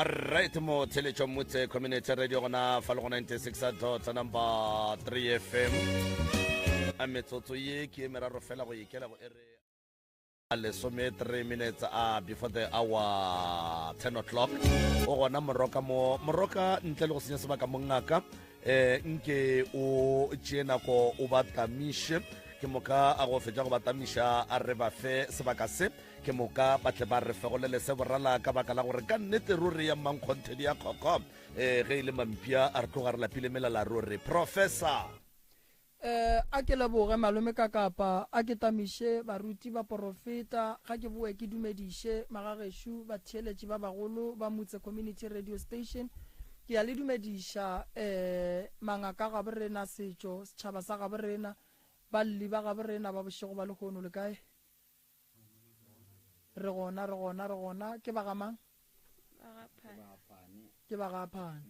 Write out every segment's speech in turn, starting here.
Right mo theletšo motse community radio gona fa le go 96 dot number 3 fm a metsotso ye ke e meraro fela go ikela go ere a lesome 3 minutes a before the hour 10 o'clock o gona moroka mo moroka ntle le go senya sebaka mongaka eh nke o tšee nako o ba tamiše ke moka a go fetša go ba tamiša a re ba fe sebaka se ke moka ba tle ba re fegolele se borala ka baka la gore ka nnete ruri ya mmankgonthe di ya kgokgo um ge e le mampia a re tloga re lapile melala ruri professor Eh, a ke leboge malome ka kapa a ke tamiše baruti baporofeta ga ke boe ke dumediše magagešo batheeletši ba bagolo ba motse community radio station ke ya le dumediša eh mangaka gabo rena setšo setšhaba sa gabo rena balli ba gabo rena ba bošego ba lehono le kae Re gona, re gona, re gona. Ke ba ga mang? Ke ba ga Phane.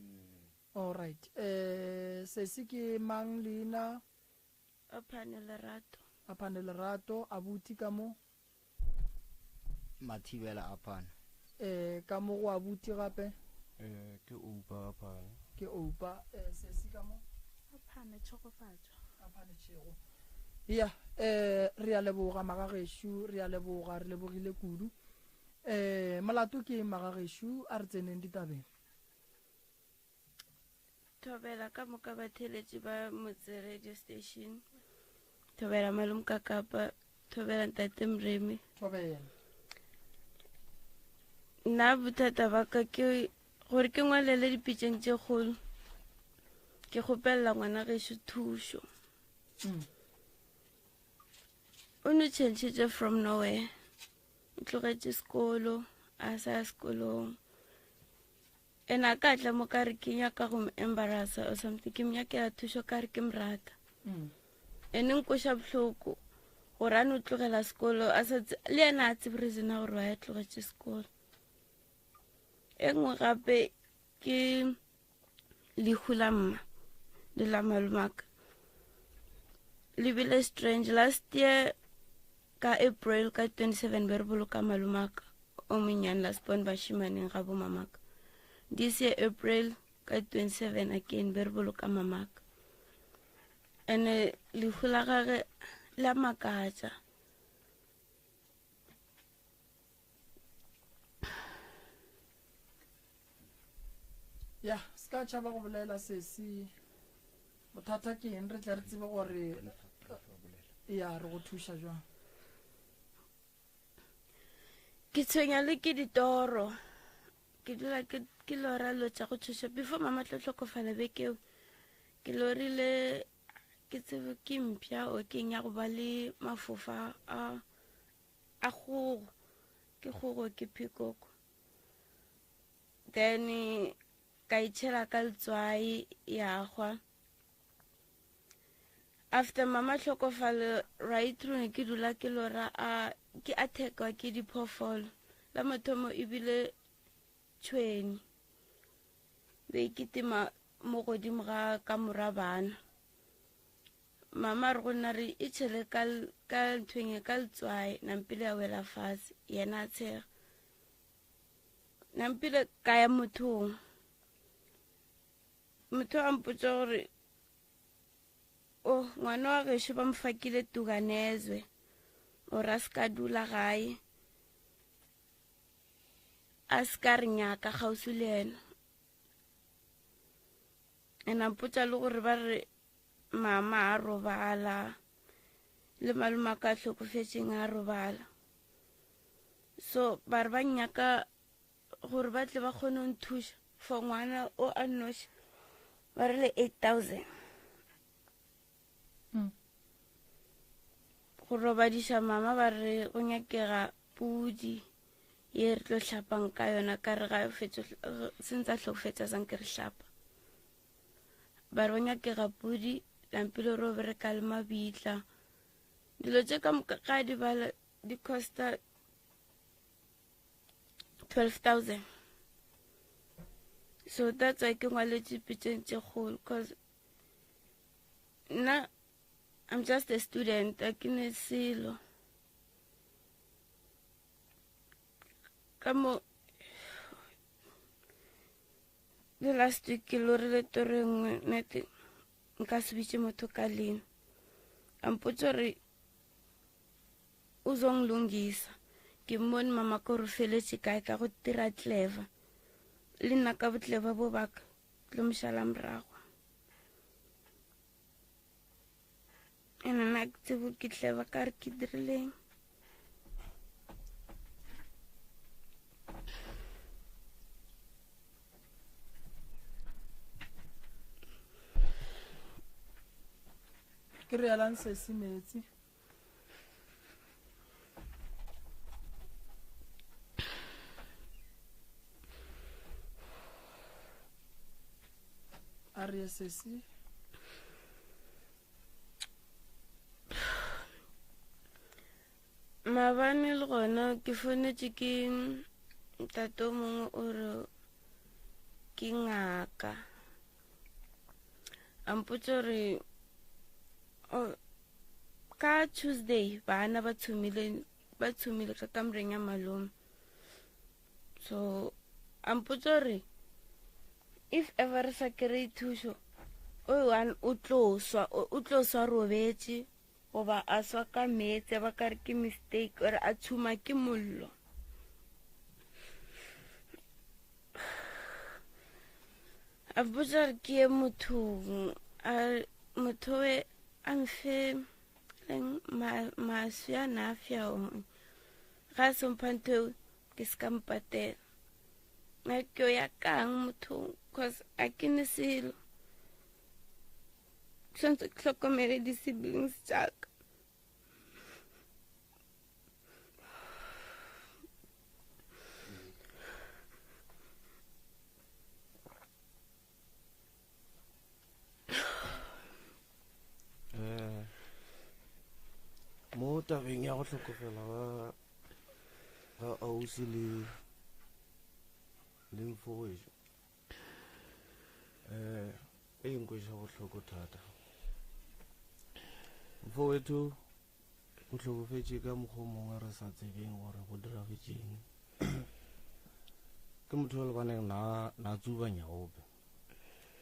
All right. Eh, sesi ke mang leina? Aphane Lerato. Aphane Lerato, abuti ka mo? Mathibela Aphane. Eh, ka mo go abuti gape? Eh, ke Oupa Aphane. Ke Oupa. Eh, sesi ka mo? Aphane Tshegofatšo. Aphane Tšhego. Ya, eh, re a leboga magagešo, re a leboga, re lebogile kudu. Eh, molato ke eng magagešo, a re tseneng ditabeng. Thobela ka moka batheeletši ba Motse Radio Station. Thobela malome ka Kapa, thobela ntate Mremi. Thobela. Nna bothata ba ka ke gore ke ngwalele dipitšeng tše kgolo. Ke kgopelela ngwana gešo thušo. Mm. O no changetse from nowhere. O tlogetše sekolo, a sa ya sekolong. And a ka tla mo ka re ke nyaka go mo embarrassa or something, ke mo nyakela thušo ka re ke mo rata. Mm. And nkoša bohloko gore a no tlogela sekolo a sa le yena a tsebe reason ya gore wa ya tlogetše sekolo. E nngwe gape ke lehu la mma le la malomaka le bile strange last year ka april ka 27 be re boloka malomaka o monnyane last born bashimaneng ga bo mamaka this year april ka 27 again be re boloka mamaka and-e lehu la gage la makatša ya se ka tšhaba go bolela sesi bothata ke eng re tle re tsebe gore ya re go thuša jwang ke tshwenya le ke ditoro ke dula ke lora lo tša go tshoša before mama tlo tlhokofala bekeo ke lorile ke tsebe ke mpša o keng ya go ba le mafofa a a kgogo ke kgogo ke phekoko then ka itšhela ka letswai ya gwa after mama tlhokofalo right through ne ke dula ke lora a ke attackwa ke diphoofolo la mathomo ebile tšhweni be ke tema mo godimo ga kamora bana Mama a re go nna re e tšhele ka ka nthweng e ka letswai nampile ya wela fase yena a tshega nampile ka ya mothong motho a mpotsa gore o oh, ngwana wa gešo ba mo fakile tukanezwe gore a se ka dula gae a se ka re nyaka kgauswi le yena and a mpotsa le gore ba re mama a robala le malome a ka hlokofetšeng a robala so ba re ba nnyaka gore ba tle ba kgone go nthuša for ngwana o a nnoši ba re le 8000 mm. go robadiša mama ba re go nyakega pudi ye re tlo hlapang ka yona ka re ga sentse a hlokofetša sanke re hlapa ba re go nyakega pudi lampile re o bereka le mabitla dilo tše ka moka ga di bala di costa 12000 so that's why ke ngwaletše pitšeng tše kgolo cause nna i'm just a student a ke ne selo ka mo Le last week ke lorile toro e nngwe nete nka se bitše motho ka leina. A mpotša gore o zonglungisa. Ke mmone mama ka gore o feletše kae ka go dira clever. Le nna ka boclever bo baka tlo mošala morago. Ene nna ke tsebo ke clever ka re ke dirileng. Ke reelang sesi metsi. A re ye sesi. Maabane le gona ke founetše ke ntate o mongwe o re ke ngaka. A mpotša gore ka Tuesday bana ba tshumile ba tshumile ka kamoreng ya malome. So a mpotša gore if ever re sa kry-e thušo o one o tlo swa o tlo swa robetše goba a swa ka meetse ba ka re ke mistake or a tshuma ke mollo. A botsa gore ke ye mothong a motho we a mfe leng maswi a na a fya one ga a sompha ntho eo ke se ka mpatela na ke yo ya kang mothong cause a ke ne selo tshwanetse ke hlokomele di-siblings tšaka. Eh, mo tabeng ya go hlokofela ga ga ausi le le mfowetšo um e nkweša bohloko thata mfowetho o hlokofetše ka mokgwa o mongwe re sa tsebeng gore go diragetšeng ke motho o lebaneng na na tsuba nyaope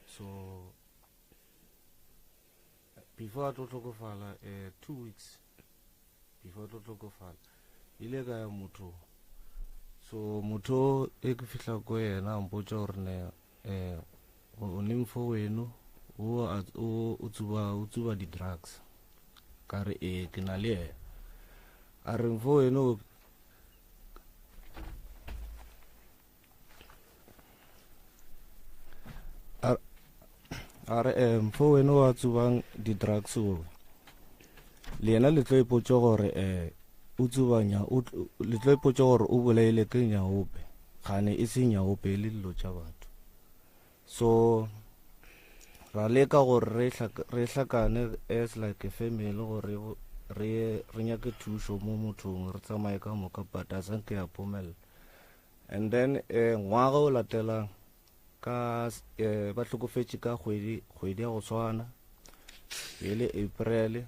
so before a tlo hlokofala um 2 weeks before a tlo hlokofala ile ka ya motho so motho e ke fihla ko yena a mpotša gore ne um o ne mfo weno o tsuba o tsuba di-drugs ka re ee ke na le yena a re mfo weno a re eh, mfo wena wa tsubang di-drugs o le yena le tlo ipotša gore um o tsubanya le tlo ipotša gore o bolaile ke nyaope gane e se nyaope e le dilo tša batho so ra leka gore re hlakane as like a family gore re re nyake thušo mo mothong re tsamaye ka moka but a sanke ya phomelela And then eh, ngwaga o latelang ka eh, ba hlokofetše ka kgwedi kgwedi ya go tshwana e le April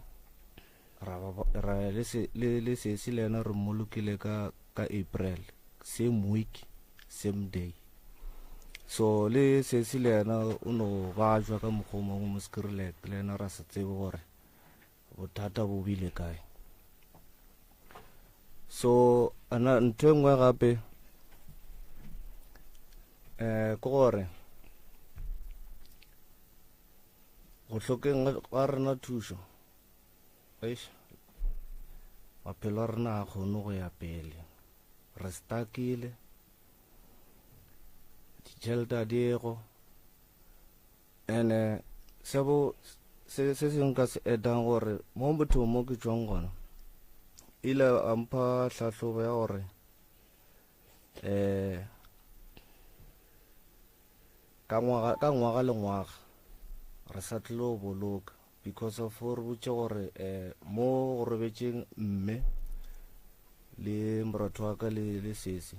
ra ra le se le le sesi le yena re mmolokile ka ka April same week same day so le sesi le yena o no bajwa ka mokgwa o mongwe mo Skirlet le yena ra se tsebe gore bothata bo bile kae so ana ntho e nngwe gape um ke gore go hlokeng ga rena thušo eish maphelo a rena a kgone go ya pele re stakile ditšhelete a diego And-e se bo se se sengwe nka se add-ang gore mo mothong mo ke tšwang gona ile a mpha tlhahlobo ya gore um ka ngwaga ka ngwaga le ngwaga re sa tlilo boloka because of re botše gore um mo go robetšeng mme le moratho wa ka le le sesi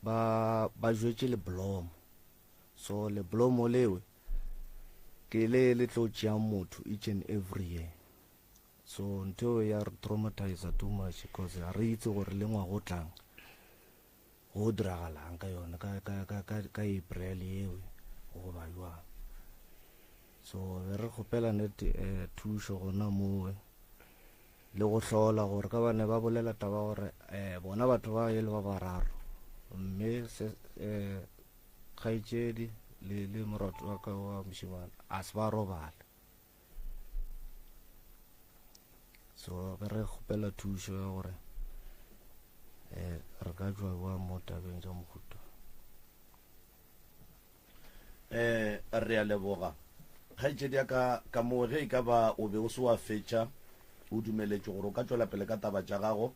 ba ba jwetše leblomo So leblomo lewe ke le le tlo tšeang motho each and every year. So ntho eo ya re traumatizer too much because ga re itse gore le ngwaga o tlang go diragalang ka yone ka, ka, ka, ka, ka April eo. goba jwang. So be re kgopela net eh, thušo gona mowe le go hlola gore ka bane ba bolela taba gore eh, bona batho ba e le ba bararo mme se eh, kgaetšedi le le morwatho wa ka wa mošemane a se ba robala. So be re kgopela thušo ya gore eh, re ka tšwa bjang mo tabeng tša mohuta. Eh, re a leboga. Kgaetšedi ya ka, ka moo ge e ka ba o be o se wa fetša, o dumeletšwe gore o ka tšwela pele ka taba tša gago.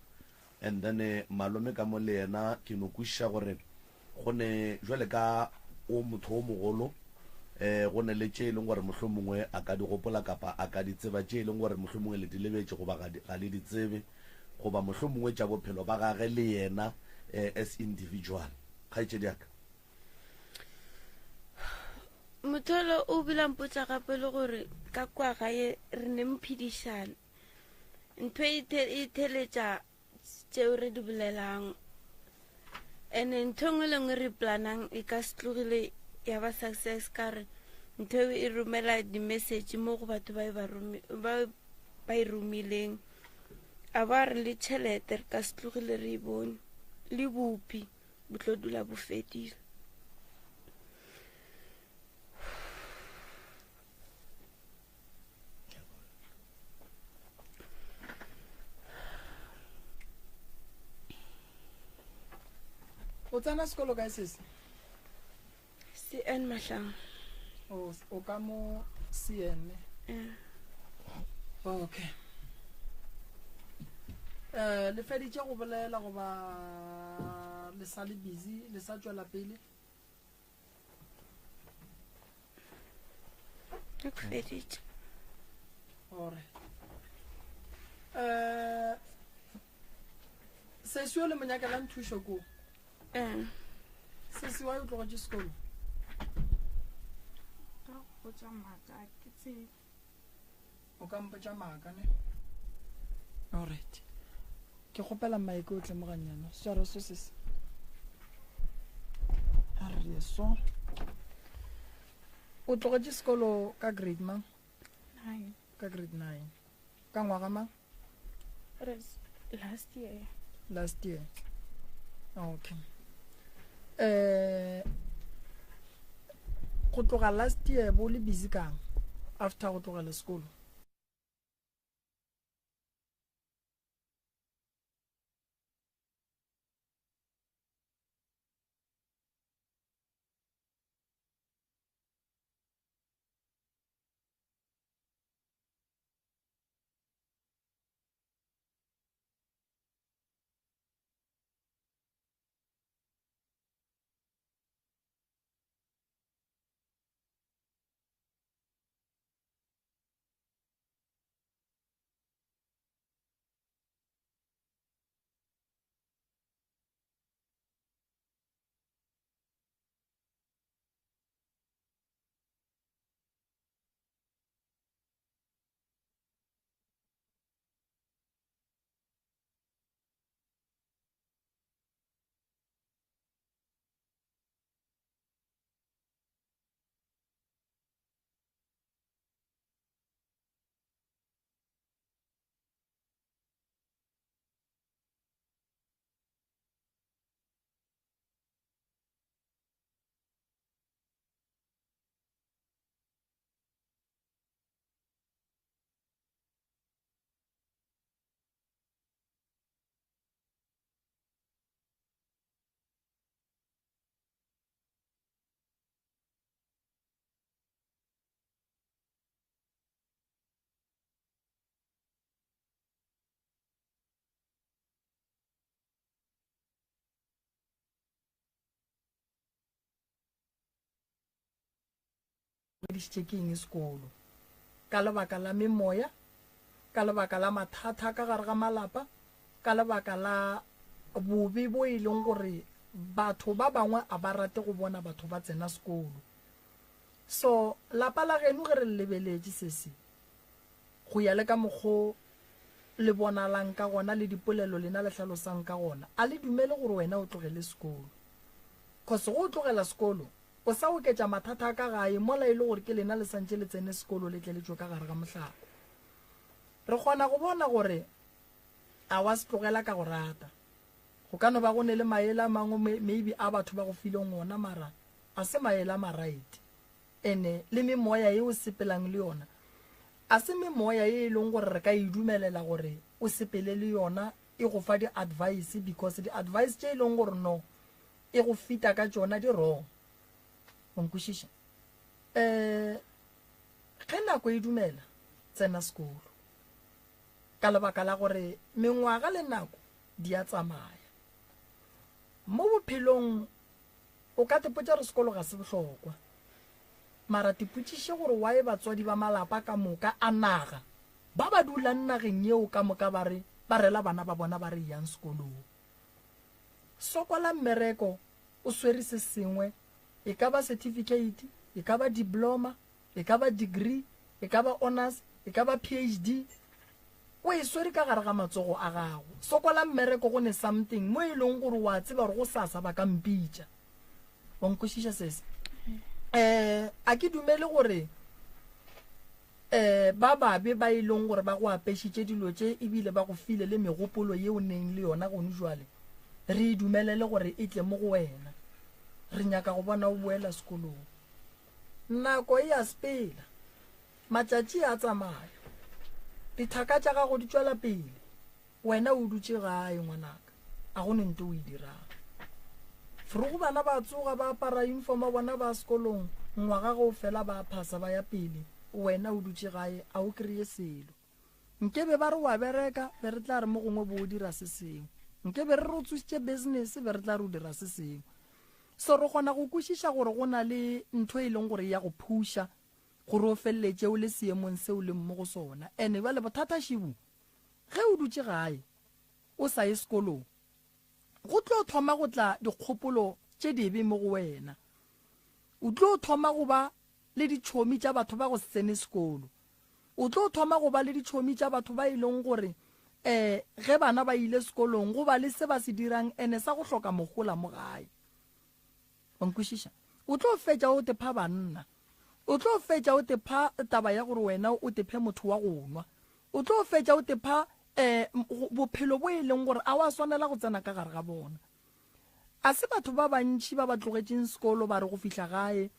And then eh, malome ka mo le yena ke no kwešiša gore go ne jwale ka o motho o mogolo eh go ne le tše e leng gore mohlomongwe a ka di gopola kapa a ka di tseba tše e leng gore mohlomongwe le di lebetše goba ga le di tsebe goba mohlomongwe tša bophelo ba gage le yena eh, as individual. Kgaetšedi ya ka. Motholo o bile a mpotša gape le gore ka kwa gae re ne mphedišana ntho e, e theletša tšeo re di bolelang ene ntho e nngwe le nngwe re planang e ka se tlogile ya ba success ka re ntho e e romela di-message mo go batho ba e ba e romileng a ba re le tšhelete re ka se tlogile re e bone le bopi bo tlo dula bo fedile. O tsena sekolo kae sesi? CN Mahlang. O, o ka mo CN. Yeah. Okay. Eh, le feditše go bolela goba le sa le busy le sa tšwela pele? Ke feditše. Alright. Eh, sesi yo le mo nyakelang thušo ko? Eh. Sesi wa yo tlogetše sekolo? Ka go botša maaka a ke tsebe. O ka mpotša maaka ne? Alright. Ke kgopela mike o tle mo gannyane. Swara so sesi. A re ye so. O tlogetše sekolo ka grade mang? Nine. Ka grade 9. Ka ngwaga mang? Last year. Last year. Okay. Eh go tloga last year bo le busy kang after go tlogela sekolo? Fedišitše ke eng sekolo? Ka lebaka la memoya, ka lebaka la mathata ka gare ga malapa, ka lebaka la bobe bo e leng gore batho ba bangwe a ba rate go bona batho ba tsena sekolo. So lapa la geno ge re le lebeletše sesi, go ya le ka mokgo le bonalang ka gona le dipolelo lena le hlalosang ka gona, a le dumele gore wena o tlogele sekolo. Cause go o tlogela sekolo. O sa oketša mathata a ka gae mola e le gore ke lena le santše le tsene sekolo le tle le tšwe ka gare ga mohlako. Re kgona go bona gore a wa se tlogela ka go rata. Go ka no ba go ne le maele a mangwe maybe a batho ba go fileng ona mara a se maele a maright. Ene le memoya ye o sepelang le yona a se memoya ye e leng gore re ka e dumelela gore o sepele le yona e go fa di-advice because di-advice tše e leng gore no e go fita ka tšona di wrong. O nkwešiša? Um ge nako e dumela tsena sekolo ka lebaka la gore mengwaga le nako di a tsamaya. Mo bophelong o ka tepotša re sekolo ga se bohlokwa mara tepotšiše gore why batswadi ba malapa ka moka a naga ba ba dulang nageng yeo ka moka ba re ba rela bana ba bona ba re yang sekolong. Sokola mmereko o swere se sengwe, e ka ba certificate, e ka ba diploma, e ka ba degree, e ka ba honors, e ka ba PhD, o e swere ka gare ga matsogo a gago. Sokola mmereko go ne something mo e leng gore wa tseba gore go sasa ba ka mpitša. Wa nkwešiša sese? Um a ke dumele gore um ba babe ba e leng gore ba go apešitše dilo tše ebile ba go file le megopolo ye o neng le yona gone jwale, re e dumelele gore e tle mo go wena. Re nyaka go bona o boela sekolong. Nako e a sepela, matšatši a tsamaya, dithaka tša gago di tšwela pele, wena o dutše gae ngwanaka, a go ne nto o e dirang. Forogo bana ba tsoga ba apara uniform ya bona ba sekolong, ngwaga ge o fela ba phasa ba ya pele, wena o dutše gae a o kry-e selo. Nke be ba re wa bereka be re tla re mo gongwe bo o dira se sengwe. Nke be re re o tsositše business be re tla re o dira se sengwe. So re kgona go kwešiša gore go na le ntho e leng gore ya go phuša gore o feleletše o le seemong se o leng mo go sona. Ene bjale bothata šibu ge o dutše gae o sa ye sekolong go tlo thoma go tla dikgopolo tše dibe mo go wena. O tlo thoma go ba le ditšhomi tša batho ba go se tsene sekolo. O tlo thoma go ba le ditšhomi tša batho ba e leng gore um ge bana ba ile sekolong go ba le se ba se dirang ene sa go hloka mohola mo gae. Wa nkwešiša? O tlo fetša o tepha banna. O tlo fetša o tepha taba ya gore wena o tephe motho wa go nwa. O tlo fetša o tepha um bophelo bo e leng gore a wa swanela go tsena ka gare ga bona. A se batho ba bantši ba ba tlogetšeng sekolo ba re go fihla gae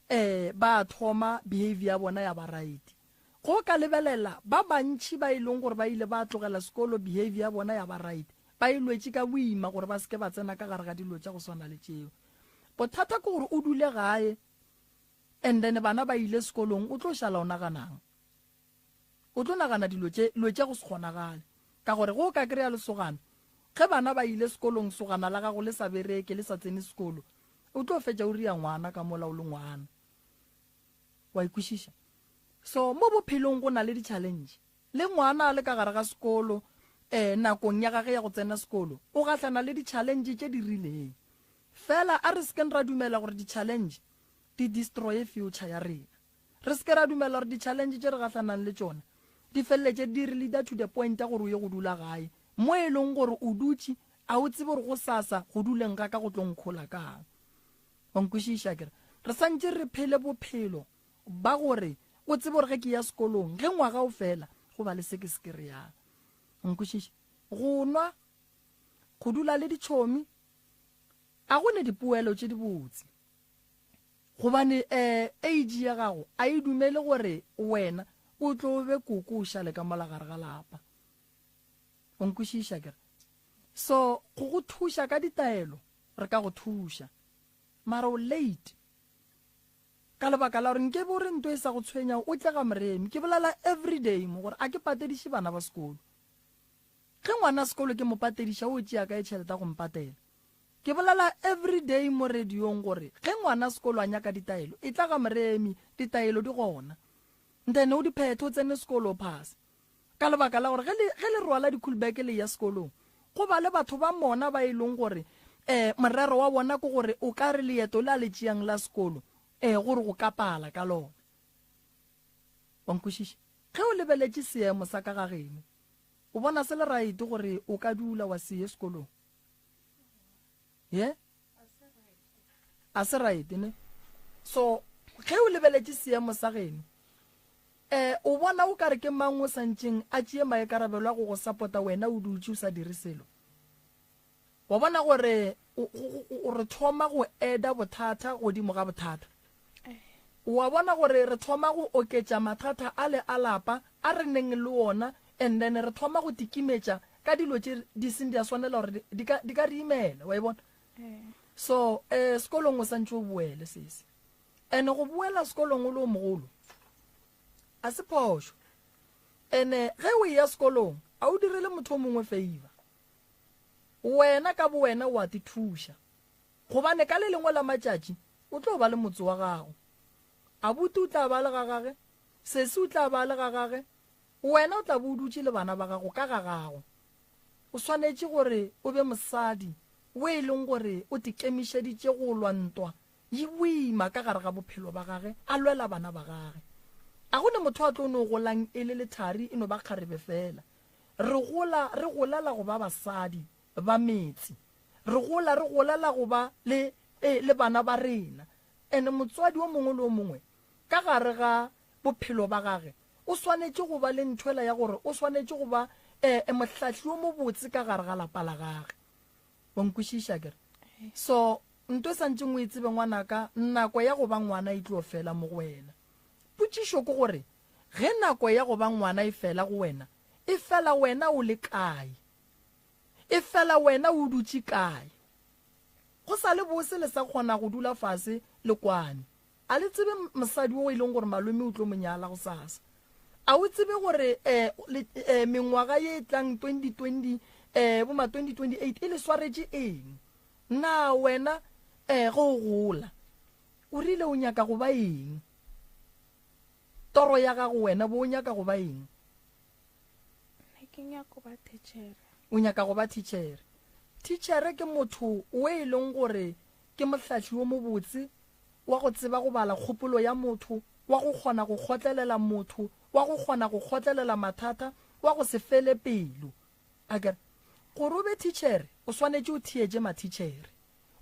um ba thoma behavior ya bona ya ba right. Go ka lebelela ba bantši ba e leng gore ba ile ba tlogela sekolo behavior ya bona ya ba right, ba e lwetše ka boima gore ba se ke ba tsena ka gare ga dilo tša go swana le tšeo. Bothata ke gore o dule gae and then bana ba ile sekolong, o tlo šala o naganang? O tlo nagana dilo tše, dilo tša go se kgonagale. Ka gore ge o ka kry-a lesogana, ge bana ba ile sekolong sogana la gago le sa bereke, le sa tsene sekolo, o tlo fetša o ria ngwana ka mola o le ngwana. Wa e kwešiša? So mo bophelong go na le di-challenge. Le ngwana a le ka gare ga sekolo, um nakong ya gage ya go tsena sekolo, o gahlana le di-challenge tše di rileng. Fela a re se keng ra dumela gore di-challenge di destroye future ya rena. Re se ke ra dumela gore di-challenge tše re gahlanang le tšona di feleletše di re leader to the point ya gore o ye go dula gae mo e leng gore o dutše a o tsebe gore gosasa go duleng ga ka go tlo nkhola kang. Wa nkwešiša ke re? Re santše re phele bophelo ba gore o tsebe gore ge ke ya sekolong ge ngwaga o fela go ba le se ke se kry-ang. Wa nkwešiša? Go nwa, go dula le ditšhomi a go ne dipoelo tše dibotse. Gobane um age ya gago a e dumele gore wena o tlo be koko o šale ka mola gare ga lapa. O nkwešiša ke re? So go go thuša ka ditaelo re ka go thuša, mara o late ka lebaka la gore nke be o re nto e sa go tshwenyago o tle ga Moremi. Ke bolela everyday mo gore a ke patediše bana ba sekolo. Ge ngwana sekolo ke mo patediša o tšea kae tšhelete ya go mpatela? Ke bolela everyday mo radiong gore ge ngwana sekolo a nyaka ditaelo, etla ga Moremi, ditaelo di gona. Then o di phethe o tsene sekolo o phase. Ka lebaka la gore ge le, ge le rwala di-cool bag le ya sekolong, go ba le batho ba mona ba e leng gore um morero wa bona ke gore o ka re leeto le a le tšeang la sekolo um gore go ka pala ka lona. Wa nkwešiša? Ge o lebeletše seemo sa ka ga geno, o bona se le right gore o ka dula wa se ye sekolong? Ye? A se right, ne? So ge o lebeletše seemo sa geno, um o bona o ka re ke mang o santšeng a tšee maikarabelo a go go sapota wena o dutše o sa dire selo? Wa bona gore re thoma go eda bothata godimo ga bothata. Wa bona gore re thoma go oketša mathata ale a lapa a re neng le ona and then re thoma go tikimetša ka dilo tše di seng di a swanela gore di ka di ka re imela, wa e bona? So, eh sekolong o santše o boele sesi. And go boela sekolong o le o mogolo a se phošo. And ge o eya sekolong a o direle motho o mongwe favor. Wena ka bowena o a te thuša. Gobane ka le lengwe la matšatši o tlo ba le motse wa gago. Abuti o tla ba le ga gage, sesi o tla ba le ga gage, wena o tla bo o dutše le bana ba gago ka ga gago. O swanetše gore o be mosadi o e leng gore o tekemišeditše go lwa ntwa ye boima ka gare ga bophelo ba gage, a lwela bana ba gage. A go ne motho a tlo no golang e le lethari e no ba kgarebe fela. Re gola re golela go ba basadi ba metse. Re gola re golela go ba le, e, le bana ba rena. And motswadi o mongwe le o mongwe ka gare ga bophelo ba gage o swanetše go ba le nthwela ya gore o swanetše go ba e, e mohlahli o mobotse ka gare ga lapa la gage. Wa nkwešiša akere? So nto e santšeng o e tsebe ngwanaka, nako ya go ba ngwana e tlo fela mo go wena. Potšišo ke gore ge nako ya go ba ngwana e fela go wena, e fela wena o le kae? E fela wena o dutše kae? Go sa le bose le sa kgona go dula fase le kwane. A le tsebe mosadi wo e leng gore malome o tlo mo nyala gosasa? A o tsebe gore eh, le, eh, mengwaga ye e tlang 2020 eh, bo ma 2028 e le swaretše eng? Na wena eh, ge o gola o rile o nyaka go ba eng? Toro ya gago wena bo o nyaka go ba eng? Nna ke nyaka go ba thitšhere. O nyaka go ba thitšhere. Thitšhere ke motho o e leng gore ke mohlahli wo mobotse, wa go tseba go bala kgopolo ya motho, wa go kgona go kgotlelela motho, wa go kgona go kgotlelela mathata, wa go se fele pelo. Akere? Gore o be thitšhere, o swanetše o theetše mathitšhere.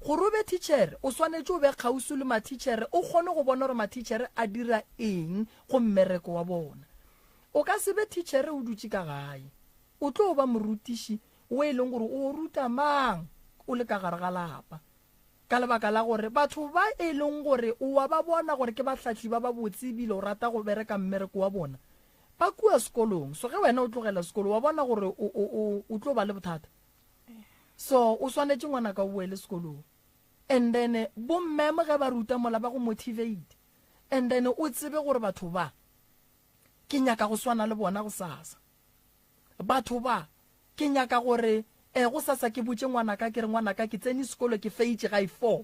Gore o be thitšhere, o swanetše o be kgauswi le mathitšhere, o kgone go bona gore mathitšhere a dira eng go mmereko wa bona. O ka se be thitšhere o dutše ka gae. O tlo ba morutiši wo e leng gore o ruta mang o le ka gare ga lapa. Ka lebaka la gore batho ba e leng gore o wa ba bona gore ke bahlahli ba babotse ebile o rata go bereka mmereko wa bona, ba kua sekolong. So ge wena o tlogela sekolo, wa bona gore o, o, o, o tlo ba le bothata. So o swanetše ngwanaka o boele sekolong. And then bo ma'am ge ba ruta mola ba go motivate. And then o tsebe gore batho ba ke nyaka go swana le bona gosasa. Batho ba ke nyaka gore eh gosasa ke botše ngwanaka ke re ngwanaka ke tsene sekolo ke feitše ga e 4.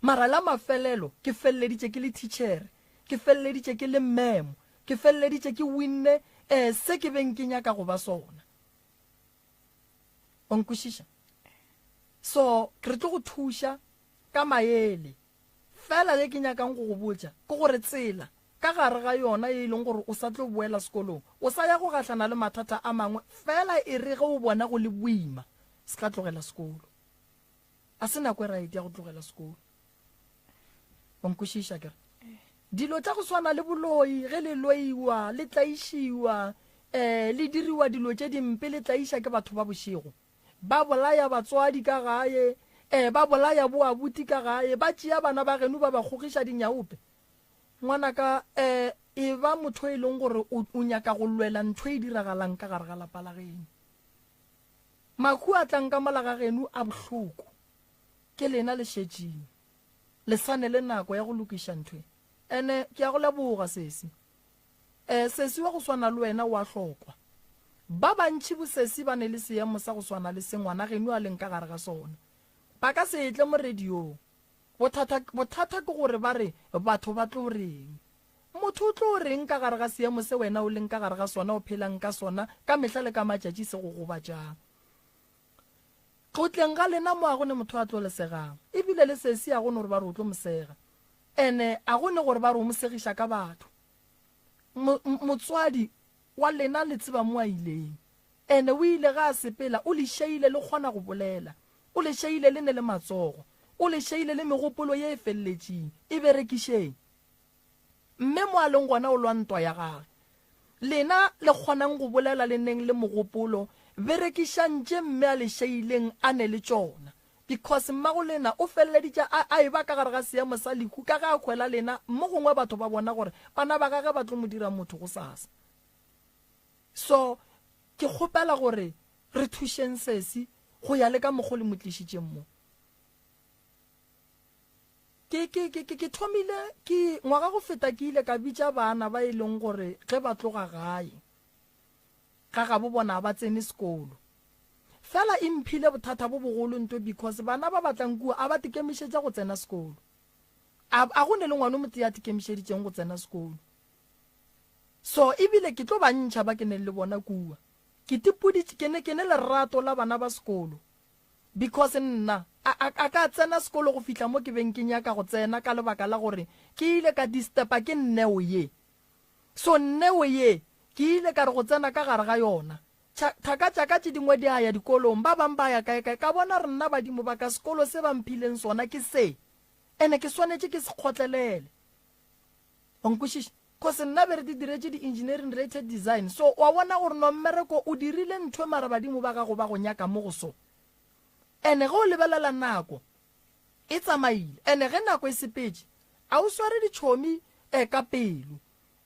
Mara la mafelelo ke feleleditše ke le thitšhere, ke feleleditše ke le ma'am, ke feleleditše ke winne eh se ke beng ke nyaka go ba sona. Wa nkwešiša? So re tlo go thuša ka maele. Fela ye ke nyakang go go botša ke gore tsela ka gare ga yona ye e leng gore o sa tlo boela sekolong, o sa ya go gahlana le mathata a mangwe, fela e re ge o bona go le boima, se ka tlogela sekolo. A se nako e right ya go tlogela sekolo. Wa nkwešiša akere? Dilo tša go swana le boloi, ge le loiwa, le tlaišiwa, um le diriwa dilo tše dimpe, le tlaiša ke batho ba bošego. Ba bolaya batswadi ka gae, um ba bolaya boabuti ka gae, ba tšea bana ba geno ba ba kgogiša dinyaope. Ngwanaka, um e ba motho e leng gore o, o nyaka go lwela ntho e diragalang ka gare ga lapa la geno. Mahu a tlang ka mola ga geno a bohloko. Ke lena le šetšeng. Le sa ne le nako ya go lokiša ntho e. Ene ke a go leboga, sesi. E, sesi wa go swana le wena o a hlokwa. Ba bantši bosesi ba ne le seemo sa go swana le se ngwana geno a leng ka gare ga sona. Ba ka se tle mo radiong. Bothata, bothata ke gore ba re batho ba tlo reng. Motho o tlo reng ka gare ga seemo se wena o leng ka gare ga sona, o phelang ka sona ka mehla le ka matšatši se go gobatšang. Go tleng ga lena mo a go ne motho a tlo le segang. Ebile le sesi a go ne gore ba re o tlo mo sega. Ene a go ne gore ba re o mo segiša ka batho. Mo, motswadi wa lena le tseba mo a ileng. Ene o ile ge a sepela o le šeile le kgona go bolela. O le šeile le ne le matsogo. O le šeile le megopolo ye e feleletšeng. E berekišeng. Mme mo a leng gona o lwa ntwa ya gage. Lena le kgonang go bolela le neng le mogopolo, berekišang tše mme a le šeileng a ne le tšona. Because mmago lena o feleleditše a, a eba ka gare ga seemo sa lehu ka ge a hwela lena, mo gongwe batho ba bona gore bana ba gage ba tlo mo dira motho gosasa. So, ke kgopela gore re thušeng sesi go ya le ka mokgo le mo tlišitšeng mo. Ke, ke, ke, ke, ke thomile, ke, ngwaga go feta ke ile ka bitša baana ba e leng gore ge ba tloga gae, ga gabo bona ba tsene sekolo. Fela e mphile bothata bo bogolo nto because bana ba ba tlang kua a ba tikemišetša go tsena sekolo. A, a go ne le ngwana o motee a tikemišeditšeng go tsena sekolo. So ebile ke tlo ba ntšha ba ke neng le bona kua. Ke tipoditše, ke ne, ke ne lerato la bana ba sekolo. Because nna, a, a, a ka tsena sekolo go fihla mo ke beng ke nyaka go tsena ka lebaka la gore ke ile ka disturba ke neo ye. So neo ye, ke ile ka re go tsena ka gare ga yona. Tšha, thaka tša ka tše dingwe di a ya dikolong, ba bang ba ya kae kae, ka bona re nna badimo ba ka sekolo se ba mphileng sona ke se, ene ke swanetše ke se kgotlelele. Wa nkwešiša? Cause nna be re di diretše di engineering related design so wa bona gore no mmereko o dirile nthwe mara badimo ba gago ba go nyaka mo go so. Ene ge o lebelela nako e tsamaile ene ge nako e sepetše a o sware ditšhomi eh ka pelo.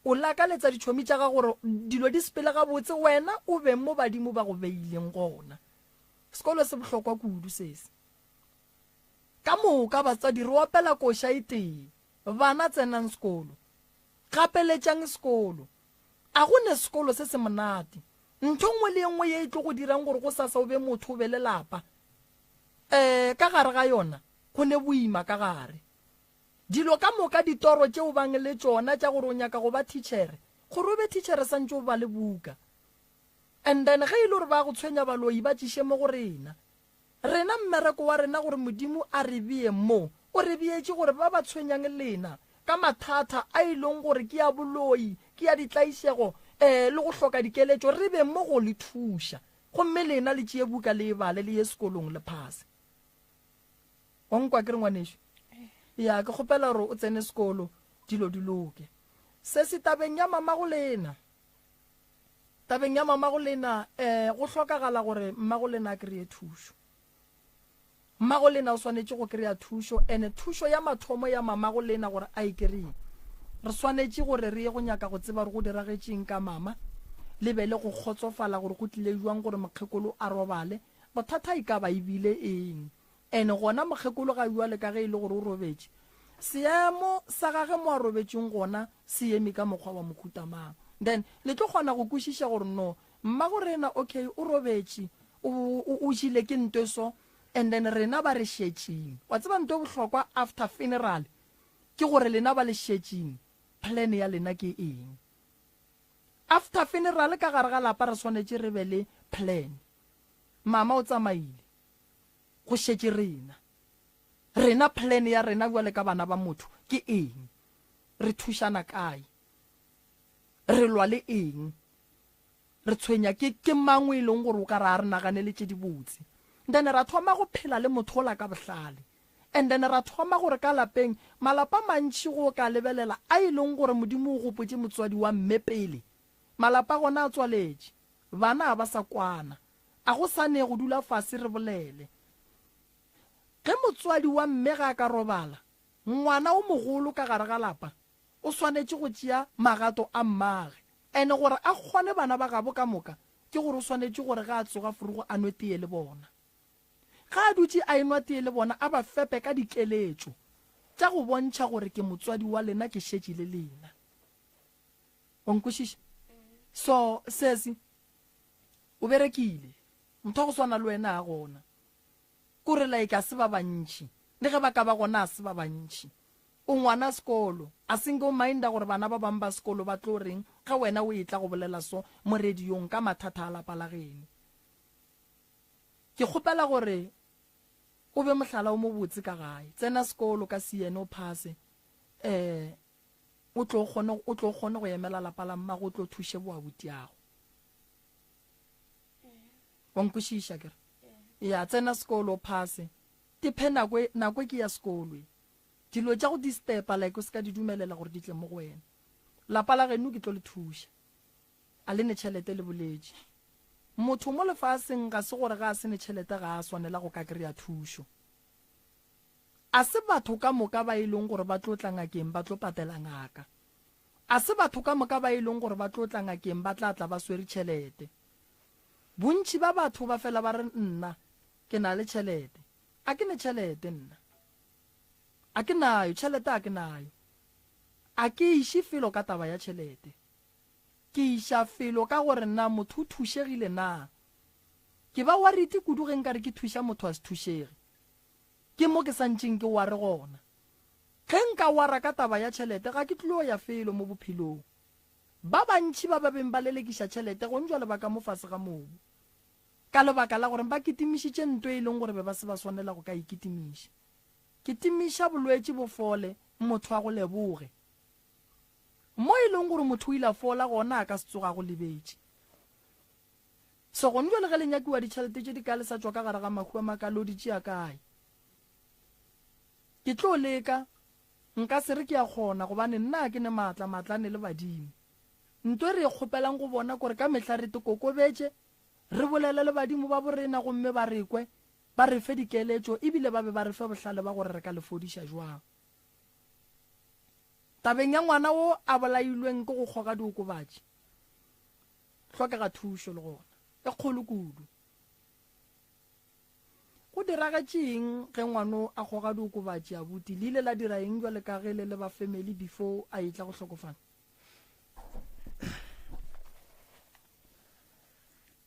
O lakaletsa ditšhomi tša gago gore dilo di sepele gabotse wena o be mo badimo ba go beileng gona. Sekolo se bohlokwa kudu sesi. Ka moka batswadi re opela koša e tee. Bana tsenang sekolo. Gapeletšang sekolo. A go ne sekolo se se monate. Ntho nngwe le ye nngwe ye e tlo go dirang gore gosasa o be motho o be le lapa, um ka gare ga yona go ne boima ka gare. Dilo ka moka ditoro tše o bang le tšona tša gore o nyaka go ba thitšhere, gore o be thitšhere santše o bale buka. And then ge e le gore ba go tshwenya baloi ba tšiše mo go rena. Rena mmereko wa rena gore Modimo a re bee mo, o re beetše gore ba ba tshwenyang lena ka mathata a e leng gore ke a boloi, ke a ditlaišego, ee, le go hloka dikeletšo, re be mo go le thuša. Gomme lena le tšee buka le e bale, le ye sekolong le phase. Wa nkwa ke re ngwanešu? Ya, ke kgopela gore o tsene sekolo, dilo di loke. Sesi tabeng ya mamago lena. Tabeng ya mamago lena, eh, go hlokagala gore mmago lena a kry-e thušo. Mmago lena o swanetše go kry-a thušo, ene thušo ya mathomo ya mamago lena gore a e kry-e, re swanetše gore re ye go nyaka go tseba gore go diragetšeng ka mama, le be le go kgotsofala gore go tlile bjang gore mokgekolo a robale, bothata e ka ba e bile eng. Ene gona mokgekolo ga bjale ka ge e le gore o robetše, seemo sa gage mo a robetšeng gona se eme ka mokgwa wa mohuta mang. Then le tlo kgona go kwešiša gore no mmago rena okay o robetše, o, o, o jile ke nto so, and then rena ba re šetšeng. Wa tseba nto e bohlokwa after funeral ke gore lena ba le šetšeng plan ya lena ke eng. After funeral ka gare ga lapa re swanetše re be le plan. Mama o tsamaile. Go šetše rena. Rena plan ya rena bjale ka bana ba motho ke eng? Re thušana kae? Re lwa le eng? Re tshwenya ke ke mang o e leng gore o ka re a re naganele tše dibotse? Then ra thoma go phela le motho ola ka bohlale. And then ra thoma gore ka lapeng, malapa a mantši go o ka lebelela a e leng gore Modimo o gopotše motswadi wa mme pele, malapa a gona a tswaletše. Bana ga ba sa kwana. A go sa ne go dula fase re bolele. Ge motswadi wa mme ga a ka robala, ngwana o mogolo ka gare ga lapa o swanetše go tšea magato a mmage. And gore a kgone bana ba gabo ka moka, ke gore o swanetše gore ge a tsoga furugo a nwe teye le bona. Ge a dutše a enwa teye le bona a ba fepe ka dikeletšo tša go bontšha gore ke motswadi wa lena ke šetše le lena. Wa nkwešiša? So, sesi, O berekile. Motho wa go swana le wena a gona. Kore like a se ba bantši. Le ge ba ka ba gona a se ba bantši. O ngwana sekolo. A se nke o minda gore bana ba bang ba sekolo ba tlo reng ge wena o etla go bolela so mo radiong ka mathata a lapa la geno. Ke kgopela gore o be mohlala o mobotse ka gae. Tsena sekolo ka CN o phase. Eh o tlo kgone o tlo kgone go emela lapa la mmago o tlo thuše boabutiago. Wa nkwešiša kere? Ya, tsena sekolo o phase. Tiphe nako e, nako e ke ya sekolo e. Dilo tša go disturba like o se ka di dumelela gore di tle mo go wena. Lapa la geno ke tlo le thuša. A le ne tšhelete le boletše. Motho mo lefaseng ga se gore ga a se ne tšhelete ga a swanela go ka kry-a thušo. A se batho ka moka ba e leng gore ba tlo tla ngakeng ba tlo patela ngaka. A se batho ka moka ba e leng gore ba tlo tla ngakeng ba tla tla ba swere tšhelete. Bontši ba batho ba fela ba re nna ke na le tšhelete. A ke ne tšhelete nna. A ke nayo tšhelete a ke nayo. A ke iše felo ka taba ya tšhelete. Ke iša felo ka gore na motho o thušegile na. Ke ba worried kudu ge nkare ke thuša motho a se thušege. Ke mo ke sa ntšeng ke ware gona. Ge nka wara ka taba ya tšhelete ga ke tlilo ya felo mo bophelong. Ba bantši ba ba beng ba lelekiša tšhelete gong jwale ba ka mo fase ga mobu. Ka lebaka la gore ba kitimišitše nto e leng gore be ba se ba swanela go ka e kitimiša. Kitimiša bolwetši bo fole, motho a go leboge. Mo e leng gore motho o ile a fola gona a ka se tsoge a go lebetše. So gone jwale ge le nyakiwa ditšhelete tše di ka le sa tšwa ka gare ga mahu a maka lo di tšea kae? Ke tlo leka, nka se re ke a kgona gobane nna ga ke ne maatla, maatla a ne le badimo. Nto e re e kgopelang go bona kore ka mehla re te kokobetše, re bolele le badimo ba borena gomme ba re kwe, ba re fe dikeletšo ebile ba be ba re fe bohlale ba gore re ka le fodiša jwang. Tabeng ya ngwana wo a bolailweng ke go kgoga diokobatši, hlokega thušo le gona e kgolo kudu. Go diragetše eng ge ngwano a kgoga diokobatši abuti? Le ile la dira eng bjale ka ge le le ba family before a etla go hlokofala?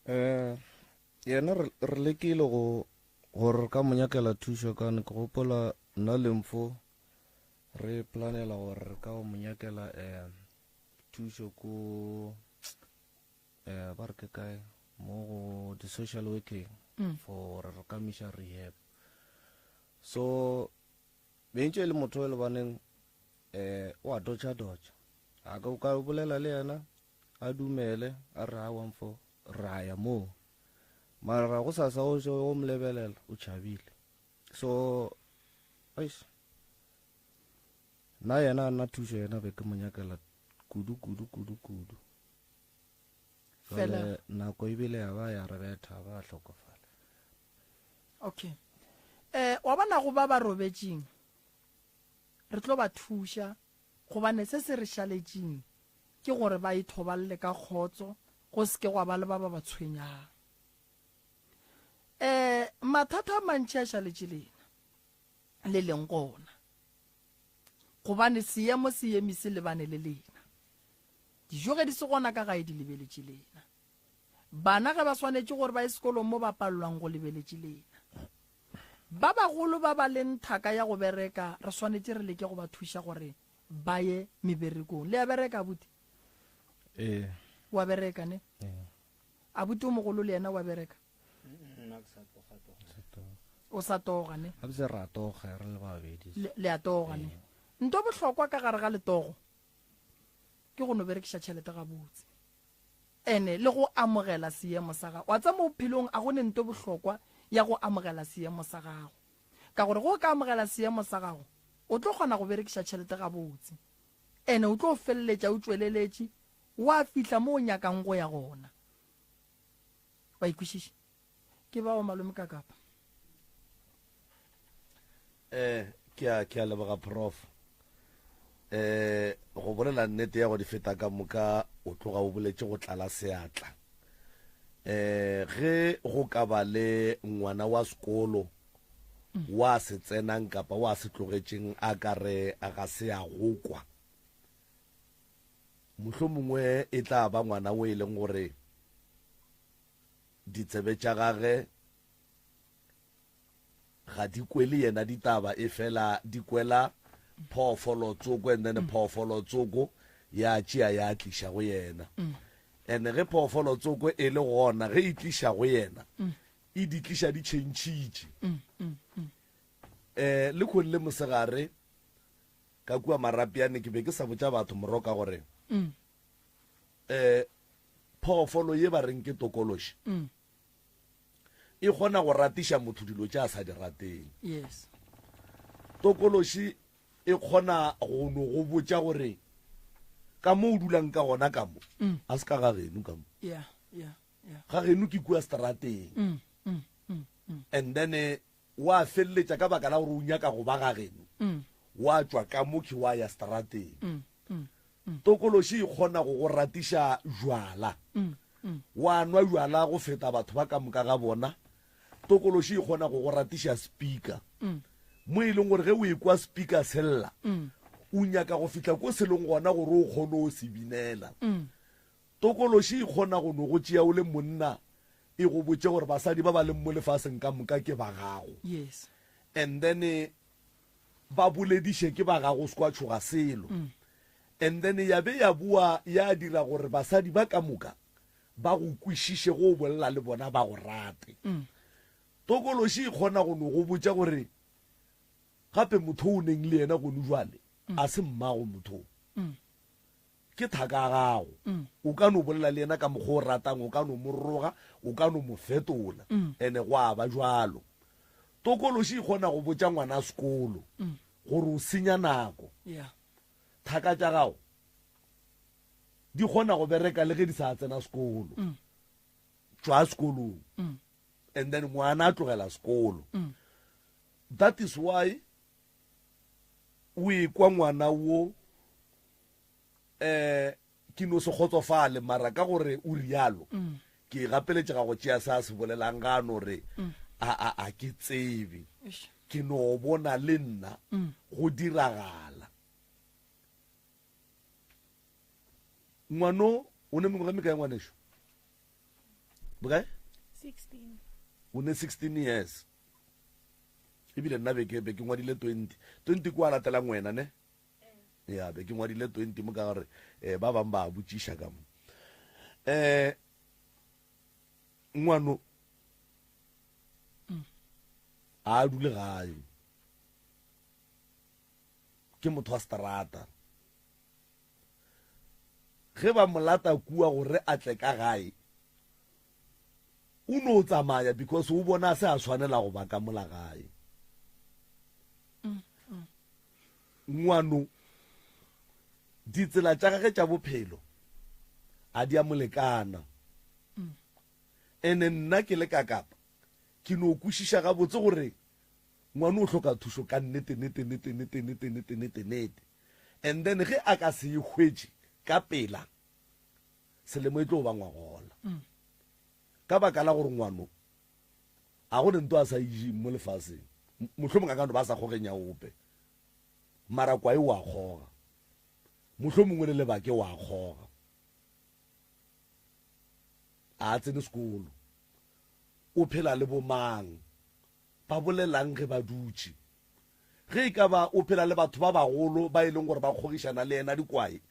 Eh, yena re re lekile go gore re ka mo nyakela thušo ka ne ke gopola nna le Mpho re planela gore re ka mo nyakela um thušo ko um ba re ke kae mo go di-social working mm. for gore re ka miša rehab so bentše e le motho e lebaneng um o a dotša dotša a ka o ka bolela le yena a dumele a re a wamfo ra ya moo mara go sasa o o mo lebelela o tšhabile so eish nna yena a nna thušo yena be ke mo nyakela kudu kudu kudu kudu fela nako ebile ya ba ya re betha ba hlokofala okay eh wa bona go ba ba robetšeng re tlo ba thuša gobane se se re šaletšeng ke gore ba ithoballe ka kgotso go se ke gwa ba le ba ba ba tshwenyang um mathata a mantši a šaletše lena le leng gona gobane seemo se eme se lebane le lena dijo ge di se gona ka gae di lebeletše lena bana ge ba swanetše gore ba ye sekolong mo ba palelwang go lebeletše lena ba bagolo ba ba leng thaka ya go bereka re swanetše re leke go ba thuša gore ba ye meberekong le ya bereka abuti ee wa bereka ne ee abuti o mogolo le yena wa bereka o sa toga ne gabotse ra toga re le babedi le a toga ne nto bohlokwa ka gare ga letogo ke go no berekiša tšhelete gabotse ene le go amogela seemo sa gago wa tsa mo bophelong a go ne nto bohlokwa ya go amogela seemo sa gago ka gore go ka amogela seemo sa gago o tlo kgona go berekiša tšhelete gabotse ene o tlo feleletša o tšweleletše wa fihla mo o nyakang go ya gona wa ikwešiša ke bao malome ka kapa eh ke a ke a leboga prof eh go bolela nnete ya go di feta ka moka o tloga o boletše go tlala seatla eh ge go ka ba le ngwana wa sekolo wa se tsenang kapa wa se tlogetšeng a ka re ga se a go kwa mohlomongwe e tla ba ngwana o e leng gore ditsebe tša gage ga di kwele yena ditaba e fela di kwela phoofolo tsoko and then mm. phoofolo tsoko ya tšea ya tliša go yena mm. and ge phoofolo tsoko e le gona ge e tliša go yena mm. e di tliša di tšhentšhitše um le kgong le mosegare ka kua marapiane ke be ke sa botša batho moroka gore um phoofolo ye ba reng ke tokološi mm. E kgona go ratiša motho dilo tše a sa di rateng. Yes. Tokološi e kgona go no go botša gore ka mo o dulang ka gona ka mo, a se ka ga geno ka mo. Yeah, yeah, yeah. Ga geno ke kua strateng. And then eh, wa feleletša ka baka la gore o nyaka go ba ga geno, wa tšwa ka mo ke wa ya strateng. Tokološi e kgona go go ratiša jwala. Wa nwa jwala go feta batho ba ka moka ga bona. Tokološi e kgona go go ratiša speaker. Mo e leng gore ge o ekwa speaker se lla, o nyaka go fihla ko se leng gona gore o kgone go se binela. Tokološi e kgona go no go tšea o le monna e go botše gore basadi ba ba leng mo lefaseng ka moka ke ba gago. Yes. And then ba bolediše ke ba gago o se kwa tšhoga selo. And then ya be ya boa ya dira gore basadi ba ka moka ba go kwešiše ge o bolela le bona ba go rate. Tokološi e kgona go no go botša gore gape motho o neng le yena gone jwale a se mmago motho o. Ke thaka ya gago. O ka no bolela le yena ka mokgwa o ratang, o ka no mo roga, o ka no mo fetola. Ene gwa ba jwalo. Tokološi e kgona go botša ngwana sekolo gore o senya nako. Thaka tša gago di kgona go bereka le ge di sa tsena sekolo. Tšwa sekolong. And then ngwana a tlogela sekolo. That is why o ekwa ngwana wo um ke no se kgotsofale mara ka gore o rialo ke gapeletšega go tšea se a se bolelang ga a no re a a a ke tsebe ke no bona le nna go diragala ngwano o ne mengwaga mekae ngwaneso bokae 16 o ne 16 years ebile nna be ke be ke ngwadile 20 20 kwa latelang wena ne ya be ke ngwadile 20 mo ka gore eh, ba bang ba botšiša ka mo eh ngwano a dule gae ke motho wa strata ge ba mo lata kua gore a tle ka gae o no tsamaya because o bona se a swanela go ba ka mola gae ngwano ditsela tša gage tša bophelo a di a molekana ene nna ke le ka kapa ke no kwešiša gabotse gore ngwano o hloka thušo ka nnete nnete nnete nnete nnete nnete nnete nnete and then ge a ka se e hwetše ka pela selemo e tlo ba ngwagola ka baka la gore ngwano a go ne nto a sa ijeng mo lefaseng mohlomong a ka no ba sa kgogeng ya ope mara kwae o a kgoga mohlomongwe le lebake o a kgoga a tsene sekolo o phela le bomang Ba bolela'ng ge ba dutše? Ge e ka ba o phela le batho ba bagolo ba e leng gore ba kgogišana le yena dikwae,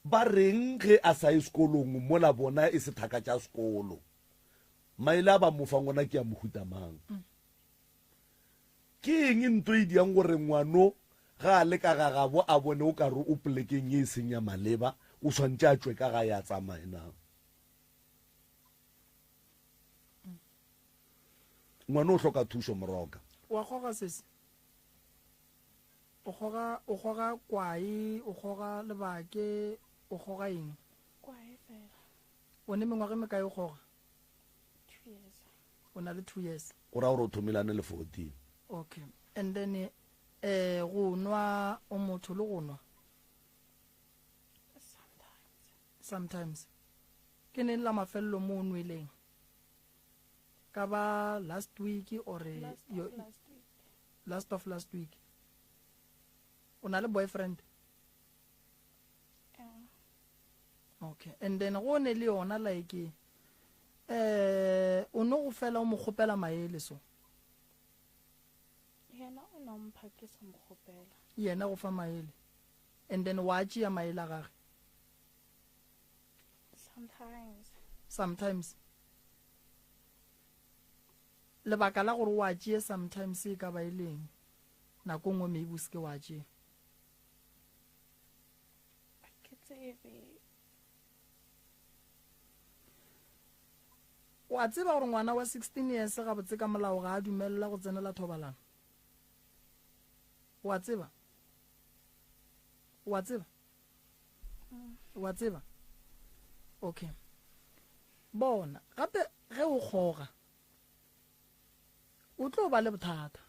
ba re'ng ge a sa ye sekolong mola bona e se thaka tša sekolo? Maele a ba mo fang ona ke a mohuta mang? Ke eng nto e diang gore ngwano ge a le ka ga gabo a bone o ka re o polekeng ye e seng ya maleba, o swantše a tšwe ka gae a tsamaye na? Ngwana o hloka thušo moroka. Wa kgoga sesi? O kgoga o kgoga kwae, o kgoga lebake, o kgoga eng? Kwae fela. O ne mengwaga e mekae o kgoga? 2 years. O na le 2 years. Go ra gore o thomile a ne le 14. Okay. And then eh go nwa o motho le go nwa? Sometimes. Sometimes. Ke neng la mafelelo mo o nweleng? Ka ba last week or last of last week. Last of last week. O na le boyfriend? Yeah. Okay. And then go ne le yona like eh o no go fela o mo kgopela maele so. Yena o no mpha ke sa mo kgopela. Yena go fa maele. And then wa tšea maele a gage. Sometimes. Sometimes. Lebaka la gore wa tšee sometimes e ka ba e leng? Nako nngwe maybe o seke wa tšea. Ke tsebe. O a tseba gore ngwana wa 16 years gabotse ka molao ga a dumelelwa go tsenela thobalano? O a tseba? O a tseba? O a tseba? Okay. Bona, gape ge o kgoga, o tlo ba le bothata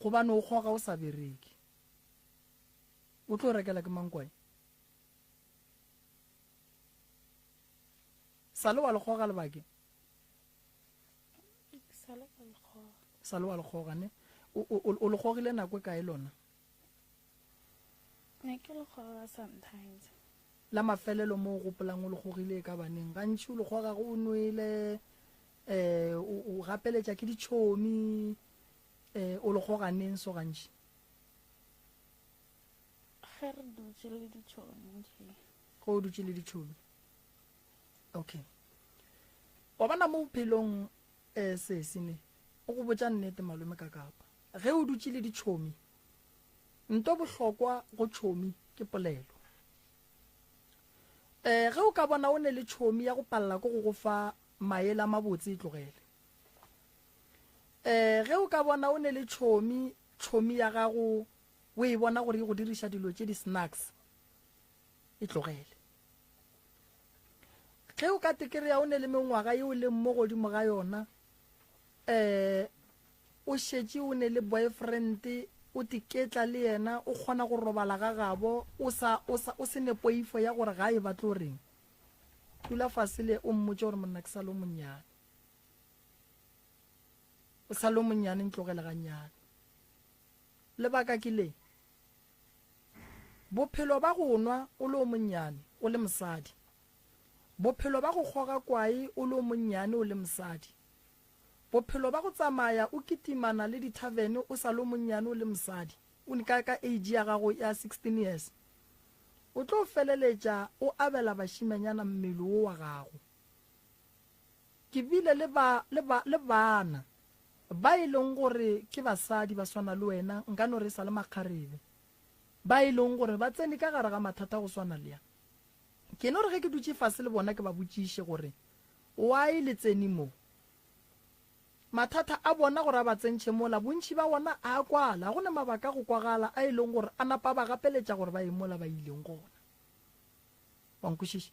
gobane o kgoga o sa bereke. O tlo rekela ke mang kwae? Sa le wa le kgoga lebake? Sa le ka le kgoga. Sa le wa le kgoga ne? O, o, o le kgogile nako e kae lona? Ne ke le kgoga sometimes. La mafelelo mo o gopolang o le kgogile e ka baneng? Gantši o le kgoga go o nwele, eh, o, o gapeletša ke ditšhomi, eh, o le kgoga neng so gantši? Ge re dutše le ditšhomi nje. Ge o dutše le ditšhomi. Okay. Wa bona mo bophelong eh sesi ne o go botša nnete malome ka kapa. Ge o dutše le ditšhomi nto bohlokwa go tšhomi ke polelo. Eh ge o ka bona o ne le tšhomi ya go palela ko go go fa maele a mabotse e tlogele. Eh ge o ka bona o ne le tšhomi, tšhomi ya gago o e bona gore e go diriša dilo tše di snacks e tlogele. Ge o ka tekereya o ne le mengwaga ye o leng mo godimo ga yona, um o šetše o ne le boyfriend, o tiketla le yena, o kgona go robala ga gabo, o sa, o sa, o se ne poifo ya gore gae ba tlo reng, dula fase le o mmotše gore monna ke sa le o monnyane. O sa le o monnyane, ntlogele gannyane. Lebaka ke le, Bophelo ba go nwa o le o monnyane o le mosadi. Bophelo ba go kgoga kwae o le o monnyane o le mosadi. Bophelo ba go tsamaya o kitimana le dithavene o sa le o monnyane o le mosadi, o ka, ka age ya gago ya 16 years. O tlo feleletša o abela bašimanyana mmele wo wa gago. Ke bile le ba, le ba, le bana ba e leng gore ke basadi ba swana le wena, nka no re e sa le makgarebe, ba e leng gore ba tsene ka gare ga mathata go swana le a. Ke no re ge ke dutše fase le bona ke ba botšiše gore, Why le tsene mo? Mathata a bona gore a ba tsentšhe mola, bontši ba ona a a kwala, ga go na mabaka a go kwagala a e leng gore a napa a ba gapeletša gore ba ye mola ba ileng gona. Wa nkwešiša?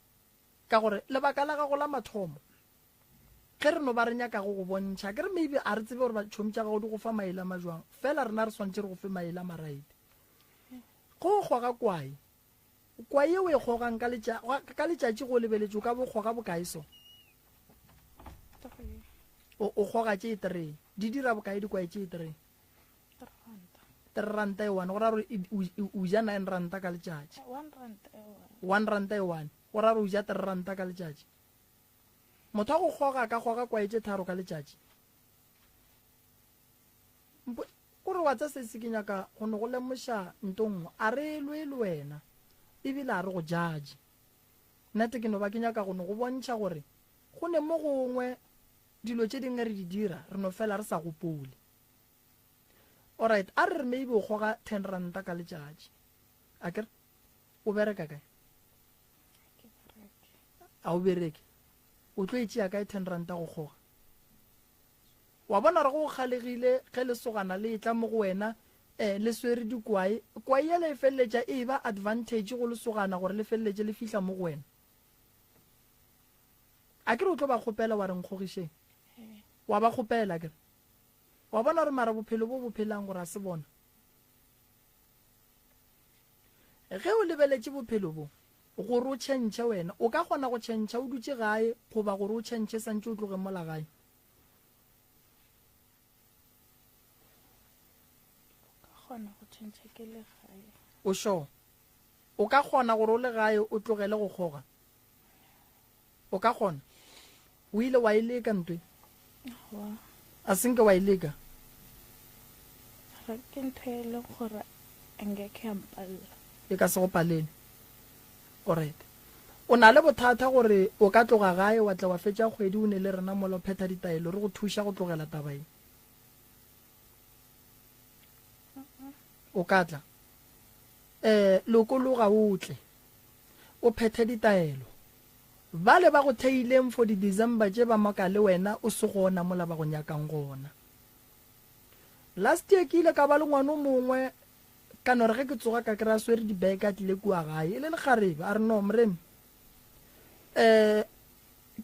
Ka gore lebaka la gago la mathomo, ge re no ba re nyaka go go bontšha, ke re maybe a re tsebe gore batšhomi tša gago di go fa maele a majwang, fela rena re swantše re go fe maele a maraite. Go goga kwae, kwae ye o e gogang ka letša, ka letšatši go lebeletše o ka bo goga bokae so? O, o goga tše tree. Di dira bokae dikwae tše tree? Three ranta e one, go ra gore o ja nine ranta ka letšatši. One ranta e one. Go ra gore o ja three ranta ka letšatši. Motho wa go kgoga a ka kgoga kwae tše tharo ka letšatši. Kore wa tsa se se ke nyaka go no go lemoša nto nngwe. A re lwe le wena, ebile a re go judge. Nnete ke no ba ke nyaka go no go bontšha gore go ne mo gongwe dilo tše dingwe re di dira re no fela re sa gopole. Alright, a re re maybe o kgoga ten ranta ka letšatši. Akere? O bereka kae? A o bereke? O tlo e tšea kae ten ranta go kgoga? Wa bona re go kgalegile ge lesogana le etla mo go wena eh, le swere dikwae. Kwae yela e feleletša e ba advantage go lesogana gore le feleletše le fihla mo go wena. A ke re o tlo ba kgopela wa re nkgogišeng? Wa ba kgopela akere? Wa bona gore mara bophelo bo bo phelang gore a se bona. Ge o lebeletše bophelo bo, gore o tšhentšhe wena, o ka kgona go tšhentšha o dutše gae goba gore o tšhentšhe santše o tloge mola gae? O ka kgona go tšhentšha ke le gae. O sure? O ka kgona gore o le gae o tlogele go kgoga? O ka kgona? O ile wa e leka ntwe? Aowa. A se nke wa e leka? Re ke ntho e leng gore angeke ya mpalela. E ka se go palele. Alright. O na le bothata gore o ka tloga gae wa tla wa fetša kgwedi o ne le rena mola o phetha ditaelo re go thuša go tlogela taba ye. O ka tla. Eh, lokologa o tle. O phethe ditaelo. Bale ba go theileng for di December tše ba maka le wena o se gona mola ba go nyakang gona. Last year ke ile ka ba le ngwana o mongwe ka no re ge ke tsoga ka kry-a swere di-bag a tlile kua gae e le lekgarebe a re no moremi um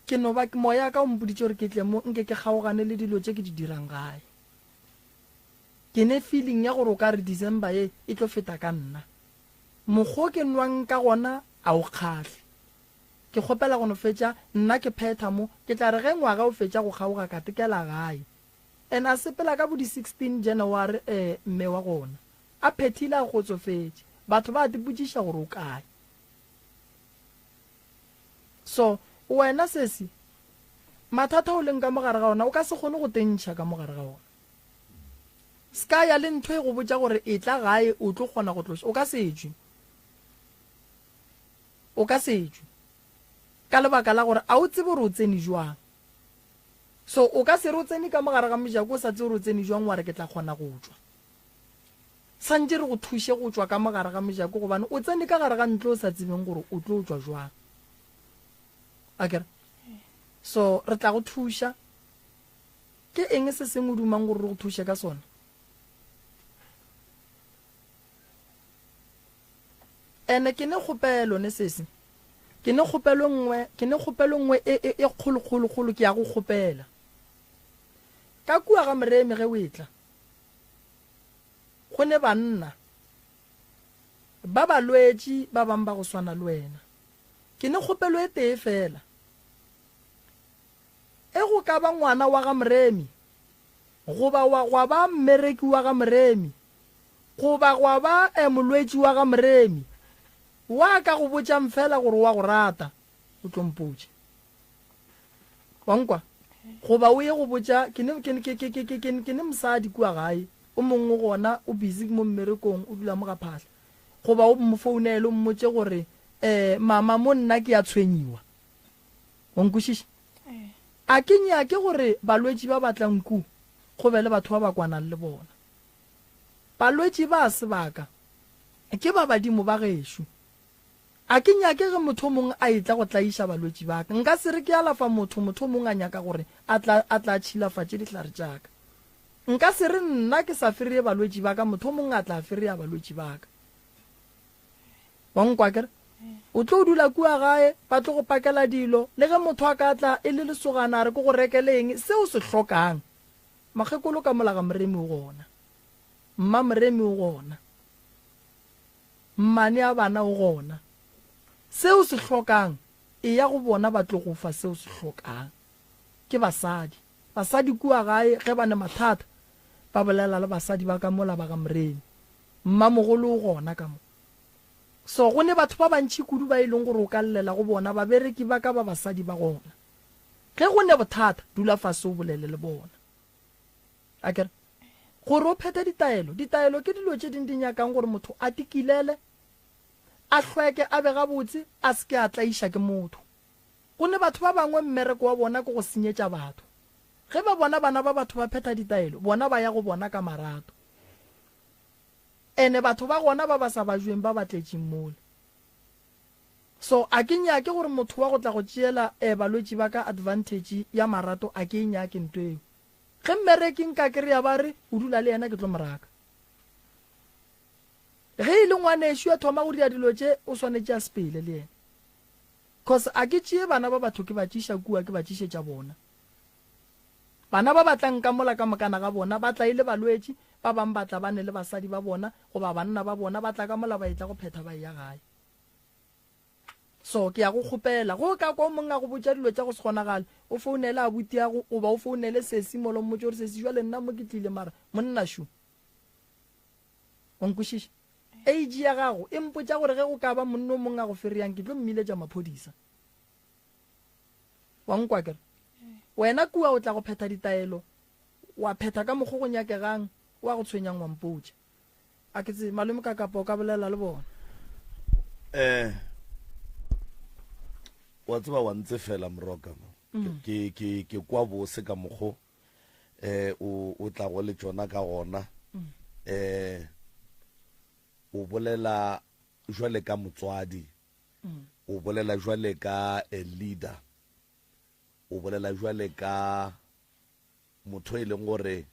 ke no ba moya ka o mpoditše gore ke tle mo nke ke kgaogane le dilo tše ke di dirang gae. Ke ne feeling ya gore o ka re December ye e tlo feta ka nna. Mokgwa o ke nwang ka gona a o kgahle. Ke kgopela go no fetša nna ke phetha mo, ke tla re ge ngwaga o fetša go kgaoga ka tekela gae. And a sepela ka bo di 16 January eh mme wa gona. A phethile a kgotsofetše. Batho ba tipotšiša gore o kae. So wena sesi, mathata o leng ka mo gare ga ona o ka se kgone go tentšha ka mo gare ga ona. Ska ya le ntho e go botša gore etla gae o tlo kgona go tloša, o ka se tšwe. O ka se tšwe. Ka lebaka la gore a o tsebe gore o tsene jwang. So o ka se re o tsene ka mo gare ga mojako o sa tsebe gore o tsene jwang wa re ke tla kgona go tšwa. Santše re go thuše go tšwa ka mo gare ga mojako gobane o tsene ka gare ga ntlo o sa tsebeng gore o tlo tšwa jwang. Akere? So re tla go thuša. Ke eng se sengwe o dumang gore re go thuše ka sona? Ene ke ne kgopelo ne sesi. Ke ne kgopelo nngwe, ke ne kgopelo nngwe e e e kgolo kgolo kgolo ke ya go kgopela. Ka kua ga Moremi ge o etla, go ne banna ba balwetši ba bang ba go swana le wena. Ke ne kgopelo e tee fela. E go ka ba ngwana wa ga Moremi, goba wa gwa ba mmereki wa ga Moremi, goba gwa ba e molwetši wa ga Moremi, wa ka go botšang feela gore o a go rata, o tlo mpotša. Wa nkwa? Goba o ye go botša, ke ne, ke, ke, ke, ke, ke, ke, ke ne mosadi kua gae, o mongwe gona o busy mo mmerekong, o dula mo ga Phahla. Goba o mo founele o mmotše gore, Eh, mama, mo nna ke a tshwenyiwa. Wa nkwešiša? A ke nyake gore balwetši ba ba tlang ku go be le batho ba ba kwanang le bona. Balwetši ba sebaka ke ba badimo ba gešo. A ke nyake ge motho o mongwe a etla go tlaiša balwetši ba ka. Nka se re ke alafa motho, motho o mongwe a nyaka gore a tla, a tla tšhilafatše dihlare tša ka. Nka se re nna ke sa fereye balwetši ba ka, motho o mongwe a tla fereya balwetši ba ka. Wa nkwa akere? O tlo dula kua gae, ba tlo go pakela dilo. Le ge motho a ka tla e le lesogana a re ke go rekele eng, se o se hlokang. Makgekolo ka mola ga Moremi o gona. Mma Moremi o gona. Mmane a bana o gona. Se o se hlokang, eya go bona ba tlo go fa se o se hlokang. Ke basadi. Basadi kua gae ge ba ne mathata, ba bolela le basadi ba ka mola ba ga Moremi. Mmamogolo o gona ka mo. So go ne batho ba bantši kudu ba e leng gore o ka llela go bona, babereki ba ka ba basadi ba gona. Ge go ne bothata, dula fase o bolele le bona. Akere? Gore o phethe ditaelo. Ditaelo ke dilo tše ding di nyakang gore motho a tikilele, a hlweke, a be gabotse, a se ke a tlaiša ke motho. Go ne batho ba bangwe mmereko wa bona ke go senyetša batho. Ge ba bona bana ba batho ba phetha ditaelo, bona ba ya go bona ka marato. Ene batho ba gona ba ba sa bajweng ba ba tletšeng mola. So a ke nyake gore motho wa go tla go tšeela eh balwetši ba ka advantage ya marato a ke e nyake nto eo. Ge mmereki nka kereya ba re o dula le yena ke tlo mo raka. Ge e le ngwanešu a thoma go dira dilo tše o swanetše a sepele le yena. Cause a ke tšee bana ba batho ke ba tšiša kua ke ba tšišetša bona. Bana ba ba tlang ka mola ka mokana ga bona ba tla e le balwetši, ba bang ba tla ba ne le basadi ba bona goba banna ba bona, ba tla ka mola ba etla go phetha ba eya gae. So ke ya go kgopela, ge o ka kwa o mongwe a go botša dilo tša go se kgonagale, o founele abutiago goba o founele sesi mola o mmotše gore sesi jwale nna mo ke tlile mara monna šo. Wa nkwešiša? Age ya gago e mpotša gore ge go ka ba monna o mongwe a go fereyang ke tlo mmiletša maphodisa. Wa nkwa akere? Wena kua o tla go phetha ditaelo, wa phetha ka mokgo go nyakegang, wa go tshwenyang wa mpotša. A ke tsebe, malome ka kapa o ka bolela le bona. Eh, wa tseba wa ntse fela moroka mo. Mm. Ke ke ke kwa bose ka mokgo eh o o tla go le tšona ka gona. Mm. Eh o bolela jwale ka motswadi. Mm. O bolela jwale ka a leader. O bolela jwale ka motho e leng gore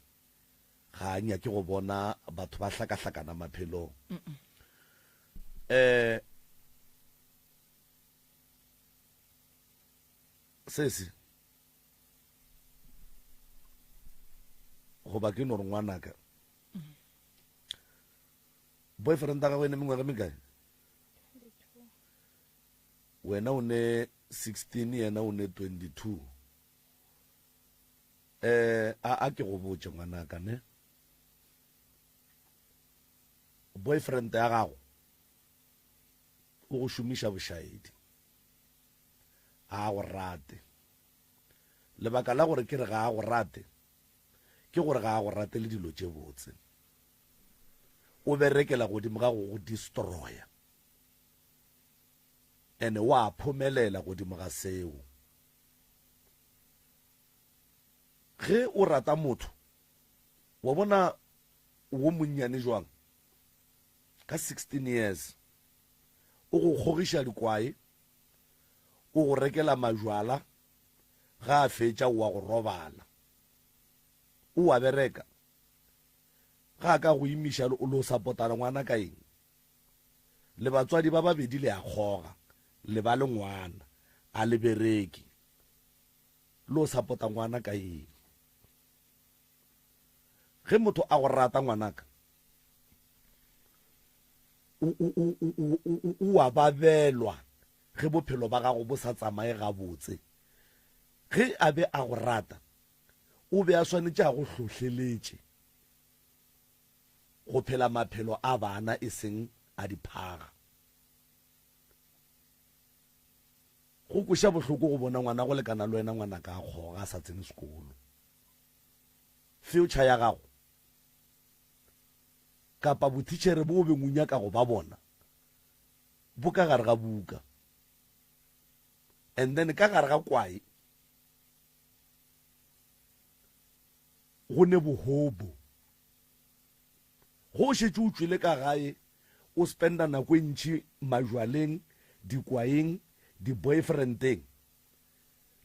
ga a nyake go bona batho ba hlakahlakana maphelong. Eh sesi goba ke no re ngwanaka boyfriend ya gagwe e ne mengwaga mekae wena o ne 16 yena o ne 22 eh a a ke go botše ngwanaka ne boyfriend ya gago o go šomiša bošaedi ga a go rate lebaka la gore ke re ga a go rate ke gore ga a go rate le dilo tše botse o berekela godimo ga go go destroya ene wa phomelela godimo ga seo ge o rata motho wa bona wo monnyane jwang ka 16 years o go kgogiša dikwae o go rekela majwala ga a fetša o wa go robala o wa bereka Ga a ka go imiša o lo sapotana ngwana ka eng? Le batswadi ba babedi le a kgoga, le ba le ngwana, a le bereke. Lo sapota ngwana ka eng? Ge motho a go rata ngwanaka, o a babelwa ge bophelo ba gago bo sa tsamaye gabotse. Ge a be a go rata, o be a swanetše a go hlohleletše go phela maphelo a bana e seng a diphaga. Go kweša bohloko go bona ngwana go lekana le wena ngwanaka a kgoga a sa tsene sekolo. Future ya gago kapa bothitšhere bo o beng o nyaka go ba bona bo ka gare ga buka and then ka gare ga kwae Go ne bohobo. Ge o šetše o tšwele ka gae, o spenda nako e ntši majwaleng, dikwaeng, di-boyfriendeng.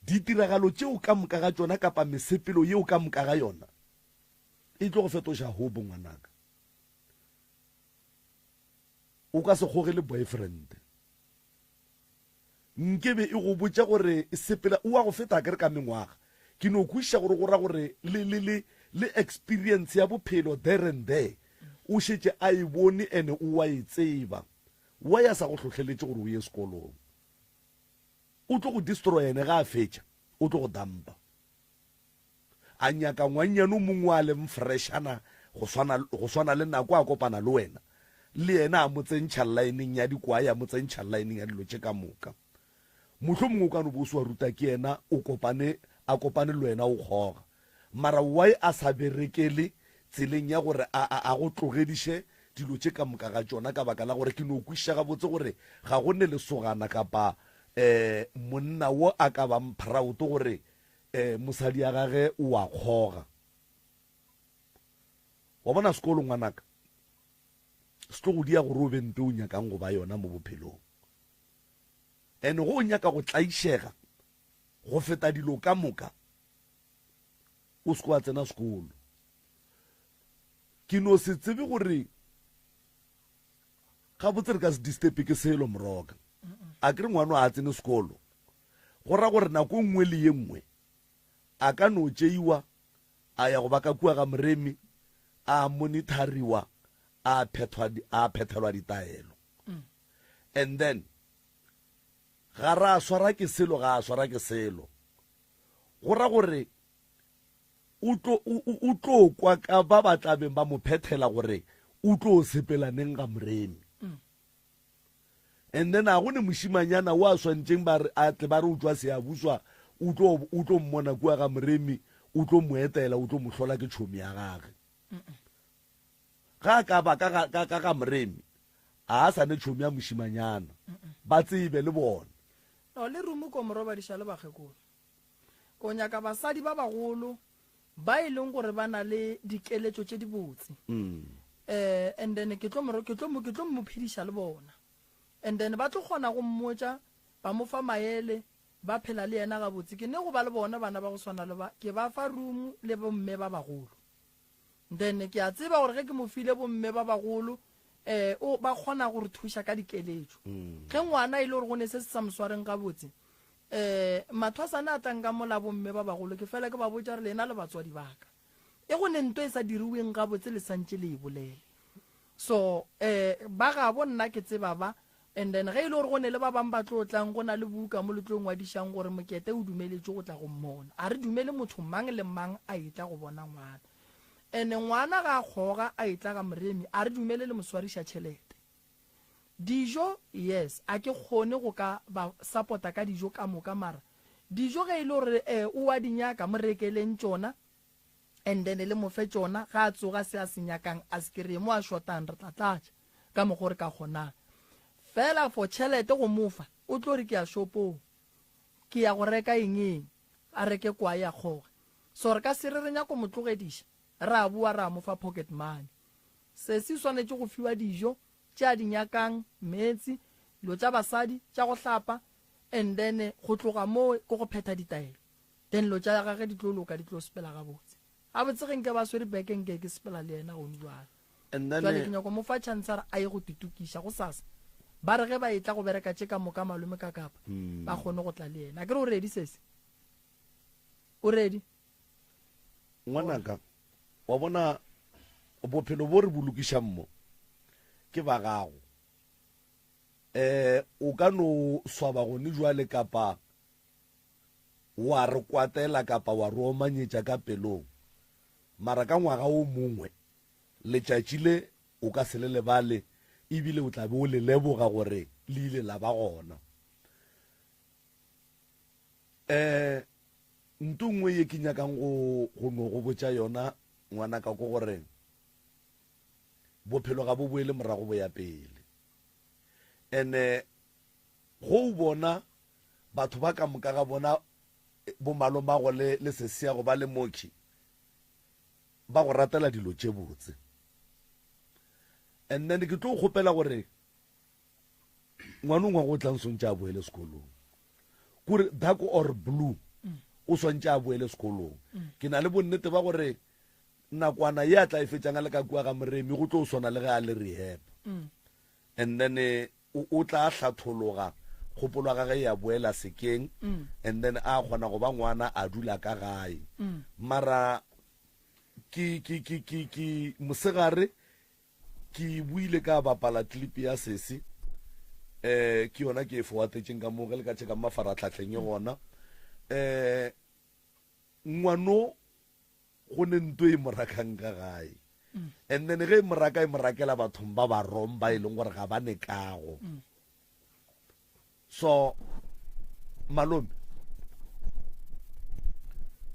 Ditiragalo tšeo ka moka ga tšona kapa mesepelo yeo ka moka ga yona e tlo go fetoša hobo ngwanaka. O ka se kgogele boyfriend. Nke be e go botša gore sepela, o a go feta akere ka mengwaga. Ke no kwešiša gore go ra gore le, le, le, le experience ya bophelo there and there o šetše a e bone ene o a e tseba. Why a sa go hlohleletše gore o ye sekolong? O tlo go destroy ene ga a fetša o tlo go dumpa. A nyaka ngwannyane o mongwe a leng freshana go swana, go swana le nako a kopana le wena, le yena a mo tsentšha llaeneng ya dikwae, a mo tsentšha llaeneng ya dilo tše ka moka. Mohlomongwe o ka no bo o se wa ruta ke yena, o kopane, a kopane le wena o kgoga. Mara why a sa berekele tseleng ya gore a, a, a go tlogediše dilo tše ka moka ga tšona, ka baka la gore ke no kwešiša gabotse gore ga go ne lesogana kapa um monna wo a ka bang proud gore Eh, mosadi ya gage o a kgoga. Wa bona sekolo ngwanaka, se tlo go dia gore o be nto o nyakang go ba yona mo bophelong. And go o nyaka go tlaišega go feta dilo ka moka, o se ke wa tsena sekolo. Ke no se tsebe gore gabotse re ka se disturbe ke selo moroka. A ke re ngwano a tsene sekolo, Go ra gore nako e nngwe le ye nngwe a ka no tšeiwa a ya go ba ka kua ga Moremi, a monithariwa, a phethwa, a phethelwa ditaelo. And then ga ra swara ke selo, ga a swara ke selo. Go ra gore o tlo, o, o, o tlo kwa ka ba ba tla beng ba mo phethela gore o tlo sepela neng ga Moremi. And then a go ne mošimanyana o a swantšeng ba re a tle ba re o tšwa Siyabuswa, o tlo o tlo mmona kua ga Moremi, o tlo mo etela, o tlo mo hlola ke tšhomi ya gage. Ga a ka ba ka ga ka ka ga Moremi, a a sa ne tšhomi ya mošimanyana. Ba tsebe le bona. No, le rumu ko mo robadiša le bakgekolo. Ko nyaka basadi ba bagolo ba e leng gore ba na le dikeletšo tše dibotse. Eh, and then ke tlo mo ke tlo mo ke tlo mo phediša le bona. And then ba tlo kgona go mmotša. Ba mo fa maele, ba phela le yena gabotse. Ke ne go ba le bona bana ba go swana le ba, ke ba fa room le bomme ba bagolo. Then ke a tseba gore ge ke mo file bomme ba bagolo, eh, o, ba kgona go re thuša ka dikeletšo. Ge ngwana e le gore go ne se se sa mo swareng gabotse, eh, mathwasana a tlang ka mola bomme ba bagolo, ke fela ke ba botša gore lena le batswadi ba ka. E go ne nto e sa diriweng gabotse le santše le e bolele. So, eh, ba gabo nna ke tseba ba, and then ge e le gore go ne le ba bang ba tlo tlang, go na le buka mo le tlo ngwadišang gore Mokete o dumeletšwe go tla go mmona. A re dumele motho mang le mang a etla go bona ngwana. And ngwana ga a kgoga a etla ga Moremi, a re dumele le mo swariša tšhelete. Dijo, yes, a ke kgone go ka ba support-a ka dijo ka moka mara dijo ge e le gore eh, o a di nyaka, mo rekeleng tšona and then le mo fe tšona, ga a tsoga se a se nyakang a se kry-e, mo a shotang re tla tlatša ka mokgo re ka kgonang. Fela for tšhelete go mo fa, o tlo re ke ya shopong, ke ya go reka eng eng, a reke kwae a kgoge. So re ka se re re nyako mo tlogediša, ra boa ra mo fa pocket money. Sesi o swanetše go fiwa dijo tše a di nyakang, meetse, dilo tša basadi tša go hlapa and then go tloga moo ke go phetha ditaelo. Then dilo tša gage di tlo loka, di tlo sepela gabotse. Gabotse ge nke ba swere beke nke ke sepela le yena gone jwale. And then Jwale ke nyako mo fa chance a re a ye go titokiša gosasa. Ba re ge ba etla go bereka tše ka moka malome ka kapa ba kgone go tla le yena. Akere o ready sesi? O ready? Ngwanaka, wa bona bophelo bo re bo lokišang mo ke ba gago. Eh, o ka no swaba gone jwale kapa wa re kwatela kapa wa re omanyetša ka pelong, mara ka ngwaga o mongwe letšatši le o ka se le lebale ebile o tla be o le leboga gore le ile la ba gona. Um nto nngwe ye ke nyakang go go no go botša yona ngwanaka ke gore bophelo ga bo boele morago bo ya pele. Ene go o bona batho ba ka moka ga bona bomalomago le le sesiago ba le mokhi ba go ratela dilo tše botse. And then ke tlo kgopela gore ngwana ngwa go tlang swantše a boele sekolong, kore dark or blue o swantše a boele sekolong. Ke na le bonnete ba gore nakwana ye a tla e fetšang a le ka kua ga Moremi go tlo swana le ge a le rehab. And then o tla hlathologa, kgopolo ya gage ya boela sekeng, and then a kgona go ba ngwana a dula ka gae. Mara ke ke ke ke ke mosegare ke buile ka bapala clip ya sesi, eh ke yona ke e forwardetšeng ka mo ge le ka checka mafaratlhatlheng e gona. Eh ngwano go ne nto e mo rakang ka gae, and then ge e mo raka e mo rakela bathong ba ba wrong ba e leng gore ga ba ne kago. So malome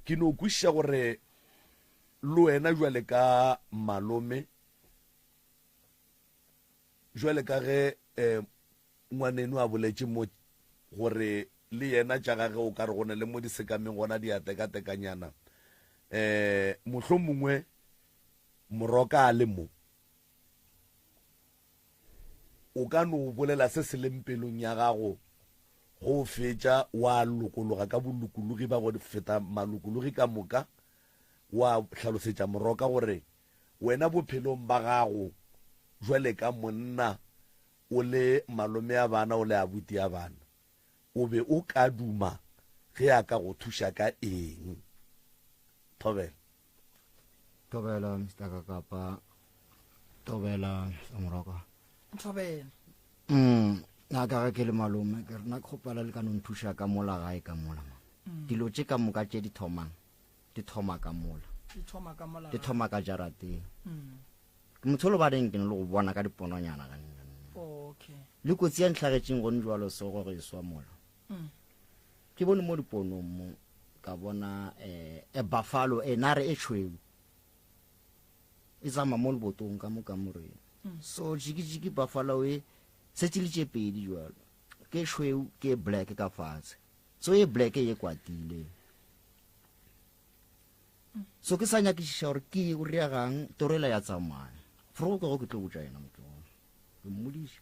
ke no kwešiša gore le wena jwale ka malome, jwale ka ge eh, ngwaneno a boletše mo gore le yena tša gage o ka re go ne le mo di sekameng gona di a tekatekanyana, eh mohlomongwe Moroka a le mo, o ka no bolela se se leng pelong ya gago go fetša wa lokologa ka bolokologi ba go feta malokologi ka moka, wa hlalosetša Moroka gore wena bophelong ba gago jwale ka monna o le malome a bana, o le abuti a bana, o be o ka duma ge a ka go thuša ka eng? Thobela. Thobela, Mister Kakapa. Thobela, Mister Moroka. Thobela. Nna ka ge ke le malome, ke re nna ke kgopela le ka no nthuša ka mola gae ka mola, ma. Dilo tše ka moka tše di thomang, di thoma ka mola. Di thoma ka mola Di gae. thoma ka jarateng. Ke motho o lebaneng ke ne le go bona ka dipononyana gannyane. Okay. Le kotsi ya ntlhagetšeng gone jwalo se gore e swa mola. Ke bone mo diponong mo ka bona eh buffalo e nare e tšhweu e tsamaya mo lebotong ka mo kamoreng. So jiki jiki buffalo e setse le tše pedi jwalo, ke tšhweu ke black ka fatshe. So e black e kwatile. So ke sa nyakišiša gore ke o reagang toro ela ya tsamaya. Forogo ke go ke tlo botša yena motlogolo. Ke mmodiša.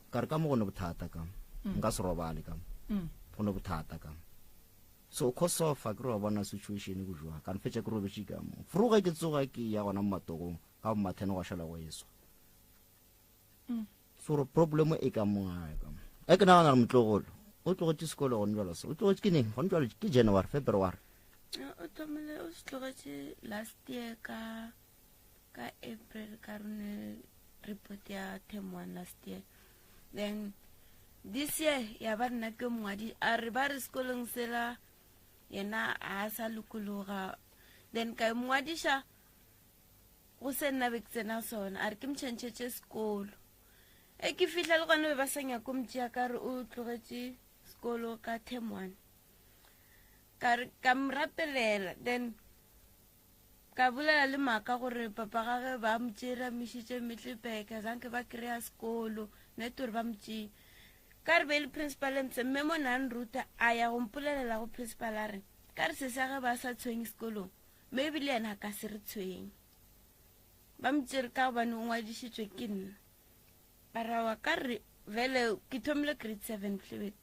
Ka re ka mo go ne bothata ka. Nka se robale ka mo. Go ne bothata ka mo. So cause of a ke re wa bona situation go jwa ka nfetša ke robetše ka mo. Froge ke tsoga ke ya gona mo matogong ka bo mathene gwa šala go eswa. So re problem e ka mo gae ka mo. E ke nagana gore motlogolo o tlogetše sekolo gone jalo se o tlogetše ke neng gone jalo ke January February. O thomile o se tlogetše last year ka ka April ka rone report ya term 1 last year. Then this year ya ba nna ke mongwadi a re ba re sekolong sela yena a sa lokologa then ka mongwadiša go se nna be ke tsena sona a re ke motšhentšhetše sekolo e ke fihla le gona be ba sa nyako motšea ka re o tlogetše sekolo ka term 1 ka re ka mo rapelela then Ka bolela le maaka gore papa gage ba mo tšere a mišitše Middelburg, zanke ba kry-a sekolo, nete gore ba mo tšee. Ka re be le principal mpse, mme mo na nruta a ya go mpolelela go principal a re, ka re sesi ya ge ba sa tshwenye sekolong, maybe le yena a ka se re tshwenye. Ba mo tšere ka gobane o ngwadišitšwe ke nna. Ba ra wa ka re vele ke thomile grade 7 tlebe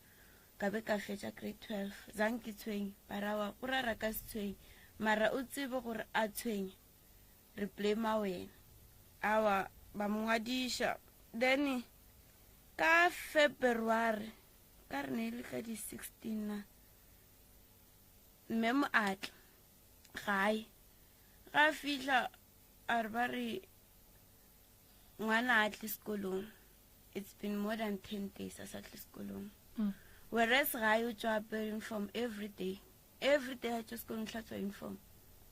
ka be ka fetša grade 12 zang ke tshwenye ba ra wa go rara ka se tshwenye mara o tsebe gore a tshwenye re blame wena awa ba mo ngwadiša then ka February ka re ne e le ka di 16 na mme mo atla gae ga fihla a re ba re Ngwana a tle sekolong. It's been more than 10 days a sa tle sekolong. Whereas gae o tšwa apere uniform every day. Every day a tšwa sekolong hlatswa uniform.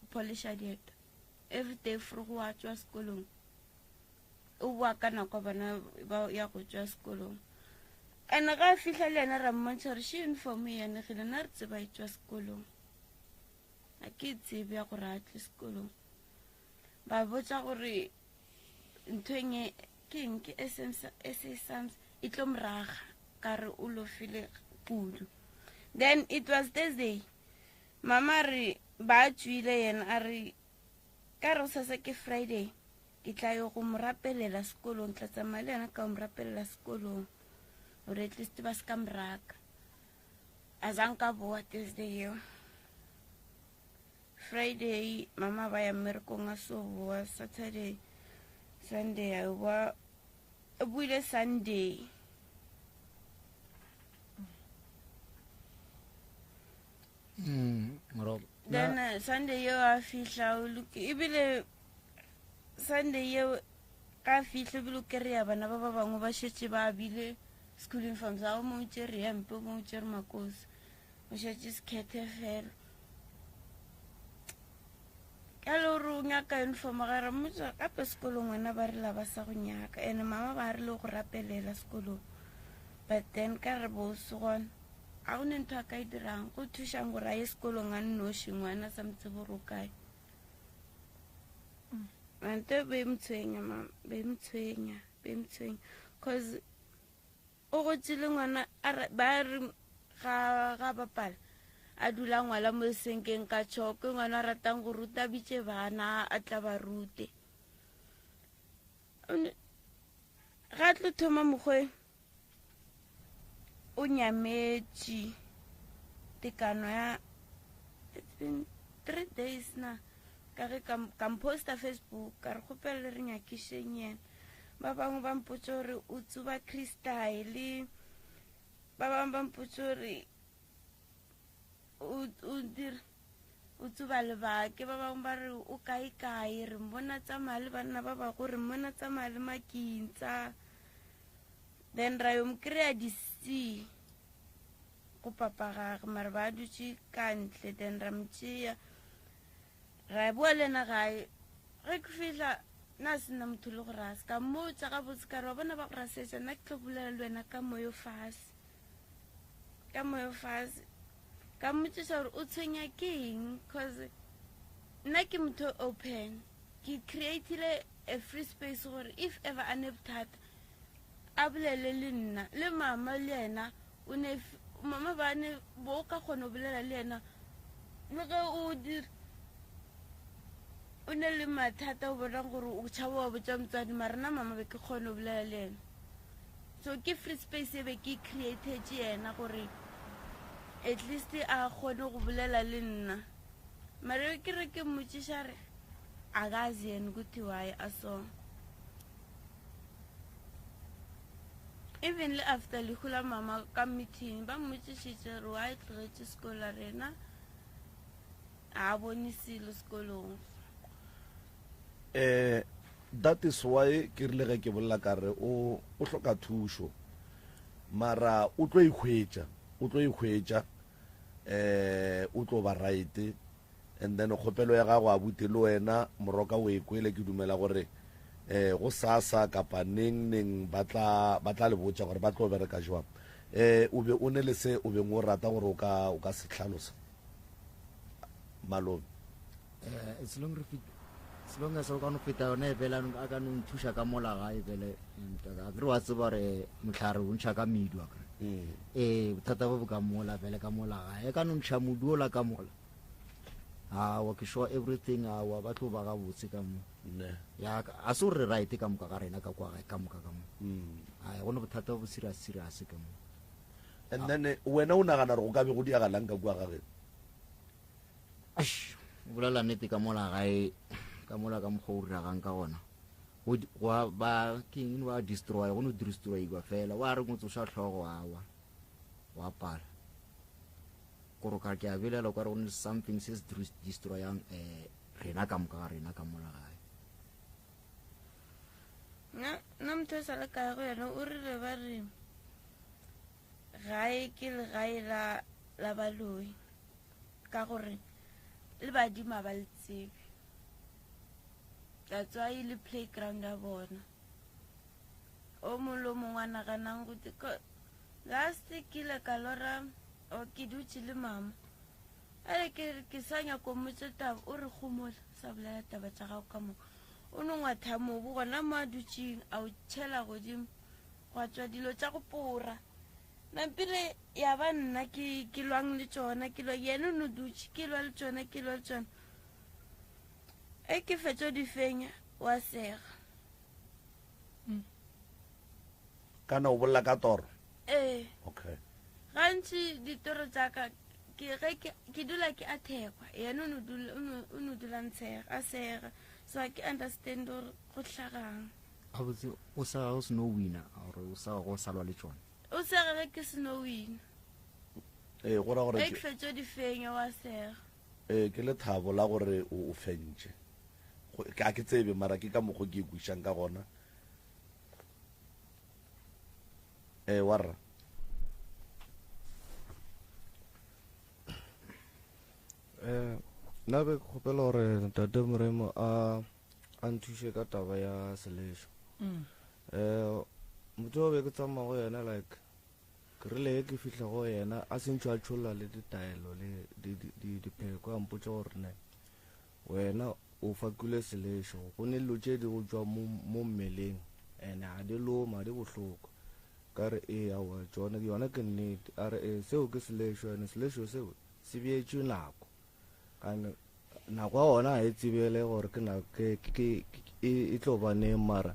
O polisha dieta. Every day frogo wa tšwa sekolong. O boa ka nako bana ba ya go tšwa sekolong. And ga a fihla le yena ra mmontšha gore she uniform e yanegile nna re tseba e tšwa sekolong. A ke e tsebe ya gore a tle sekolong. Ba botša gore ntho enge ke eng ke SA Sums e tlo moraga ka re o lofile kudu. Then it was Thursday. Mama re ba tšwile yena a re ka re sasa ke Friday ke tla yo go mo rapelela sekolong tla tsamaya le yena ka mo rapelela sekolong gore at least ba se ka moraka. A zanka boa Thursday eo. Friday mama ba ya mmerekong a so boa Saturday Sunday a boa o buile Sunday then Sunday yeo a fihla o loke ebile Sunday yeo ka fihla ebile o kry-a bana ba ba bangwe ba šetše ba bile school uniform sa o mongwe tšere hempe o mongwe tšere makosi o šetše sekhethe fela ka le gore o nyaka uniform ga re mmotsa gape sekolong wena ba re la ba sa go nyaka ene mama ba re le go rapelela sekolong but then ka re bo se gona ga go ne ntho a ka e dirang go thušang gore a ye sekolong a nnoši ngwana sa mo tsebe gore o kae nte be motshwenya mama be motshwenya be motshwenya cause O gotše le ngwana a re, ba re ga ga bapala a dula ngwala mo senkeng ka tšhoko ngwana a ratang go ruta bitše bana a tla ba rute ga tlo thoma mokgwe o nyametše tekano ya it's been 3 days na ka ge ka mposta Facebook ka re kgopela le re nyakišeng yena Ba bangwe ba mpotša gore o tsuba crystal, ba bangwe ba mpotša gore o dira o tsuba lebake, ba bangwe ba re o kae kae, re mmona tsamaya le banna ba bago, re mmona tsamaya le makintsa. Then ra yo mo kry-a di-C go papa gage, mare ba dutše ka ntle, then ra mo tšea. Ra boa le yena gae. Ge ke fihla, na se nna motho le go rasa. Ka mmotša gabotse ka re, wa bona ba go rasetša, nna ke tlo bolela le wena ka moyo fase. Ka moyo fase. Ka mmotšiša gore o tshwenya ke eng, cause nna ke motho open. Ke creatile a free space gore if ever a ne bothata, a bolele le nna. Le mama le yena o ne, mama ba ne bo ka kgona go bolela le yena le ge o dira o ne le mathata o bonang gore o tšhaba wa botša motswadi mara nna mama be ke kgone go bolela le yena. So ke free space e be ke createtše yena gore at least a kgone go bolela le nna. Mara ke re ke mmotšiša re akazi yena ukuthi why a so. Even le after lehu la mama ka meeting ba mmotšišitše re why tlogetše sekolo rena a bone selo sekolong. Eh that is why ke rile ge ke bolela ka re o o hloka thušo mara o tlo e hwetša o tlo e hwetša eh o tlo ba right and then kgopelo ya gago abuti le wena moroka o e kwele ke dumela gore eh go sasa kapa neng neng ba tla ba tla le botša gore ba tlo bereka jwang eh o be o ne le se o beng o rata gore o ka o ka se hlalosa malome Eh, as long re fit as long as o ka no feta yone e fela a ka no nthuša ka mola gae fele a kere wa tseba gore mohlare o ntšha ka medu a kere mm. ee bothata bo bo ka mola fele ka mola gae e ka no ntšha modu ola ka mola awa ke sure everything awa ba tlo ba gabotse ka mo ya a se gore right ka moka ga rena ka kwa gae ka moka ka mo mm. a go ne bothata bo serious serious ka mo and then eh, wena o nagana gore go ka be go diagalang ka kua gageno Eish, o bolela nnete ka mola gae ka mola ka mokgwa o diragang ka gona go di- gwa ba ke eng ba destroy go no destroyiwa fela wa re go tsoša tlhogo awa wa pala kore ka ke a belela o ka re go ne something se se destroyang um rena ka moka ga rena ka mola gae nna nna motho o sa le kae go yena o rile ba re gae ke legae la la baloi ka gore le badimo ba le tsebe that's why e le playground ya bona o mongwe le o mongwe a naganang gote last ke ile ka lora o ke dutše le mama ale ke re ke sa nyako mmotse taba o re gomola sa bolela taba tša gago ka moka o no ngwatha mobu gona mo a dutšeng a o tšhela godimo gwa tšwa dilo tša go pora nampile ya ba nna ke ke lwang le tšona ke lwa yena o no dutše ke lwa le tšona ke lwa le tšona e ke fetšo di fenya wa sega kana o bolela ka toro ee okay gantši ditoro tša ka ke ge ke ke dula ke athekwa yena o no dula o no- o no dula ntshega a sega so ga ke understand gore go hlagang gabotse o sa o seno wina or o sa go sa lwa le tšona o sega ge ke seno wina ee go ra gore ge ke fetso di fenya wa sega ee ke lethabo la gore o o fentše ga ke tsebe mara ke ka mokgo ke ikwišang ka gona ee warra um nna be ke kgopela gore ntate moremo a a nthuše ka taba ya selešo um motho o be ke tsamaya go yena like ke rile ge ke fihla go yena a sentšho a tšholla le ditaelo le dipheko a mpotša gore ne wena o fakile selešo go ne dilo tše di go tšwa mo mmeleng and ga di loma di bohloko ka re ee aowa tšona yona ke nnete a re ee seo ke selešo and selešo seo se beetšwe nako Kane nako ya gona ga e tsebele gore ke nako ke ke e tlo ba neng mara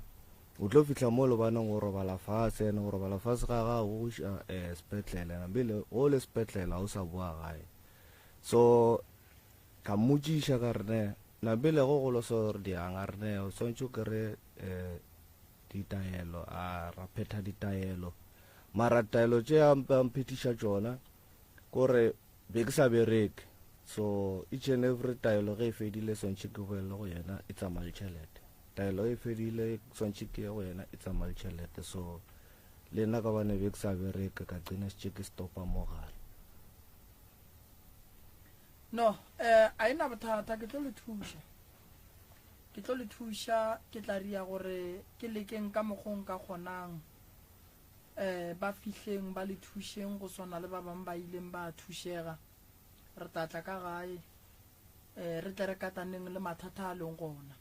o tlo fihla mo lebaneng go robala fase ene go robala fase ga gago go iša um sepetlele nabile go le sepetlele ga o sa boa gae so ka mmotšiša ka re ne nabile go golo so re diang a re ne o swantše o kry um ditaelo a ra phetha ditaelo mara taelo tše a mphetiša tšona kore Be ke sa bereke so each and every taelo ge e fedile swantšhe ke boele go yena e tsamaya le tšhelete. Taelo e fedile swantšhe ke ye go yena e tsamaya le tšhelete so le nna ka bane be ke sa bereke ka qina šetše ke stopa mo gare. No, eh, a e na bothata, ke tlo le thuša. Ke tlo le thuša, ke tla ria gore ke lekeng ka mokgwa o nka kgonang. um ba fihleng ba le thušeng go swana le ba bangwe ba ileng ba thušega. Re tla tla ka gae um re tle re kataneng le mathata a leng gona.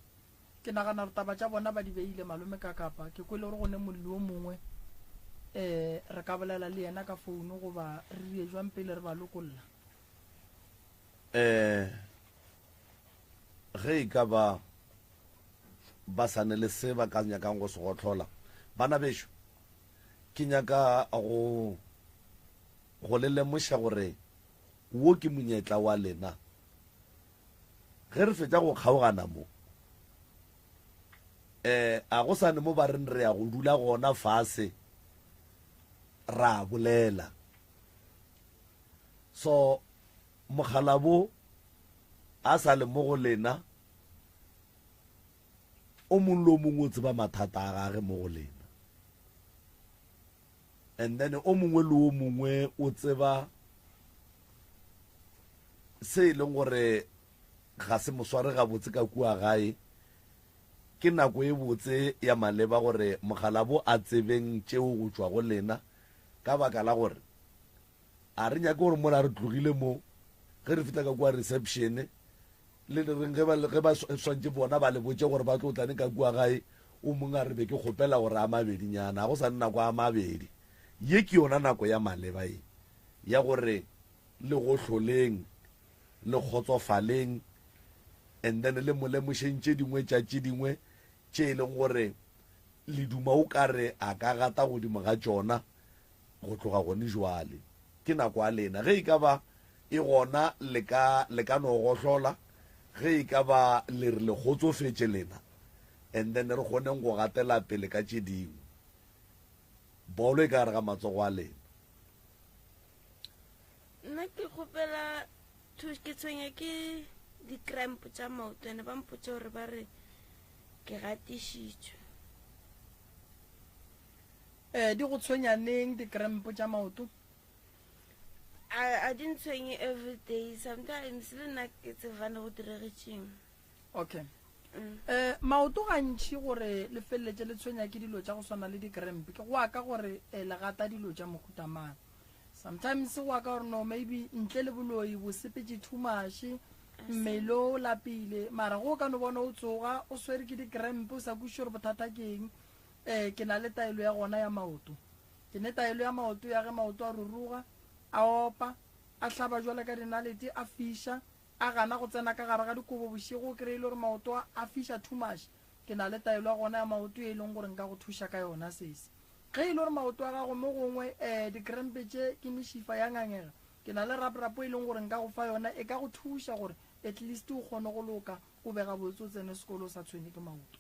Ke nagana gore taba tša bona ba di beile malome ka kapa ke kwele gore go ne molli o mongwe um re ka bolela le yena ka founu goba re rie jwang pele re ba lokolla. Um ge e ka ba ba sa ne le se ba ka nyakang go se gohlola. Bana bešo, Ke nyaka go go le lemoša gore wo ke monyetla wa lena. Ge re fetša go kgaogana mo, eh, a go sane mo ba reng re ya go dula gona fase ra bolela. So mokgalabo a sa le mo go lena, o mongwe le o mongwe o tseba mathata a gage mo go lena. And then o mongwe le o mongwe o tseba se e leng gore ga se mo sware gabotse ka kua gae. Ke nako e botse ya maleba gore mokgalabo a tsebeng tšeo go tšwa go lena, ka baka la gore a re nyake gore mola re tlogile mo, ge re fihla ka kua reception, le le reng ge ba, ge ba swantše bona ba le botše gore ba tlo tlane ka kua gae, o mongwe a re be ke kgopela gore a mabedinyana, ga go sa ne nako a mabedi. Ye ke yona nako ya maleba ye, ya gore le gohloleng, le kgotsofaleng, and then le mo lemošeng tše dingwe tša tše dingwe tše e leng gore le duma o ka re a ka gata godimo ga tšona go tloga gone jwale. Ke nako ya lena. Ge e ka ba e gona le ka, le ka no gohlola, ge e ka ba le re le kgotsofetše lena, and then re kgoneng go gatela pele ka tše dingwe. Bolo e ka gare ga matsogo a lena. Nna ke kgopela thušo, ke tshwenya ke di-cramp tša maoto, ene ba mpotša gore ba re ke gatišitšwe. Eh, di go tshwenya neng di-cramp tša maoto? A, a di ntshwenye everyday, sometimes le nna ke tsebane go diregetšeng. Okay. Eh, maoto gantši gore le feleletše le tshwenya ke dilo tša go swana le di-cramp, ke go aka gore eh, le gata dilo tša mohuta mang. Sometimes go aka gore no maybe ntle le boloi bo sepetše too much, mmele o lapile, mara go o ka no bona o tsoga o swere ke di-cramp o sa kwešiše gore bothata ke eng. Eh, ke na le taelo ya gona ya maoto. Ke ne taelo ya maoto ya ge maoto a ruruga, a opa, a hlaba jwale ka dinalete, a fiša, a gana go tsena ka gare ga dikobo bošego, o kreye e le gore maoto a, a fiša too much. Ke na le taelo ya gona ya maoto ye e leng gore nka go thuša ka yona, sesi. Ge e le gore maoto a gago mo gongwe, eh, dikrempe tše ke mešifa ya ngangega, ke na le raprapo e leng gore nka go fa yona, e ka go thuša gore at least o kgone go loka, o be gabotse, o tsene sekolo o sa tshwenye ke maoto.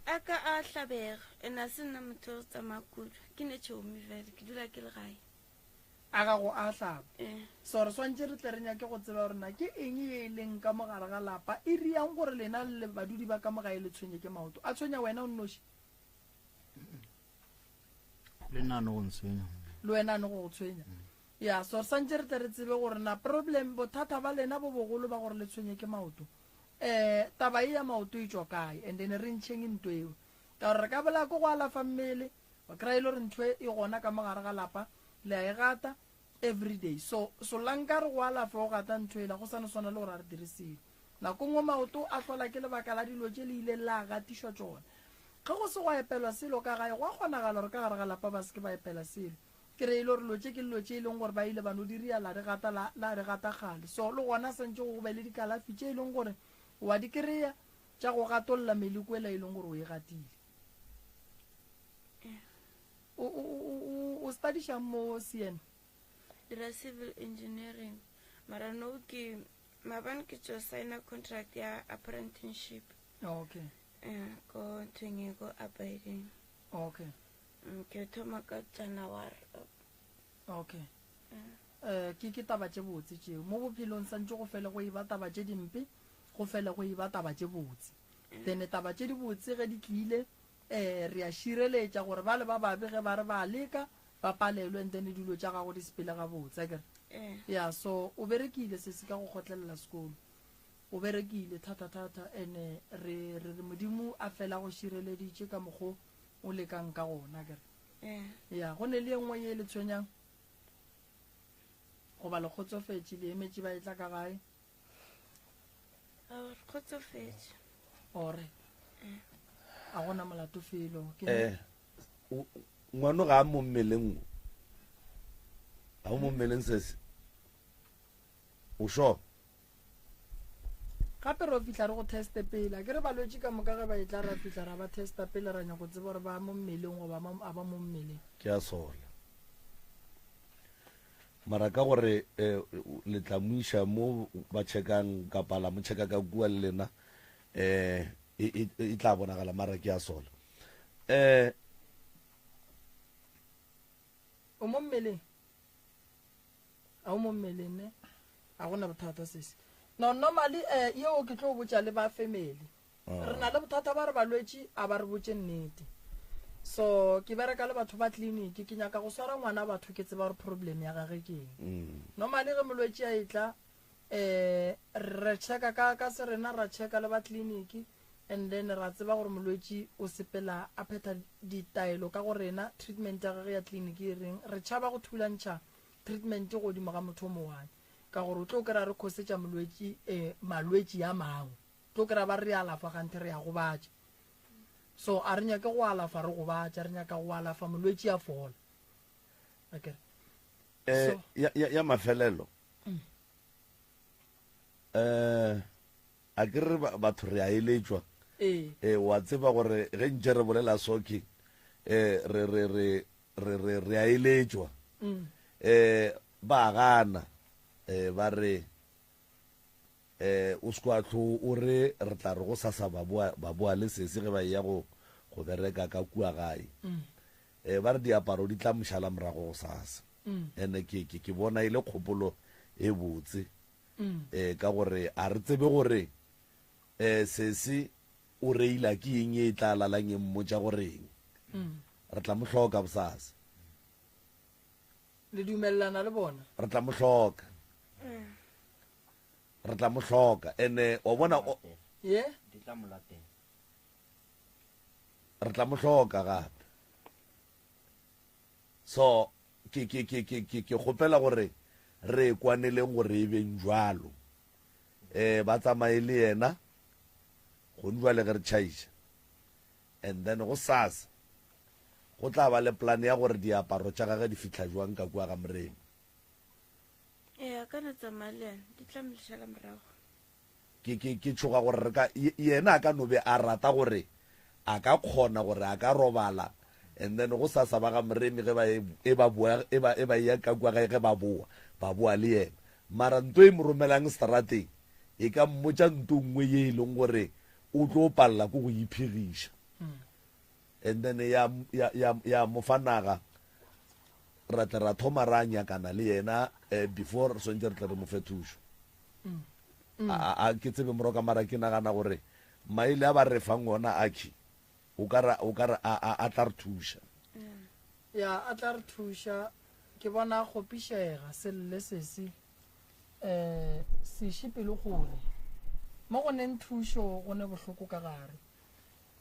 A ka a hlabega, and a se nna motho wa go tsamaya kudu. Ke ne tšhomi fela, ke dula ke le gae. A gago a hlaba. Ee. So re swantše re tle re nyake go tseba gore na ke eng ye e leng ka mo gare ga lapa e riang gore lena le badudi ba ka mo gae le tshwenye ke maoto. A tshwenya wena o nnoši? Le nna a no go ntshwenya. Le wena a no go go tshwenya. Ya, so re swantše re tle re tsebe gore na problem, bothata ba lena bo bogolo ba gore le tshwenye ke maoto. Eh, taba ye ya maoto e tšwa kae? And then re ntšheng nto eo. Ka gore re ka bolaya ke go alafa mmele, wa kry-a e le gore ntho e gona ka mo gare ga lapa, le a e gata everyday. So, solanka re go alafa o gata ntho ela, go sa no swana le gore a re dire selo. Nako nngwe maoto a hlola ke lebaka la dilo tše le ileng la gatišwa tšona. Ge go se gwa epelwa selo ka gae, gwa kgonagala gore ka gare ga lapa ba se ke ba epela selo. Ke re e le gore dilo tše ke dilo tše e leng gore ba ile ba no di ria la di gata la, la di gata kgale. So le gona santše go be le dikalafi tše e leng gore wa di kry-a tša go gatolla meleko ela e leng gore o e gatile. O, o, o, o, o studišang mo CN? Dira civil engineering. Mara no ke maabane ke tšo signa contract ya apprenticeship. Okay. Eh, ko nthong e ko abiding. Okay. Mm, ke thoma ka January. Okay. Eh, ke ke taba tše botse tšeo. Mo bophelong santše go fele go eba taba tše dimpe, go fele go eba taba tše botse. Then taba tše dibotse ge di tlile, eh, re a šireletša gore ba le ba babe ge ba re ba leka, ba palelwe, and then dilo tša gago di sepele gabotse, akere? Eh. Ya, so o berekile sesi ka go kgotlelela sekolo. O berekile thata thata, ene re re re Modimo a fela go šireleditše ka mokgo o lekang ka gona, akere? Eh. Ya, go ne le e nngwe ye le tshwenyang? Goba le kgotsofetše, le emetše ba etla ka gae? Ao, re kgotsofetše. Ore. Eh. A gona molato felo. Ke Eh, ngwano ga a mo mmeleng o. Ga o mo mmeleng sese. O sure? Gape ro fihla re go teste pele. Akere balwetši ka moka ge ba etla ra fihla ra ba testa pele ra nyako tseba gore ba mo mmeleng goba a ba mo mmeleng. Ke a sola. Mara ka gore eh, le tla mo iša mo ba checkang kapa la mo checka ka kua le lena eh e, e, e tla bonagala mara ke a sola. Eh O mo mmeleng? A o mo mmeleng ne? A gona bothata sesi. No normally eh yeo ke tlo botša le ba family. Re na le bothata ba re balwetši a ba re botše nnete. So ke bereka le batho ba clinic ke nyaka go swara ngwana batho ke tseba gore problem ya gage ke eng. Mm. Normally ge molwetši a etla eh re checka ka ka se rena ra checka le ba clinic and then ra tseba gore molwetši o sepela a phetha ditaelo ka go rena treatment ya gage ya clinic e reng re tšhaba go thulantšha treatment godimo ga motho o mongwane ka gore o tlo kry-a re khosetša molwetši um malwetši a mangwe tlo kry-a ba re alafa ganthe re ya gobatša so a re nyake go alafa re gobatša re nyaka go alafa molwetši a fola akere eh, so, ya, ya, ya mafelelo mm. eh a ke re batho re a eletšwa ee eh, wa tseba gore ge ntše re bolela soke eh re re re re re re a eletšwa mm. eh ba gana eh ba re eh o se kwa tlo o re re tla re go sasa ba boa ba boa le sesi ge ba eya go go bereka ka kua gae mm. eh ba re diaparo di tla mošala morago go sasa mm. ene ke ke ke bona e le kgopolo e botse mm. eh ka gore a re tsebe gore eh sesi o reila ke eng e tla lalang e mmotša goreng mm. re tla mo hloka bosasa Le dumelelana le bona? Re tla mo hloka. Re tla mo hloka. Ene wa bona o Ye? Di tla mo latela. Re tla mo hloka gape. So ke ke ke ke ke ke kgopela gore re kwaneleng gore e beng jwalo. Eh ba tsamaye le yena gone jwale ge re tšhaiša. And then gosasa go tla ba le plan ya gore diaparo tša gage di fihla jwang ka kua ga Moremi. Ee, a ka no tsamaya le yena, di tla mo lešala morago. Ke, ke, ke tšhoga gore re ka, yena a ka no be a rata gore a ka kgona gore a ka robala and then gosasa ba ga Moremi ge ba e, e ba boa, e ba, e ba eya ka kua gae ge ba boa, ba boa le yena. Mara nto e mo romelang seterateng e ka mmotša nto nngwe ye e leng gore o tlo palela ko go iphegiša and then ya, ya, ya, ya mo fa naga ra tle ra thoma ra nyakana le yena eh, before re swantse re tle re mo fe thušo a, a ke tsebe moroka mara ke nagana gore maele a ba re fang ona akhi o ka re o ka re a, a, a tla re thuša ya a tla re thuša ke bona a kgopišega selle sesi um se iše pelo kgole. Mo go neng thušo go ne bohloko ka gare.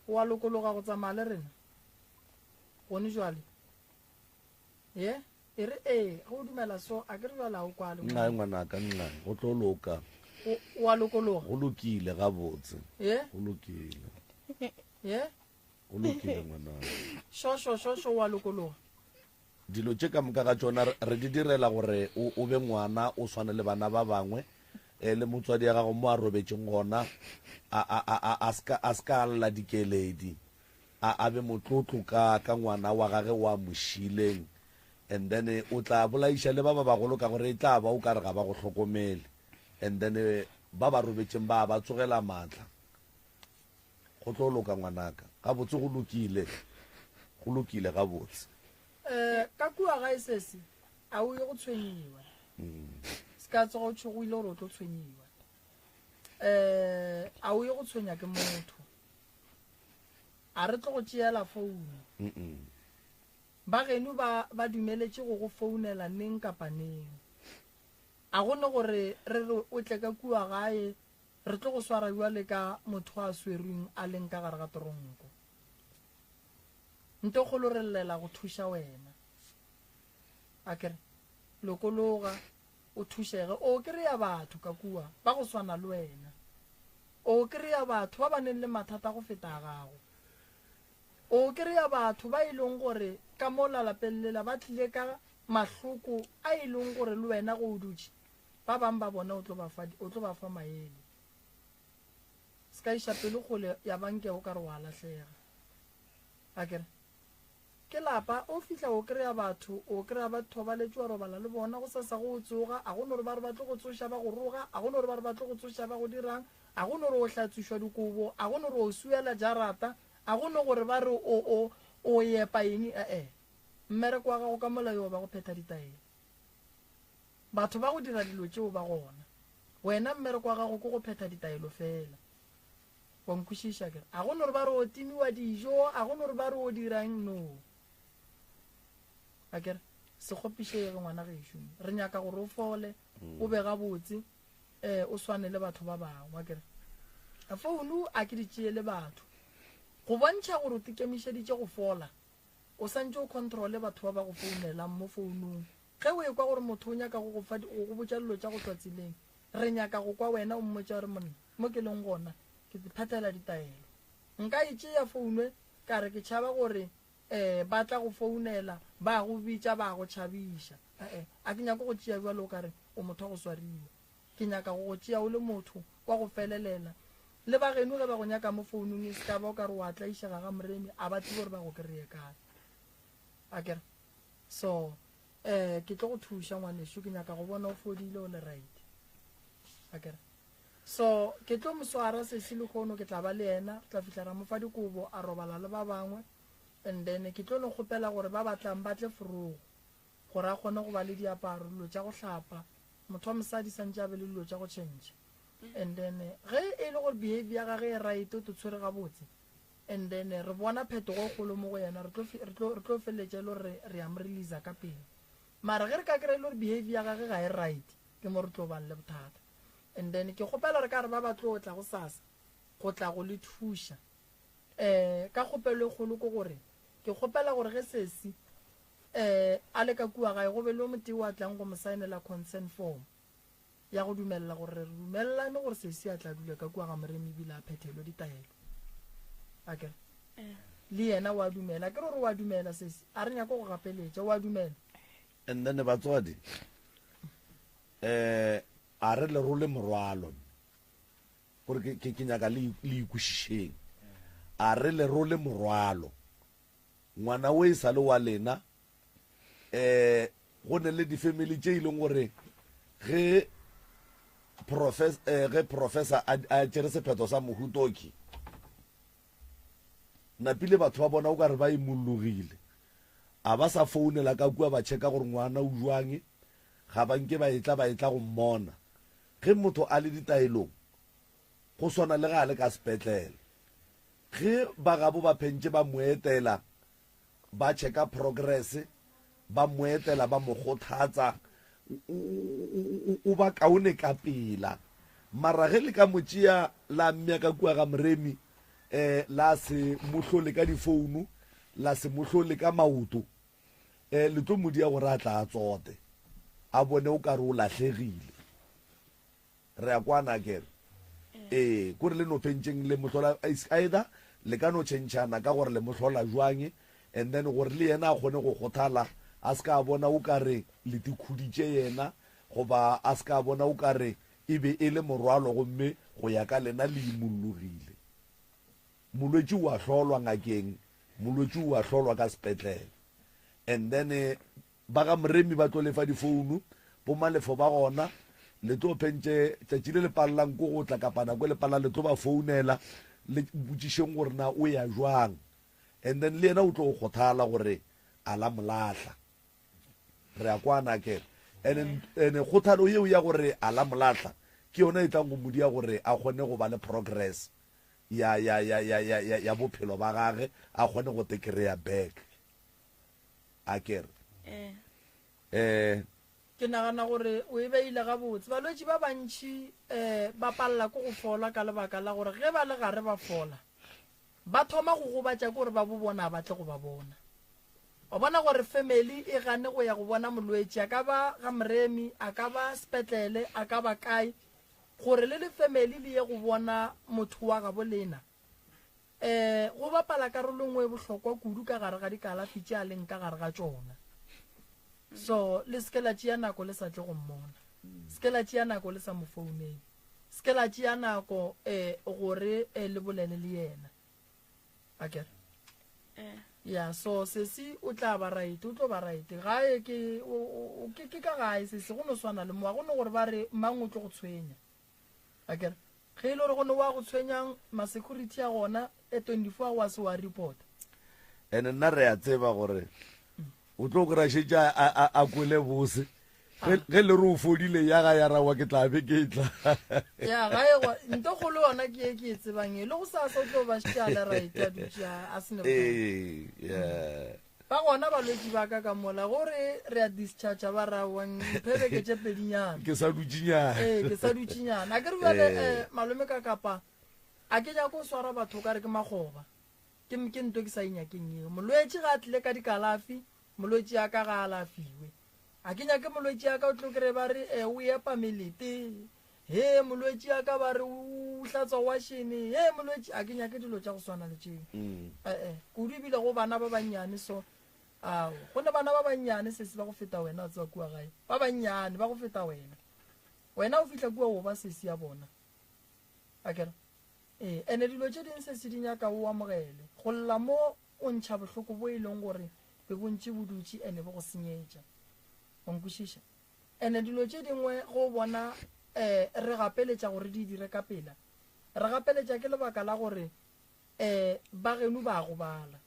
O a lokologa go tsamaya le rena? Gone jwale? Ye? E re ee, ge o dumela so, a ke re jwale a o kwale. Nxae ngwanaka, nxae. Go tlo loka. O, o a lokologa? Go lokile gabotse. Ye? Go lokile. Ye? Go lokile ngwanaka. Šošo, šošo, o a lokologa? Dilo tše ka moka ga tšona re di direla gore o, o be ngwana, o swane le bana ba bangwe. E, le motswadi ya gago mo a robetšeng gona, a, a, a, a, a se ka, a se ka lla dikeledi. A, a be motlotlo ka, ka ngwana wa gage o a mo šiileng. And then o tla bolaiša le ba ba bagolo ka gore e tla ba o ka re ga ba go hlokomele. And then ba ba robetšeng ba ba tsogela maatla. Go tlo loka ngwanaka. Gabotse go lokile. Go lokile gabotse. Eh, ka kua gae sesi, a o ye go tshwenyiwa. Se ka tsoga o tshogile gore o tlo tshwenyiwa. Eh, a o ye go tshwenya ke motho. A re tlo go tšeela founu. Ba geno ba ba dumeletše go go founela neng kapa neng. A go ne gore re re o tle ka kua gae Re tlo go swara bjale ka motho a swerweng a leng ka gare ga toronko. Nto kgolo re llela go thuša wena. Akere, lokologa, o thušege. O kry-a batho ka kua ba go swana le wena. O kry-a batho ba ba neng le mathata go feta a gago. O kry-a batho ba e leng gore ka mola lapeng lela ba tlile ka mahloko a e leng gore le wena ge o dutše ba bang ba bona o tlo ba fa, o tlo ba fa maele. Se ka iša pelo kgole ya ba nke o ka re wa lahlega. Akere? Ke lapa, o fihla o kry-a batho, o kry-a ba thobaletše wa robala le bona, gosasa ge o tsoga, a go no re ba re ba tlo go tsoša ba go roga, a go no re ba re ba tlo go tsoša ba go dirang, a go no re o hlatswišwa dikobo, a go no re o swiela jarata, a go no gore ba re o, o, o epa eng, e-e. Mmereko wa gago ka mola yo ba go phetha ditaelo. Batho ba go dira dilo tšeo ba gona. Wena mmereko wa gago ke go phetha ditaelo feela. Wa nkwešiša akere? A go no re ba re o timiwa dijo, a go no re ba re o dirang, no. Akere? Se kgopišege ngwana gešo. Re nyaka gore o fole, o be gabotse, eh, o swane le batho ba bangwe, akere? Founu a ke di tšeele batho. Go bontšha gore o tikemišeditše go fola, o santše o controle batho ba ba go founelang mo founung. Ge o ekwa gore motho o nyaka go go fa, go go botša dilo tša go tšwa tseleng, re nyaka go kwa wena o mmotša gore, Monna, mo ke leng gona, ke phethela ditaelo. Nka e tšea founu ka re ke tšhaba gore um ba tla go founela, ba go bitša, ba go tšhabiša. E-e, a ke nyake go tšea bjalo o ka re o motho wa go swariwa. Ke nyaka go go tšea o le motho wa go felelela. Le ba geno ge ba go nyaka mo founung e se ka ba o ka re o a tlaišega ga Moremi, a ba tsebe gore ba go kry-e kae. Akere? So, eh, ke tlo go thuša ngwanešu, ke nyaka go bona o fodile o le right. Akere? So, ke tlo mo swara sesi lehono, ke tla ba le yena, re tla fihla ra mo fa dikobo, a robala le ba bangwe. And then ke tlo no kgopela gore ba batlang ba tle forogo, gore a kgone go ba le diaparo, dilo tša go hlapa. Motho wa mosadi santše a be le dilo tša go tšhentšha. And then ge e le gore behavior ya gage e right, o to tshwere gabotse, and then re bona phetogo e kgolo mo go yena, re tlo, re tlo, re tlo feleletša e le gore re, re a mo releasa ka pele. Mara ge re ka kry-a e le gore behavior ya gage ga e right, ke mo re tlo bang le bothata. And then ke kgopela re ka re ba ba tlo tla gosasa go tla go le thuša. Um ka kgopelo e kgolo ke gore ke kgopela gore ge sesi um a le ka kua gae go be le o motee wa tlang go mo saenela consent form ya go dumelela gore re dumelelane gore sesi a tla dula ka kua ga Moremi ebile a phethelwe ditaelo. Akere? Le yena wa dumela. Akere gore wa dumela sesi? A re nyake go gapeletša, wa dumela. And then batswadi eh a re le role morwalo gore ke ke ke nyaka le le ikwešišeng a re le role morwalo ngwana o e sa le wa lena eh go ne le di-family tše e leng gore ge professor eh, ge professor a, a tšere sephetho sa mohutoki napile batho ba bona o ka re ba imologile a ba sa founela ka kua ba checka gore ngwana o jwang ga ba nke ba etla ba etla go mmona ge motho a le ditaelong go swana le ga a le ka sepetlele ge ba gabo ba phentše ba mo etela ba checka progress ba mo etela ba mo kgothatsa o ba kaone ka pela mara ge le ka mo tšea la mmea ka kua ga moremi um la se mo hlole ka difounu la se mo hlole ka maoto um le tlo mo dia gore a tla a tsote a bone o ka re o lahlegile Re a kwana akere? Ee, kore le no fentšeng le mohlola is either le ka no tšhentšhana ka gore le mohlola jwang and then gore le yena a kgone go kgothala a se ka a bona o ka re le tikhuditše yena goba a se ka a bona o ka re e be e le morwalo gomme go ya ka lena le imollogile. Molwetši o a hlolwa ngakeng, molwetši o a hlolwa ka sepetlele and then Ba ga Moremi ba tlo lefa difounu, bo Malefo ba gona, le tlo phentše tšatši le le palelang ko go tla kapa nako e le palelang le tlo ba founela le botšišeng gore na o ya jwang and then le yena o tlo kgothala gore a la mo lahla. Re a kwana akere? And and kgothalo yeo ya gore a la mo lahla ke yona e tlang go mo dia gore a kgone go ba le progress ya ya ya ya ya ya bophelo ba gage a kgone go te kry-a back. A ke re? Eh. Eh. Ke nagana gore o e beile gabotse. Balwetši ba bantši um ba palela ke go fola ka lebaka la gore ge ba le gare ba fola, ba thoma go gobatša ke gore ba bo bona ba tle go ba bona. Wa bona gore family e gane go ya go bona molwetši, a ka ba ga Moremi, a ka ba sepetlele, a ka ba kae, gore le le family le ye go bona motho wa gabo lena. Ee, go bapala karolo nngwe e bohlokwa kudu ka gare ga dikalafi tše a leng ka gare ga tšona. So, le se ke la tšea nako le sa tle go mmona. Se ke la tšea nako le sa mo founele. Se ke la tšea nako um gore le bolele le yena. Akere? Eh. Ya, so sesi o tla ba right, o tlo ba right. Gae ke, o, o, ke, ke ka gae sesi, go no swana le moa, go no gore ba re mang o tlo go tshwenya. Akere? Ge e le gore go ne wa go tshwenyang, ma-security a gona, e 24 hours wa reporta. Ene nna re a tseba gore o tlo kry-a šetše a kwele bose ge ge le re o fodile ya ga ya rawa ke tla be ke tla. Ya gae go nto kgolo yona ke e ke e tsebang e le go sasa o tlo ba šetše a le right a dutše a se ne bothata. Ee, yeah. Ba gona balwetši ba ka ka mola gore re a discharge ba ra wa mphe beke tše pedinyana. Ke sa dutšinyana. Ee, ke sa dutšinyana. A ke re bjale eh, malome ka kapa a ke nyake go swara batho o ka re ke makgoba. Ke, ke nto ke sa e nyakeng eo. Molwetši ga a tlile ka dikalafi, molwetši ya ka ga a alafiwe. A ke nyake molwetši ya ka o tlo kry ba re eh, o epa melete. He molwetši ya ka ba re o hlatswa washene. He molwetši, a ke nyake dilo tša go swana le tšeo. Eh-eh, kudu ebile go bana ba bannyane so. Ao, go ne bana ba bannyane sesi ba go feta wena, wa tseba kua gae. Ba bannyane ba go feta wena. Wena o fihla kua o ba sesi ya bona. Akere? Ee, ene dilo tše ding se se di nyaka o amogele. Go lla mo o ntšha bohloko bo e leng gore be bo ntše bo dutše ene bo go senyetša. Wa nkwešiša? Ene dilo tše dingwe ge o bona um re gapeletša gore re di dire ka pela, re gapeletša ke lebaka la gore um ba geno ba a gobala.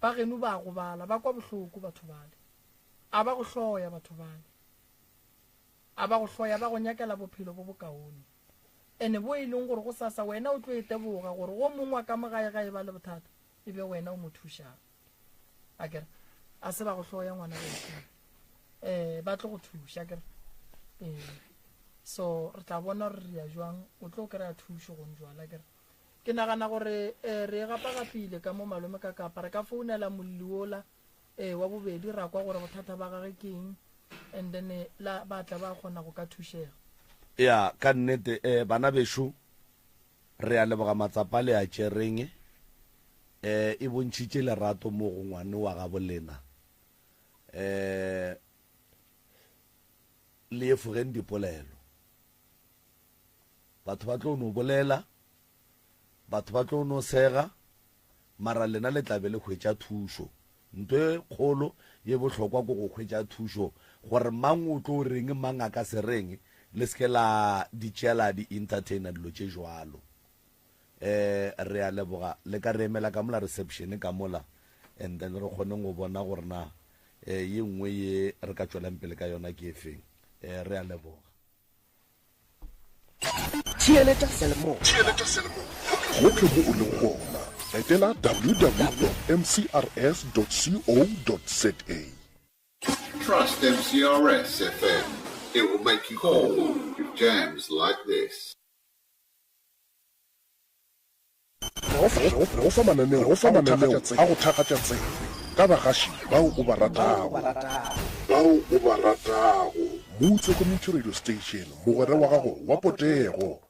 Ba geno ba a gobala, ba kwa bohloko batho bale. A ba go hloya batho bale. A ba go hloya, ba go nyakela bophelo bo bokaone. Ene bo e leng gore gosasa wena o tlo iteboga gore go mongwe wa ka mo gae ga e ba le bothata e be wena o mo thušang. Akere a se ba go hloya ngwana gešo. Eh ba tlo go thuša akere. Eh so re tla bona gore re ya jwang o tlo kry-a thušo gong jwale akere. Ke nagana gore eh re e gapagapile ka mo malome ka kapa re ka founela molli wola eh wa bobedi ra kwa gore bothata ba gage ke eng and then eh, la ba tla ba kgona go ka thušega. Ya, ka nnete, eh, bana bešo, re a leboga matsapa le a tšereng. Eh, e bontšhitše lerato mo go ngwane wa gabo lena. Eh, le efogeng dipolelo. Batho ba tlo no bolela, Batho ba tlo no sega, mara lena le tla be le hwetša thušo. Nto e kgolo ye bohlokwa ke go hwetša thušo, gore mang o tlo reng, mang a ka se reng, le se ke la di tšea la di entertainer dilo tše jwalo. Eh, re a leboga, le ka re emela ka mola reception ka mola, and then re kgoneng go bona gore na eh, ye nngwe ye re ka tšwelang pele ka yona ke efeng. Eh, re a leboga. Theeletša seyalemoya gohle mo o lego gona. Etela www.mcrs.co.za. Trust MCRS FM. It will make you call with jams like this. Re go fa mananeo a go thakgatša tsebe ka bagaši bao o ba ratago. Bao o ba ratago. Moutse Community Radio Station, mogwera wa gago wa potego.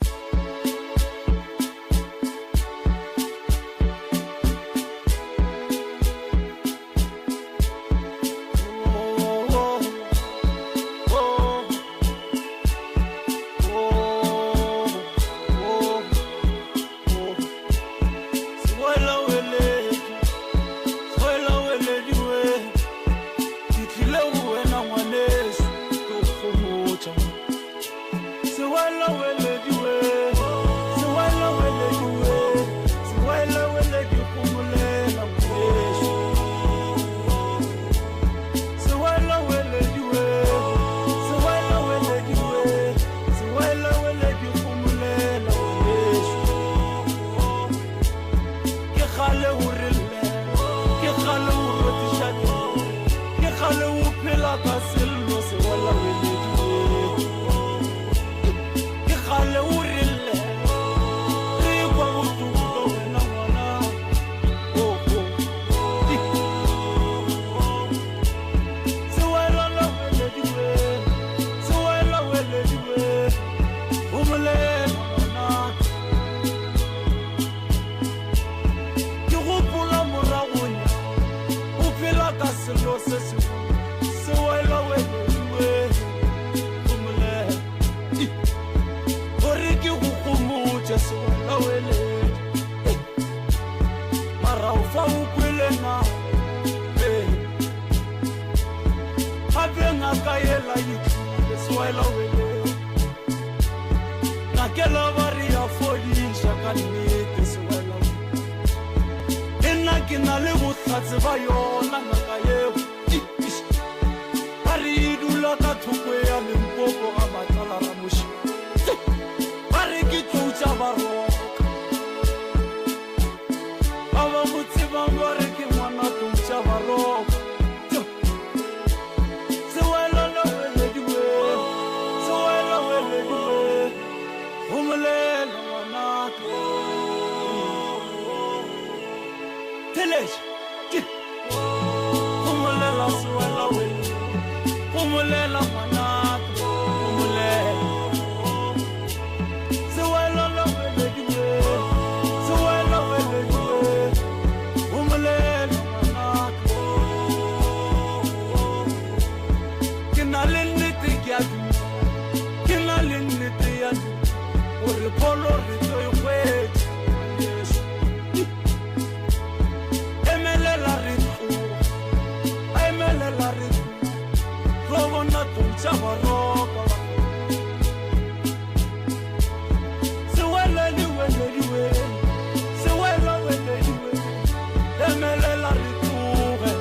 la e tlile sewela wele ngakela ba re ya fodiša ka nnete sewela le nna ke na le bohlatse ba yona ngaka yeo ba re e dula ka thoko ya limpopo ga matlala ramoši ba re ke tlou tša baroka ba ba mo tsebang ba re ke ngwana tlou tša baroka Homolela ngwanaka Theletša Homolela sewela wele Homolela ngwanaka Homolela Sewela la wele diwe Sewela wele diwe Homolela ngwanaka Ke na le nnete ke a duma Ke na le nnete ya duma Gore pholo re tlo e hwetša ngwaneso Emelela re tloga Emelela re tloga Tlo bona tlou tša baroka Sewela diwele diwele Sewela wele diwele Emelela re tloge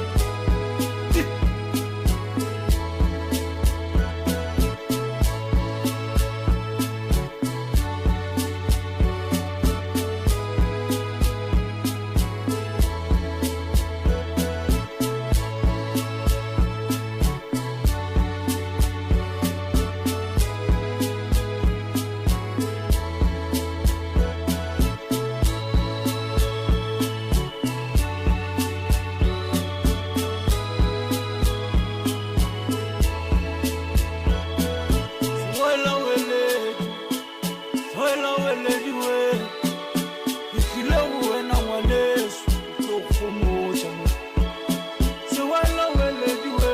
Sewela weledi, sewela weledi we. Ke tlile go wena ngwaneso, ke tlo go gomotša mo. Sewela weledi we,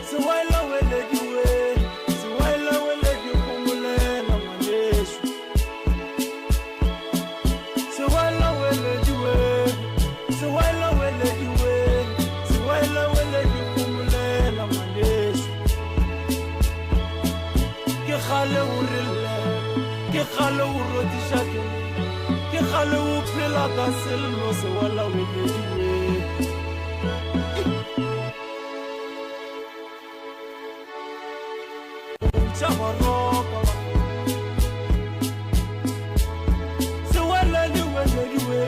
sewela weledi we, sewela weledi gomolela ngwaneso. Sewela weledi we, sewela weledi we, sewela weledi gomolela ngwaneso. Ke kgale o re llela, ke kgale o rothiša keledi, ke kgale o phela ka sello sewela weledi we. Tša baroka ba. Sewela diwele diwe,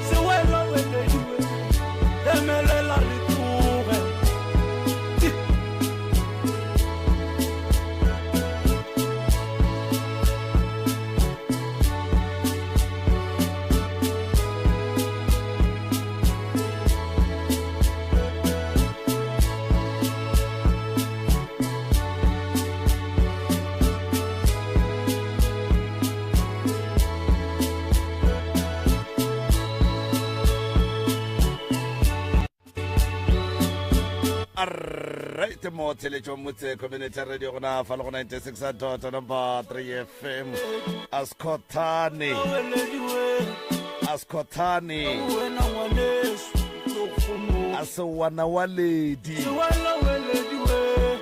sewela wele diwe, emelela re tloge. Right mo theletšo motse community radio gona fa le go 96 dot number 3 fm askhothane askhothane a sewana wa ledi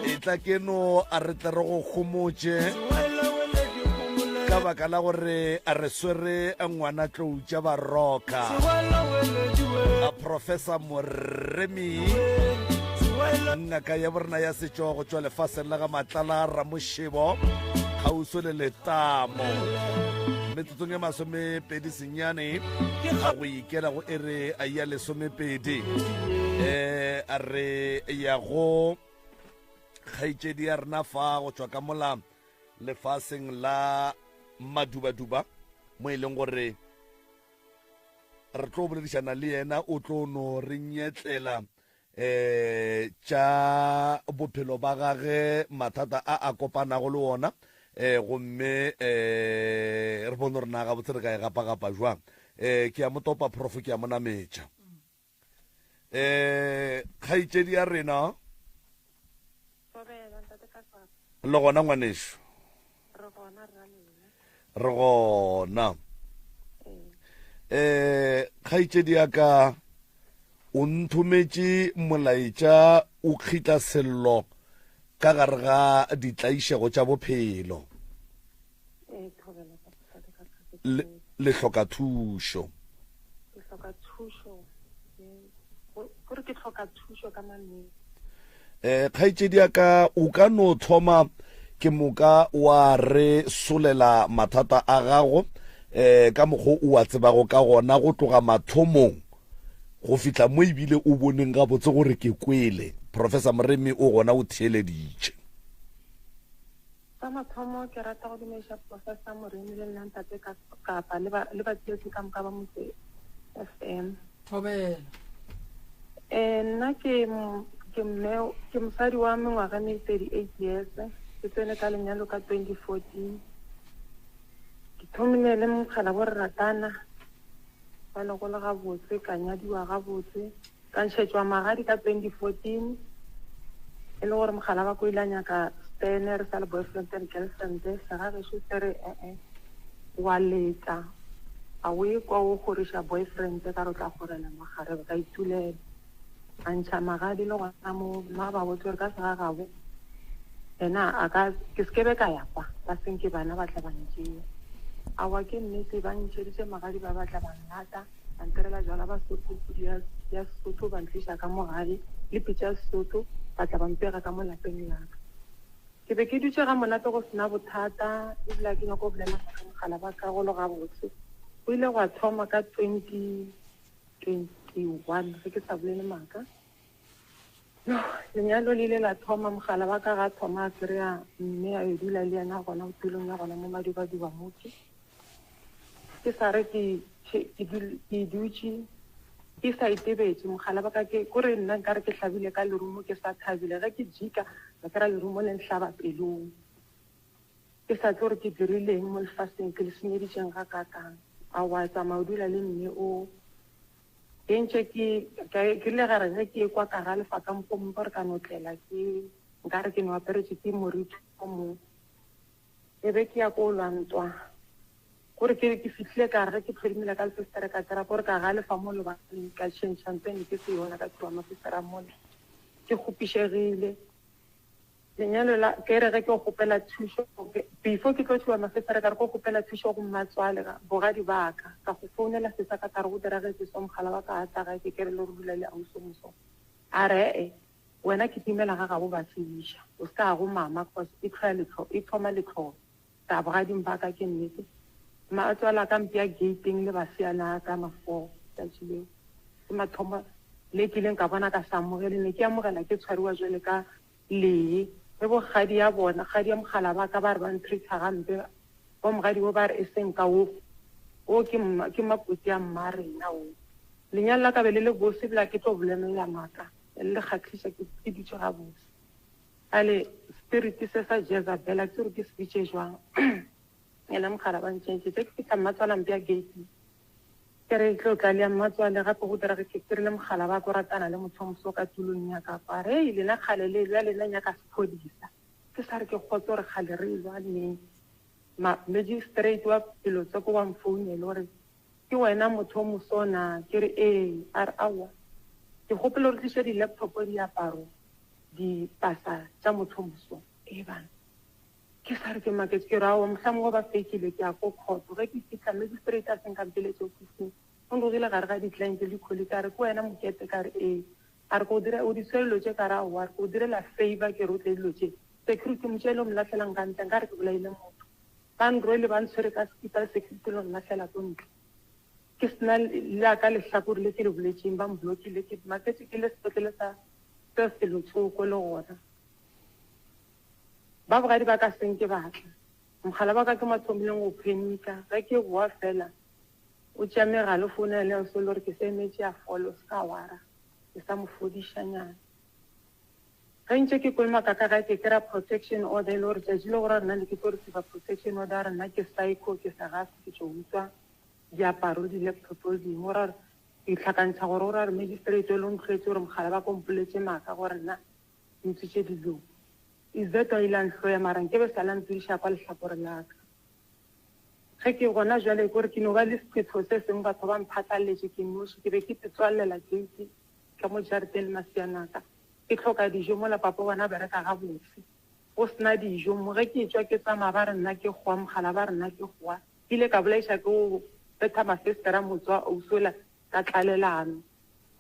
e tla keno a re tle re go gomotše ka baka la gore a re swere ngwana tlou tša baroka a professor moremi ngaka ya borena ya setšo go tšwa lefaseng la ga matlala ramošebo kgauswi le letamo metsotsong e masomepedi senyane a go ikela go ere a ya lesomepedi um a re ya go kgaetšedi ya rena fa go tšwa ka mola lefaseng la madubaduba mo e leng gore re tlo boledišana le yena o tlo no re nyetlela eh tša bophelo ba gage mathata a a kopanago le ona eh gomme eh re bone gore na gabotse re ka e gapagapa jwang eh ke ya mo topa prof ke ya mo nametša eh kgaetšedi ya rena le gona ngwanešu re gona eh kgaetšedi ya ka o nthometše molaetša o kgitla sello. ka gare ga ditlaišego tša bophelo. Ee, thobela ka bohlale ka ka Le, le hloka thušo. Ke hloka thušo. Gore ke hloka thušo ka mannete. Eh, kgaetšedi ya ka, o ka no thoma ke moka wa re solela mathata a gago eh ka mokgwa o a tsebago ka gona go tloga mathomong go fihla mo ebile o boneng gabotse gore ke kwele. Professor Moremi o gona o theeleditše. Sa mathomo ke rata go dumediša Professor Moremi le nna ntate ka Kapa le ba le batheetši ka moka ba Motse FM. Thobela. Eh nna ke ke mme ke mosadi wa mengwaga me 38 years. Ke tsene ka lenyalo ka 2014. Ke thomile le mokgala bo re ratana ba le go le gabotse ka nyadiwa gabotse. Ka ntšhetšwa magadi ka 2014, e le gore mogala wa ko ile a nyaka Stene, re sa le boyfriend and girlfriend. Segagešo se re e-e, wa leta, a o ye kwa o kgoriša boyfriend ka re o tla kgorela makgarebe, ka itulela. A ntšha magadi le gona mo, mma ba botse gore ka segagabo yena a ka, ke se ke be ka ya kwa, ba senke bana ba tla ba ntšea. Aowa ke nnete, ba ntšheditše magadi ba batla ba nlata. Ba ntirela jwala ba Sotho, pudi ya, ya Sesotho, ba ntliša ka mo gae, le pitša ya Sesotho, ba tla ba mpega ka mo lapeng la ka. Ke be ke dutše ga monate go se na bothata, ebile ga ke nyake go bolela maaka mogala ba ka go le gabotse. Go ile gwa thoma ka 2021, ge ke sa bolele maaka. Yoh, lenyalo le ile la thoma, mogala wa ka ga thoma a kry-a mme a yo dula le yena gona tulong ya gona mo Madubaduba motse. Ke sa re ke ke dutše ke sa itebetše mogala wa ka ke kore nna nkare ke hlabile ka lerumo ke sa thabile ge ke jika ka kry-a lerumo le nhlaba pelong. Ke sa tlo re ke dirileng mo lefaseng ke le senyeditšeng gakaakang. Aowa tsamaya o dula le mme o. Ke ntše ke, ke, ke rile gare ge ke ekwa ka galefa ka mokgwa o mongwe gore ka no tlela ke, nkare ke no aperetše ke moriti o mongwe. E be ke ya ko lwa ntwa. Kore ke, ke fihlile ka re ge ke tlhodimile ka lefestere ka kera kore ka galefa mo lebaleng ka tšhentšha ntho e ne ke se yona ka thuba mafestere a mola. Ke kgopišegile. Lenyalo la ke re ge ke kgopela thušo before ke tlo tšhuba mafesere ka re ko kgopela thušo go mmatswale ga bogadi ba ka ka go founela sesa ka ka re go diragetse so mogala wa ka a tla gae ke kere le re dula le ausi o moso a re ee wena ke timela ga gabo ba tsebiša o se ka ya go mama cause e tlhoya letlho e thoma letlholo ka bogading ba ka ke nnete mmatswale a ka mpea gateng le baseana ka mafoo tšatši leo ke mathomo le kileng ka bona ka sa amogele ne ke amogela ke tshwariwa jwale ka lee le bo kgadi ya bona kgadi ya mogala ba ka ba re ba ntreata gampe bo mogadi wo ba re e seng ka wo wo ke mma ke makoti ya mma rena wo lenyalo la ka be le le bose ebile ke tlo bolelela maaka le le kgatlhiša ke ke dutše gabose ale spirit se sa Jezebel a ke tsebe ke se bitše jwang yena mogala ba ntšentše tše ke fihla mmatswala mpea gate Ke re tlo tla le ya mmatswale gape go dira ke ke rile mogala ba ko ratana le motho o moso ka tulong ya ka kwa re ei lena kgale le lwa lena nyaka sephodisa ke sa re ke kgotse gore kgale re lwa neng ma magistrate wa pelo tsoko wa mfounele gore ke wena motho o moso na ke re ee a re aowa ke kgopela gore tliše di-laptop diaparo dipasa tša motho o moso ee bana Ke sa re ke maketše, ke re aowa, mohlamongwe ba fekile, ke ya ko khoto. Ge ke fihla, magistrate a se nkampeletše ofising, o nrogile gare ga di-client le di-colleague, a re, Ke wena Mokete? Ka re, Ee. A re, Ke go dira, o di swere dilo tše? Ka re, Aowa. A re, Ke go direla favour, ke re o tle dilo tše. Security, mo tšeele o mo lahlela nka ntle, nka re ke bolaile motho. Ba nrwele, ba ntshwere ka sekipa le security le go nlahlela ko ntle. Ke se na le la ka lehlakore le ke le boletšeng, ba mblokile. Ke maketše ke le sepetlele sa se felotsoko le gona. Ba bogadi ba ka se nke ba tla. Mogala wa ka ke mo thomileng go phenika. Ge ke boa fela, o tšea megala o founela le ausi o le gore ke sa emetše a fole, o se ka wara. Ke sa mo fodišanyana. Ge ntše ke kolomaka ka gae ke kry-a protection order e le gore tšatši le gore nna ne ke tlo receiver protection order a re nna ke psycho, ke segafi, ke tšo utswa diaparo le di-laptop le dingwe. O ra gore ke hlakantšha gore o ra gore magistrate o le o ntlhoetše gore mogala ba ka o mpoletše maaka gore nna ke utswitše dilo. Izette o ile a nhloya mara nkebe sa la ntudiša kwa lehlakore la ka. Ge ke gona bjale ke gore ke no ba le sephetho se sengwe batho ba mphatlaletše ke noši ke be ke titswallela gate ka mo jareteng le masiana a ka. Ke hloka dijo mola papa bona a bereka gabotse. Go se na dijo mo. Ge ke etšwa ke tsamaya ba re nna ke kgowa, mogala ba re nna ke kgowa. Ke ile ka bolaiša ke go betha mafestere a motse wa ausi ola ka tlalelano.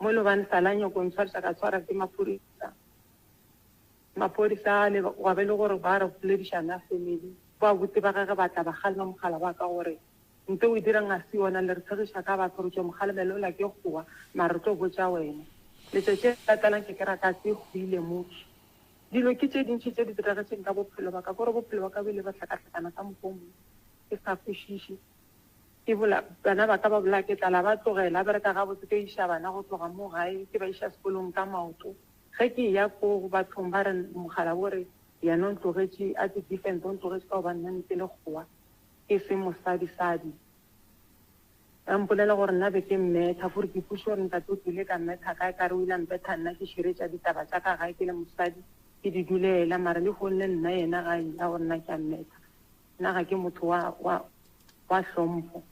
Mo e le gobane sa la nyoko ntshwariša ka tshwara ke maphodisa. Maphodisa ale gwa be le gore ba re boledišana family. Bo abuti ba gage ba tla ba kgalema mogala wa ka gore nto o e dirang ga se yona, le re tshegiša ka batho, re tšo mokgalemela ola ke kgowa mara re tlo botša wena. Letšatši le latelang ke kera katse e hwile motho. Dilo ke tše dintši tše di diragetšeng ka bophelo ba ka, kore bophelo ba ka bo ile ba hlakahlakana ka mokgwa o mongwe ke sa kwešiše. Ke bola, bana ba ka ba bolaya ke tlala, ba tlogela, ba bereka gabotse, ke iša bana go tloga mo gae ke ba iša sekolong ka maoto. Ge ke eya ko bathong ba re mogala o re yena o ntlogetše a te defend, o ntlogetše ka gobane nna ne ke le kgowa ke se mosadi-sadi. Ba mpolela gore nna be ke mmetha, gore ke ipotšiše gore ntate o tlile ka mmetha kae, ka re o ile a mpetha nna ke širetša ditaba tša ka gae ke le mosadi ke di dulela, mara lehono le nna yena ga a gore nna ke a mmetha, nna ga ke motho wa, wa, wa hlompho.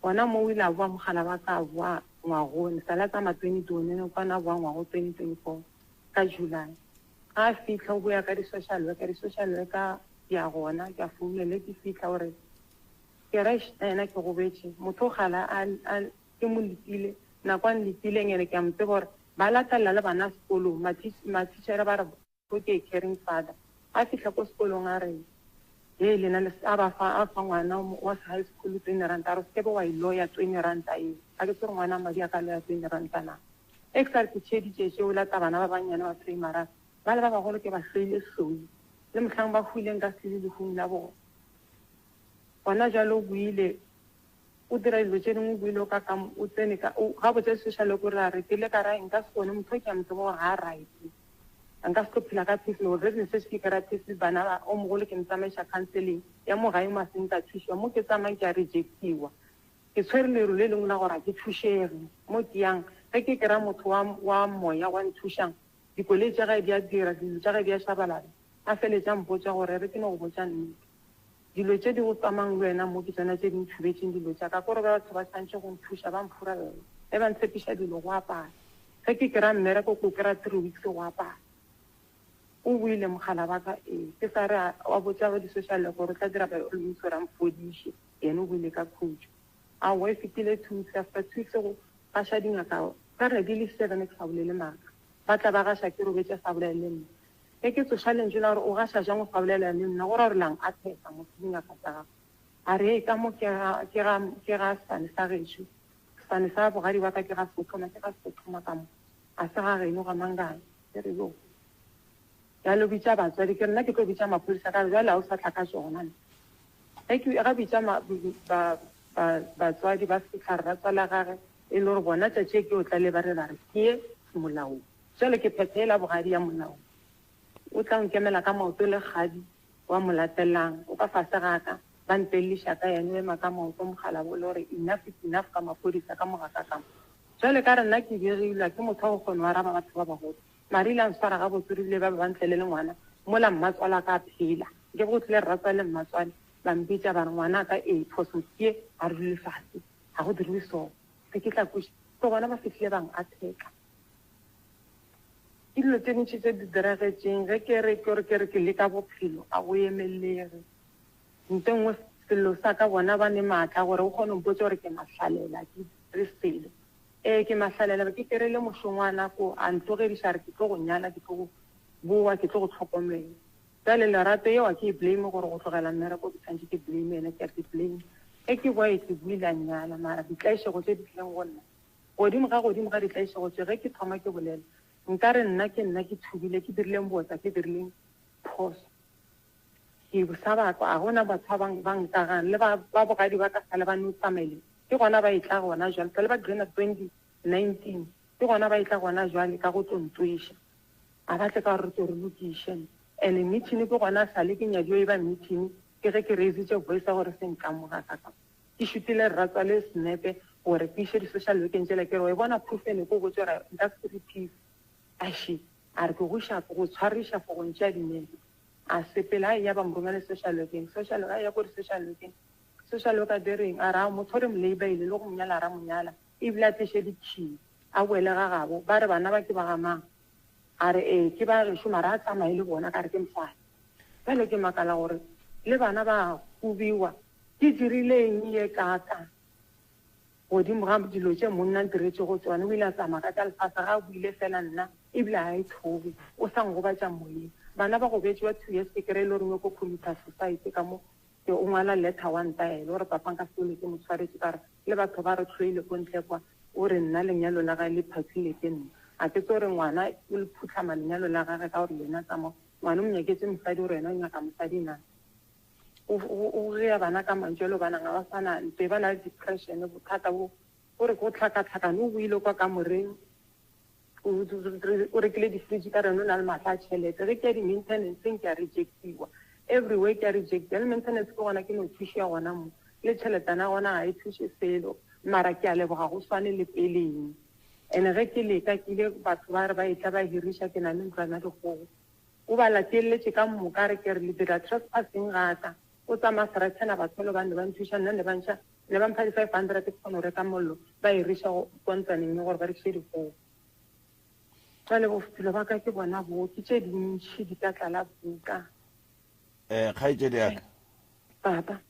Gona mo o ile a boa mogala wa ka a boa ngwagong, sa la tsamaya 2020, kwana a boa ngwago 2024 ka July. Ga a fihla o boya ka di-social worker, di-social worker di ya gona, ke a founele ke fihla o re Ke ra eish nna ke gobetše, motho o gala a, a, ke mo letile, nako a nletileng ene ke a mo tseba gore ba latelela le bana sekolong, mathitšhere ba re okay caring father. A fihla ko sekolong a re hei lena le, a ba fa, a fa ngwana wa high school twenty ranta, a re o se ke be wa e loya twenty ranta eo, ga ke tsebe gore ngwana madi a ka loya twenty ranta na. Ge ke sa re ke theeditše tšeo, lata bana ba bannyane ba primary, bale ba bagolo ke ba hloile hloi, le mohlang ba hwileng ka se le lehung la bona. Gona bjale o boile o dira dilo tše dingwe, o boile o ka ka o tsene ka o gabotse social worker o rile a re ke ile ka ra nka se kgone motho o ke a mo tseba gore ga a right. Nka se tlo phela ka peace already ne setse ke kry-a peace bana ba o mogolo ke mo tsamaiša counseling ya mo gae mo a seng ka thušiwa mo ke tsamayang ke a rejectiwa. Ke tshwere leru le lengwe la gore ga ke thušege mo ke yang ge ke kry-a motho wa wa moya wa nthušang dikoloi tša gae di a dira dilo tša gae di a shabalala a feletša a mpotša gore re ke no go botša nnete. Dilo tše di go tsamang le wena mo ke tšona tše di nthubetšeng dilo tša ka. Kore ba batho ba swantše go nthuša, ba mphurella. Ge ba ntshepiša dilo, go a pala. Ge ke kry-a mmereko, ke o kry-a three weeks, go a pala. O buile mogala wa ka, ee. Ke sa re a botša ba di-social worker gore o tla dira by all means gore a mfodiše. Yena o buile ka khutšo. Aowa, e fetile two weeks, after two weeks go gaša dingaka ka re di le seven ke sa bolele maaka. Ba tla ba gaša ke robetše a sa bolele le nna. Ge ke tsoša lentšu la gore o gaša jang o sa bolela le nna, go ra gore lang a phetha motho dingaka tša gagwe. A re, Hei, ka mo ke ga, ke ga, ke ga sefane sa gešo, sefane sa bogadi ba ka ke ga Seothoma, ke ga Seothoma ka mo, ga se ga geno ga Mangane. Ke re, Yo. Bjale o bitša batswadi, ke re nna ke tlo bitša maphodisa ka re bjale ga o sa tla ka tšona. Ge ke, ga bitša ma, ba, ba, batswadi ba fihla re ratswala gage, e le gore bona tšatši e ke yo tla le ba re ba re ke ye molaong. Bjale ke phetho yela bogadi ya molao. O tla nkemela ka maoto le kgadi wa mo latelang. O ka fase ga ka, ba mpelliša ka yena, o ema ka maoto mogala o le gore enough is enough ka maphodisa ka mo ga ka ka mo. Bjale ka re nna ke begilwa ke motho wa go kgona go araba batho ba bagolo. Mara ile a ntshwara gabotse re bile ba be ba ntlele le ngwana mola mmatswale a ka a phela. Nke be go tlile rratswale le mmatswale ba mpitša ba re ngwanaka ee phoso ke ye, ga re dule fase, ga go diriwe so. Ge ke tla kwešiša, ke gona ba fihlile ba ngatheka. Ke dilo tše dintši tše di diragetšeng ge ke re ke re ke re ke leka bophelo a go emelege. Nto nngwe sello sa ka bona ba ne maatla gore o kgone go mpotša gore ke mahlalela ke dire selo. Ee ke mahlalela be ke kereile mošongwana ko a ntlogediša a re ke tlo go nyala ke tlo go bowa ke tlo go hlokomela. Bjale lerato yeo a ke e blame gore go tlogela mmereko ke tshwanetše ke blame yena ke a ke blame. Ge ke bowa ee ke boile a nnyala mara ditlaišego tše di tlileng go nna Godimo ga godimo ga ditlaišego tše, ge ke thoma ke bolela, nka re nna ke nna ke thubile, ke dirileng botsa, ke dirileng phoso. Ke sa ba kwa, ga go na batho ba ba nkagang, le ba, ba bogadi ba ka sale ba no tsamaile, ke gona ba etla gona jwale, sale ba joina 2019, ke gona ba etla gona jwale ka go tlo ntweša. A ba tle ka gore re tlo re lokiše. And meeting ke gona sale ke nyadiwa e ba meeting, ke ge ke raisitše voice ya gore se nkamoga ka ka. Ke šutile rratswale senepe gore ke iše di-social workeng tšela ke re wa e bona proof ene ko botse gore nka se re peace. Ashi a re ke go iša go tshwariša for go ntšea dinepe. A sepela a eya ba mo romela social workeng, social worker a eya ko di-social workeng, social worker di reng a re a motho re mo leibaile le go mo nyala ra mo nyala ebile a tliše di-key a boele ga gabo ba re bana ba ke ba ga mang. A re, Ee, ke ba gešo mara a tsamaye le bona. Ka re, Ke mosadi. Bjale ke makala gore le bana ba kobiwa. Ke dirile eng ye kaaka godimo ga dilo tše monna a ntiretšego tšona? O ile a tsamaya ka tša lefase ga a buile fela nna ebile ga a e thobe. O sa ngobatša moyeng. Bana ba gobetše ba 2 years ke kry-e le gore nyoko commita suicide ka mo ke o ngwala letter wa ntaela o re papa nka se hlole ke mo tshwaretše ka re le batho ba re hloile ko ntle kwa o re nna lenyalo la gae le phatlile ke nna a ke tse gore ngwana o le phutlhama lenyalo la gage ka gore yena tsamao ngwana o mo nyaketše mosadi o re yena o nyaka mosadi na o o gea bana ka mantšu a le bana ga ba sana nto ba na le depression bothata bo o re go tlhakatlhakane o boile kwa kamoreng o rekile di-fridge ka rena o na le maatla a tšhelete ge ke ya di-maintenanceng ke a rejectiwa everywhere ke a rejectiwa le maintenance ke gona ke no thušiwa gona mo le tšheletana gona ga e thuše selo mara ke a leboga go swane le peleng and ge ke leka ke ile batho ba re ba etla ba hiriša ke na le ntlwana dikgogo o ba latelletše ka moka re ke re le dira trespassing gaka o tsamaya serathena batho le bane ba nthuša nna ne ba ntšha Ne ba mpha di 500 ke kgone go reka mollo, ba e riša go kwa ntlwaneng ye gore ba rekiše dikgogo. Jwale bophelo ba ka ke bona bo, ke tše dintši di ka tlala buka. Eh, kgaetšedi ya ka. Papa.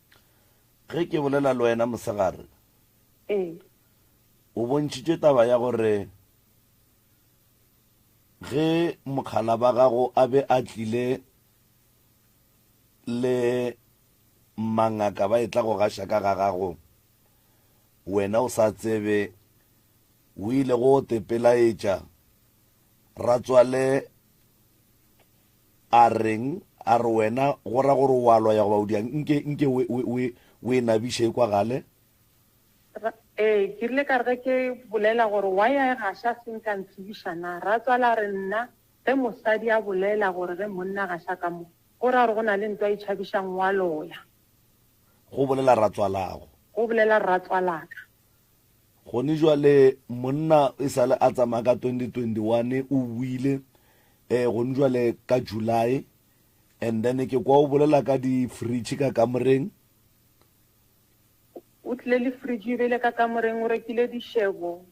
Ge ke bolela le wena mosegare. Ee. O bontšhitše taba ya gore ge mokgala ba gago a be a tlile le mangaka ba etla go gaša ka ga gago, wena o sa tsebe, o ile go tepelaetša ratswale a reng, a re wena go ra gore o a loya goba o diang, nke, nke o, o, o, o e nabiše e kwagale. Ee, ke rile ka re ge ke bolela gore why a e gaša se nka ntsebiša na, ratswale a re nna ge mosadi a bolela gore ge monna a gaša ka mo, Go ra gore go na le ntwa e tšhabišang wa loya. Go bolela ratswalago. Go bolela ratswalaka. Gone jwale monna e sale a tsamaya ka 2021 o buile eh gone jwale ka July and then ke kwa o bolela ka di fridge ka kamoreng. O tlile le fridge e beile ka kamoreng o rekile dishebo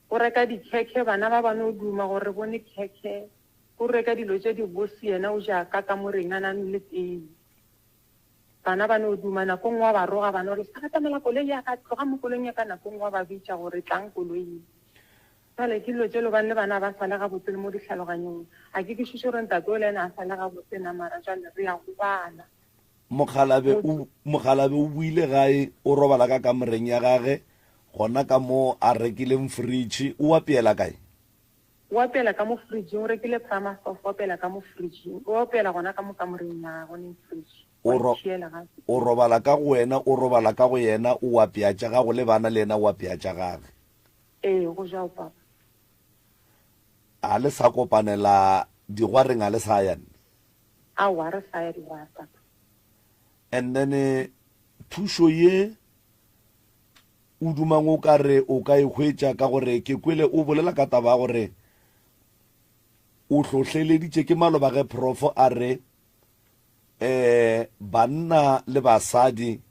o reka dikhekhe bana ba ba no duma gore re bone khekhe. O reka dilo tše dibose yena o ja ka kamoreng a na nwele tee. Bana ba no duma nako nngwe wa ba roga ba no re sa batamela koloi ya ka tloga mo koloing ya ka nako nngwe wa ba bitša gore tlang koloing. Bjale ke dilo tše lobane le bana ba sale gabotse le mo ditlhaloganyong. A ke kwešiše gore ntate o le yena a sale gabotse na mara jwale re ya gobala. Mokgalabe o mokgalabe o boile gae o robala ka kamoreng ya gage gona ka mo a rekileng fridge o apeela kae? O apeela ka mo fridging, o rekile Prama soft, o apeela ka mo fridging, o apeela gona ka mo kamoreng ya gagwe ne fridge. O ro, o robala ka go wena, o robala ka go yena, o apea tša gago le bana le yena o apea tša gage. Ee, go jao papa. A le sa kopanela digwareng a le sa ya nne? Aowa, re sa ya digware papa. And then thušo ye O dumang o ka re o ka e hwetša ka gore ke kwele o bolela ka taba ya gore o hlohleleditše ke maloba ge Prof a re um banna le basadi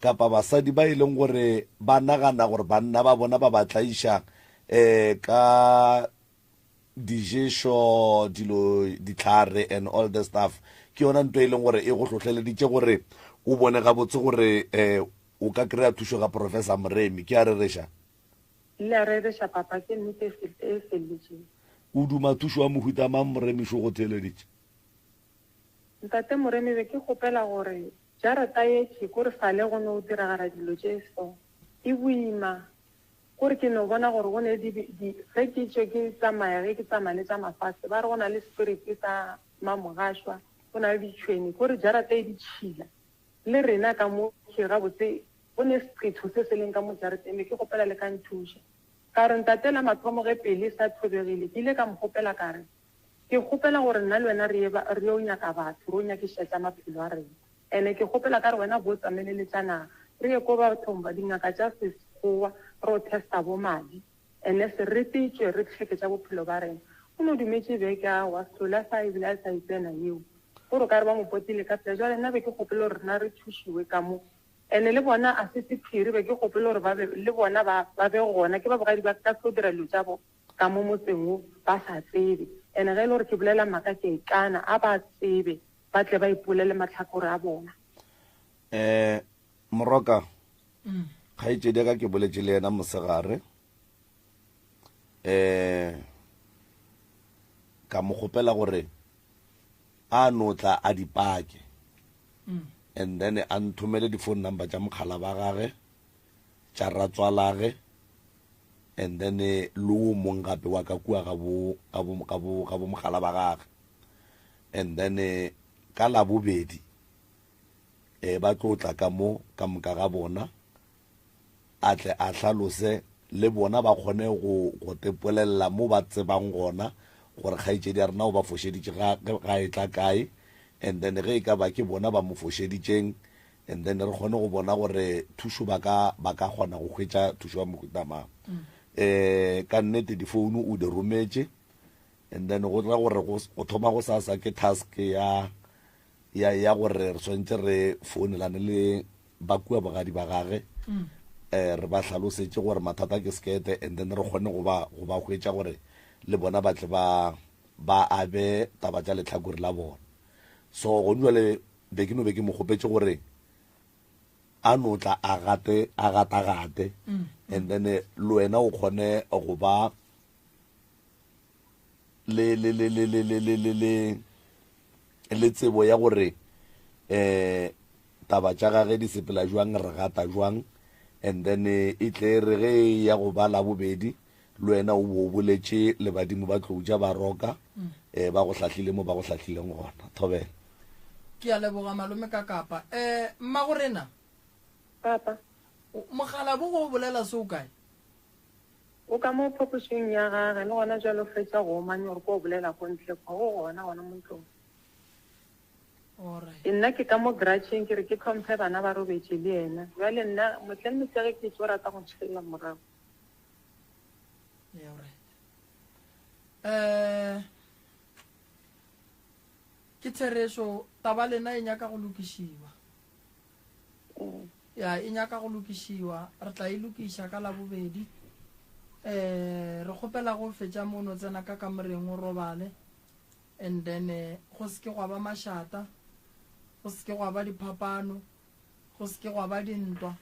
kapa basadi ba e leng gore ba nagana gore banna ba bona ba ba tlaiša um ka diješo, dilo, dihlare and all the stuff. Ke yona nto e leng gore e go hlohleleditše gore o bone gabotse gore um o ka kry-a thušo ga Professor Moremi. Ke a rereša? Le a rereša, Papa, ke nnete e e felletšeng. O duma thušo ya mohuta mang, Moremi šo go theeleditše? Ntate Moremi, be ke kgopela gore jarata ye ke ko re sale go no diragala dilo tše so. E boima. Kore ke no bona gore go ne di, di, ge ke tšwe ke tsamaya, ge ke tsamaya le tša mafase, ba re go na le spirit sa mamogašwa, go na le ditšhwene, kore jarata e ditšhila. Le rena ka mo, ke gabotse, go ne seqetho se se leng ka mo jarateng, be ke kgopela le ka nthuša. Ka re, Ntate, la mathomo ge pele e sa thobegile, ke ile ka mo kgopela ka re, Ke kgopela gore nna le wena re ye, re yo nyaka batho, re yo nyakišiša tša maphelo a rena. Ene ke kgopela ka re wena bo tsamele le tša naga re ye ko bathong ba dingaka tša sekgowa re o testa bo madi ene se re tšwe re tlheke tša bophelo ba rena. O no dumetše beke aowa sehlola sa ebile a sa e tsena yeo gore o ka re ba mo potile ka pela jwale nna be ke kgopela gore rena re thušiwe ka mo ene le bona a se sephiri be ke kgopela gore ba be le bona ba ba be gona ke ba bogadi ba ka tlo dira dilo tša bo ka mo motseng wo ba sa tsebe. And ge e le gore ke bolela maaka ke a ikana, a ba tsebe ba tle ba ipolele mahlakore a bona. Um Moroka, kgaetšedi ya ka ke boletše le yena mosegare, um ka mo kgopela gore a no tla a di pake and then a nthomele di-phone number tša mokgala ba gage tša ratswalage and then le wo mong gape wa ka kua ga bo ga bo ga bo ga bo mogala ba gage and then ka labobedi eh ba tlo tla ka mo ka moka ga bona a tle a hlalose le bona ba kgone go go tepolelela mo ba tsebang gona gore kgaetšedi ya rena o ba fošeditše ga ga e tla kae and then ge e ka ba ke bona ba mo fošeditšeng and then re kgone go bona gore thušo ba ka ba ka kgona go hwetša thušo ya mohuta mang um ka nnete difounu o di rometše and then go ra gore go thoma go sasa ke task ya ya ya gore re swanetše re founelane le ba kua bogadi ba gage um re ba hlalosetše gore mathata ke sekete and then re kgone go ba go ba hwetša gore le bona ba tle ba ba abe taba tša lehlakore la bona so gone jale be ke no be ke mo kgopetše gore a no tla a gate a gatagate mm. and then eh, le wena o kgone go ba le le le le le le le le le le tsebo ya gore eh taba tša gage di sepela jwang re gata jwang and then eh, e tle re ge e ya go ba la bobedi le wena o bo o boletše le badimo ba tlou ja ba roka um ba go hlahlile mo ba go hlahlileng gona thobela. Ke a leboga malome ka kapa. Um mmagorena. Papa. Mogala bo go bolela se o kae? O ka mo phapošing ya gage le gona bjale o fetša go omanya gore ko o bolela ko ntle kwa o gona gona mo ntlong. Alright. Nna ke ka mo gratšheng ke re ke tlhomphe bana ba robetše le yena. Bjale nna mohleng mosege ke tšo rata go ntšhelela morago. Yeah, alright. Eh ke therešo taba lena e nyaka go lokišiwa. Ya e nyaka go lokišiwa, re tla e lokiša ka labobedi. Eh re kgopela go fetša mono tsena ka kamoreng o robale and then eh, go se ke gwa ba mašata, go se ke gwa ba diphapano, go se ke gwa ba dintwa.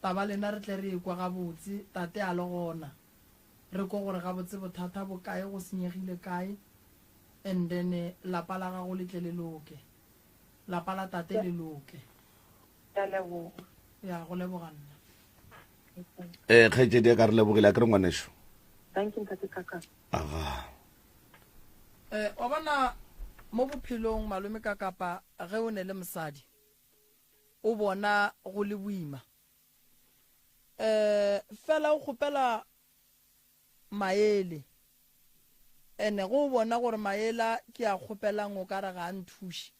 Taba lena re tle re ekwe gabotse, tate a le gona. Re kwe gore gabotse bothata bo kae, go senyegile kae, and then lapa la gago le tle le loke. Lapa la tate le loke. Ke a leboga. Ya, go leboga nna. Eh, kgaetšedi ya ka re lebogile a ke re ngwanešu. Thank you, ntate Kaka. Aga. Eh, wa bona mo bophelong malome ka kapa ge o ne le mosadi o bona go le boima um fela o kgopela maele ene go o bona gore maela ke a kgopelang o ka re ga a nthuše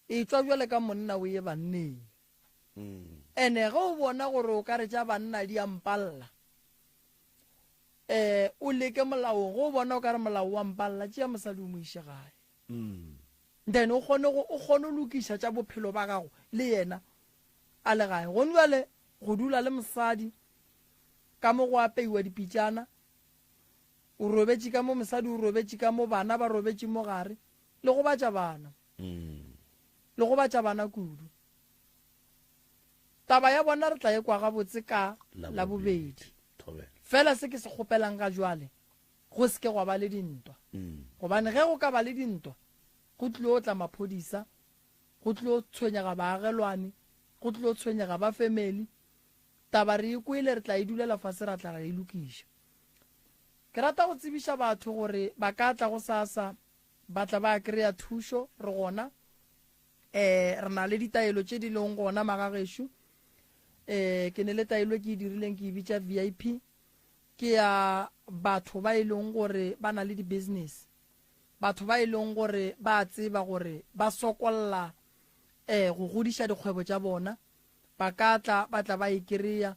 e tšwa bjale ka monna o ye banneng ene ge o bona gore o ka re tša banna di a mpalla um o leke molaong ge o bona o ka re molao wa mpalla tšea mosadi o mo iše gae Then o kgone go o kgone go lokiša tša bophelo ba gago le yena a le gae. Gone bjale go dula le mosadi ka mo go apeiwa dipitšana, o robetše ka mo mosadi o robetše ka mo bana ba robetše mo gare, le gobatša bana. Le gobatša bana kudu. Taba ya bona re tla e kwa gabotse ka Labobedi. Fela se ke se kgopelang ga jwale go se ke gwa ba le dintwa. Gobane ge go ka ba le dintwa, go tlilo tla maphodisa, go tlilo tshwenyega baagelwane, go tlilo tshwenyega ba family. Taba re e kwele, re tla e dulela fase ra tla ra e lokiša. Ke rata go tsebiša batho gore ba ka tla gosasa ba tla ba kry-a thušo, re gona. Um re na le ditaelo tše di leng gona magagešo. Um ke ne le taelo e ke e dirileng ke e bitša VIP. Ke ya batho ba e leng gore ba na le di-business, batho ba e leng gore ba a tseba gore ba sokolla um go godiša dikgwebo tša bona, ba ka tla ba tla ba e kry-a.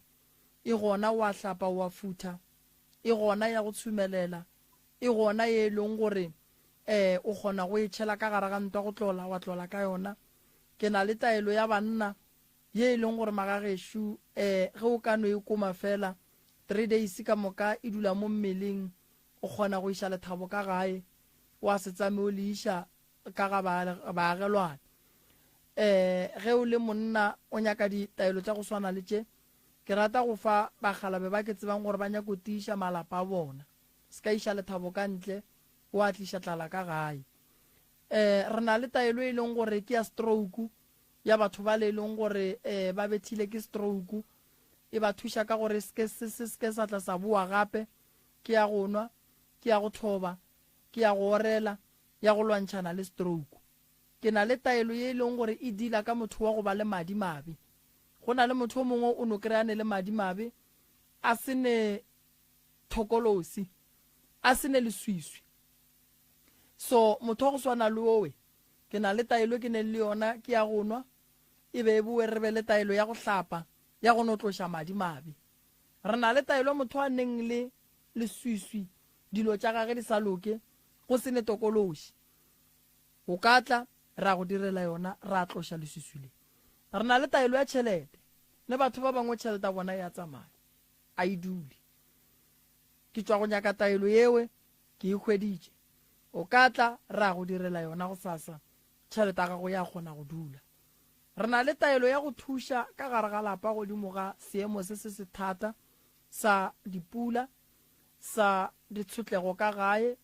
E gona o a hlapa o a futha, e gona ya go tshumelela, e gona ye e leng gore um o kgona go e tšhela ka gare ga ntwa go tlola wa tlola ka yona. Ke na le taelo ya banna ye e leng gore magagešo um ge o ka no e koma fela, 3 days ka moka e dula mo mmeleng, O kgona go iša lethabo ka gae, wa se tsame o le iša ka ga baagelwane. Um ge o le monna o nyaka ditaelo tša go swana le tše, ke rata go fa bakgalabe ba ke tsebang gore ba nyako tiiša malapa a bona. Se ka iša lethabo ka ntle, wa tliša tlala ka gae. Um re na le taelo e leng gore ke ya stroke, ya batho bale e leng gore um ba bethile ke stroke, e ba thuša ka gore se se se ke sa tla sa boa gape. Ke ya go nwa, ke ya go thoba, ke ya go orela, ya go lwantšhana le stroke. Ke na le taelo ye e leng gore e deala ka motho wa go ba le madi mabe. Go na le motho o mongwe o no kry-ane le madi mabe a se ne thokolosi, a se ne leswiswi. So motho wa go swana le owe, ke na le taelo ke neng le yona ke ya go nwa, e be e bowe re be le taelo ya go hlapa, ya go no tloša madi mabe. Re na le taelo motho a neng le leswiswi, dilo tša gage di sa loke, go se ne tokološi. O ka tla, ra go direla yona, ra tloša leswiswi le. Re na le taelo ya tšhelete. Le batho ba bangwe tšhelete ya bona e a tsamaya, a e dule. Ke tšwa go nyaka taelo yewe, ke e hweditše. O ka tla, ra go direla yona gosasa, tšhelete ya gago ya kgona go dula. Re na le taelo ya go thuša ka gare ga lapa godimo ga seemo se se se thata sa dipula, sa ditshotlego ka gae,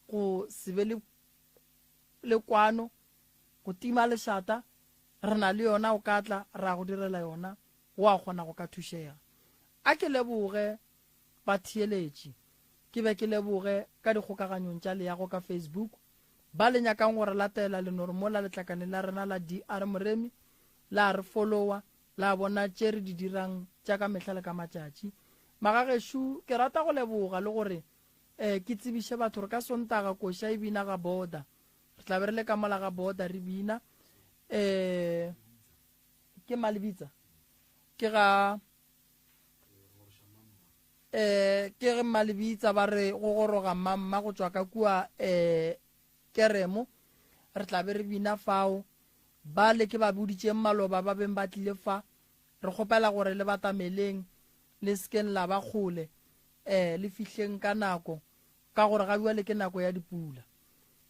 go se be le, le kwano, go tima lešata. Re na le yona, o ka tla, ra go direla yona, wa kgona go ka thušega. A ke leboge batheeletši, ke be ke leboge ka dikgokaganyong tša leago ka Facebook. Ba le nyakang go re latela, le no re mola letlakaneng la rena la DR Moremi, la re follower, la bona tše re di dirang tša ka mehla le ka matšatši. Magagešo, ke rata go leboga le gore eh, ke tsebiše batho gore ka Sontaga koša e bina ga border. Re tla be re le ka mola ga border re bina. Eh, ke Malebitsa? Ke ga eh ke ge Mmalebitsa ba re go goroga mmamma go tšwa ka kua eh Keremo re tla be re bina fao ba le ke ba boditšeng maloba ba beng ba tlile fa re kgopela gore le batameleng le sekeng la ba kgole eh le fihleng ka nako ka gore ga bjale ke nako ya dipula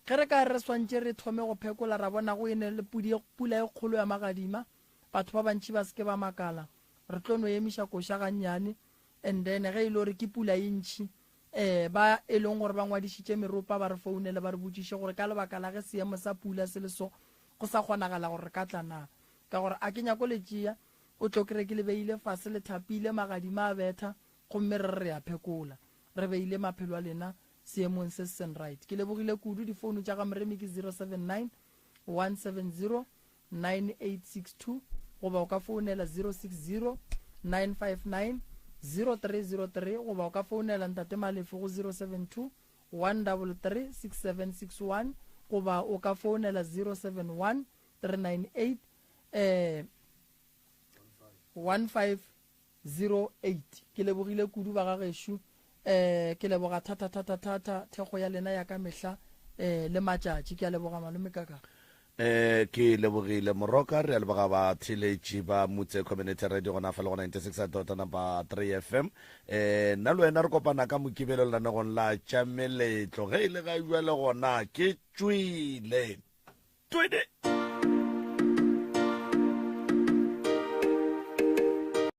ge re ka re swantše re thome go phekola ra bona go ene le pudi pula e kgolo ya magadima batho ba bantši ba seke ba makala re tlo no emiša koša gannyane and then ge e le gore ke pula e ntšhi um ba e leng gore ba ngwadišitše meropa ba re founele ba re botšiše gore ka lebaka la ge seemo sa pula se le so go sa kgonagala gore re ka tla na ka gore a ke nyako le tšea o tlo kry ke le beile fase le thapile magadima a betha gomme re re ya phekola re beile maphelo a lena seemong se seng right ke lebogile kudu difounu tša ga moremi ke 079 170 9862 goba o ka founela 060 959 0303 goba o ka founela Ntate Malefe go 072 133 6761 goba o ka founela 071 398 eh 15 08. Ke lebogile kudu ba ga gešo. Eh, ke leboga thata thata thata thekgo ya lena ya ka mehla eh, le matšatši. Ke a leboga malome kaka. Eh, ke lebogile moroka re a leboga batheeletši ba motse community radio gona fa le go 96 dot number 3 fm eh nna le wena re kopana ka mokibelo lenanegong la tša meletlo ge e le ga jale gona ke tšwele twene.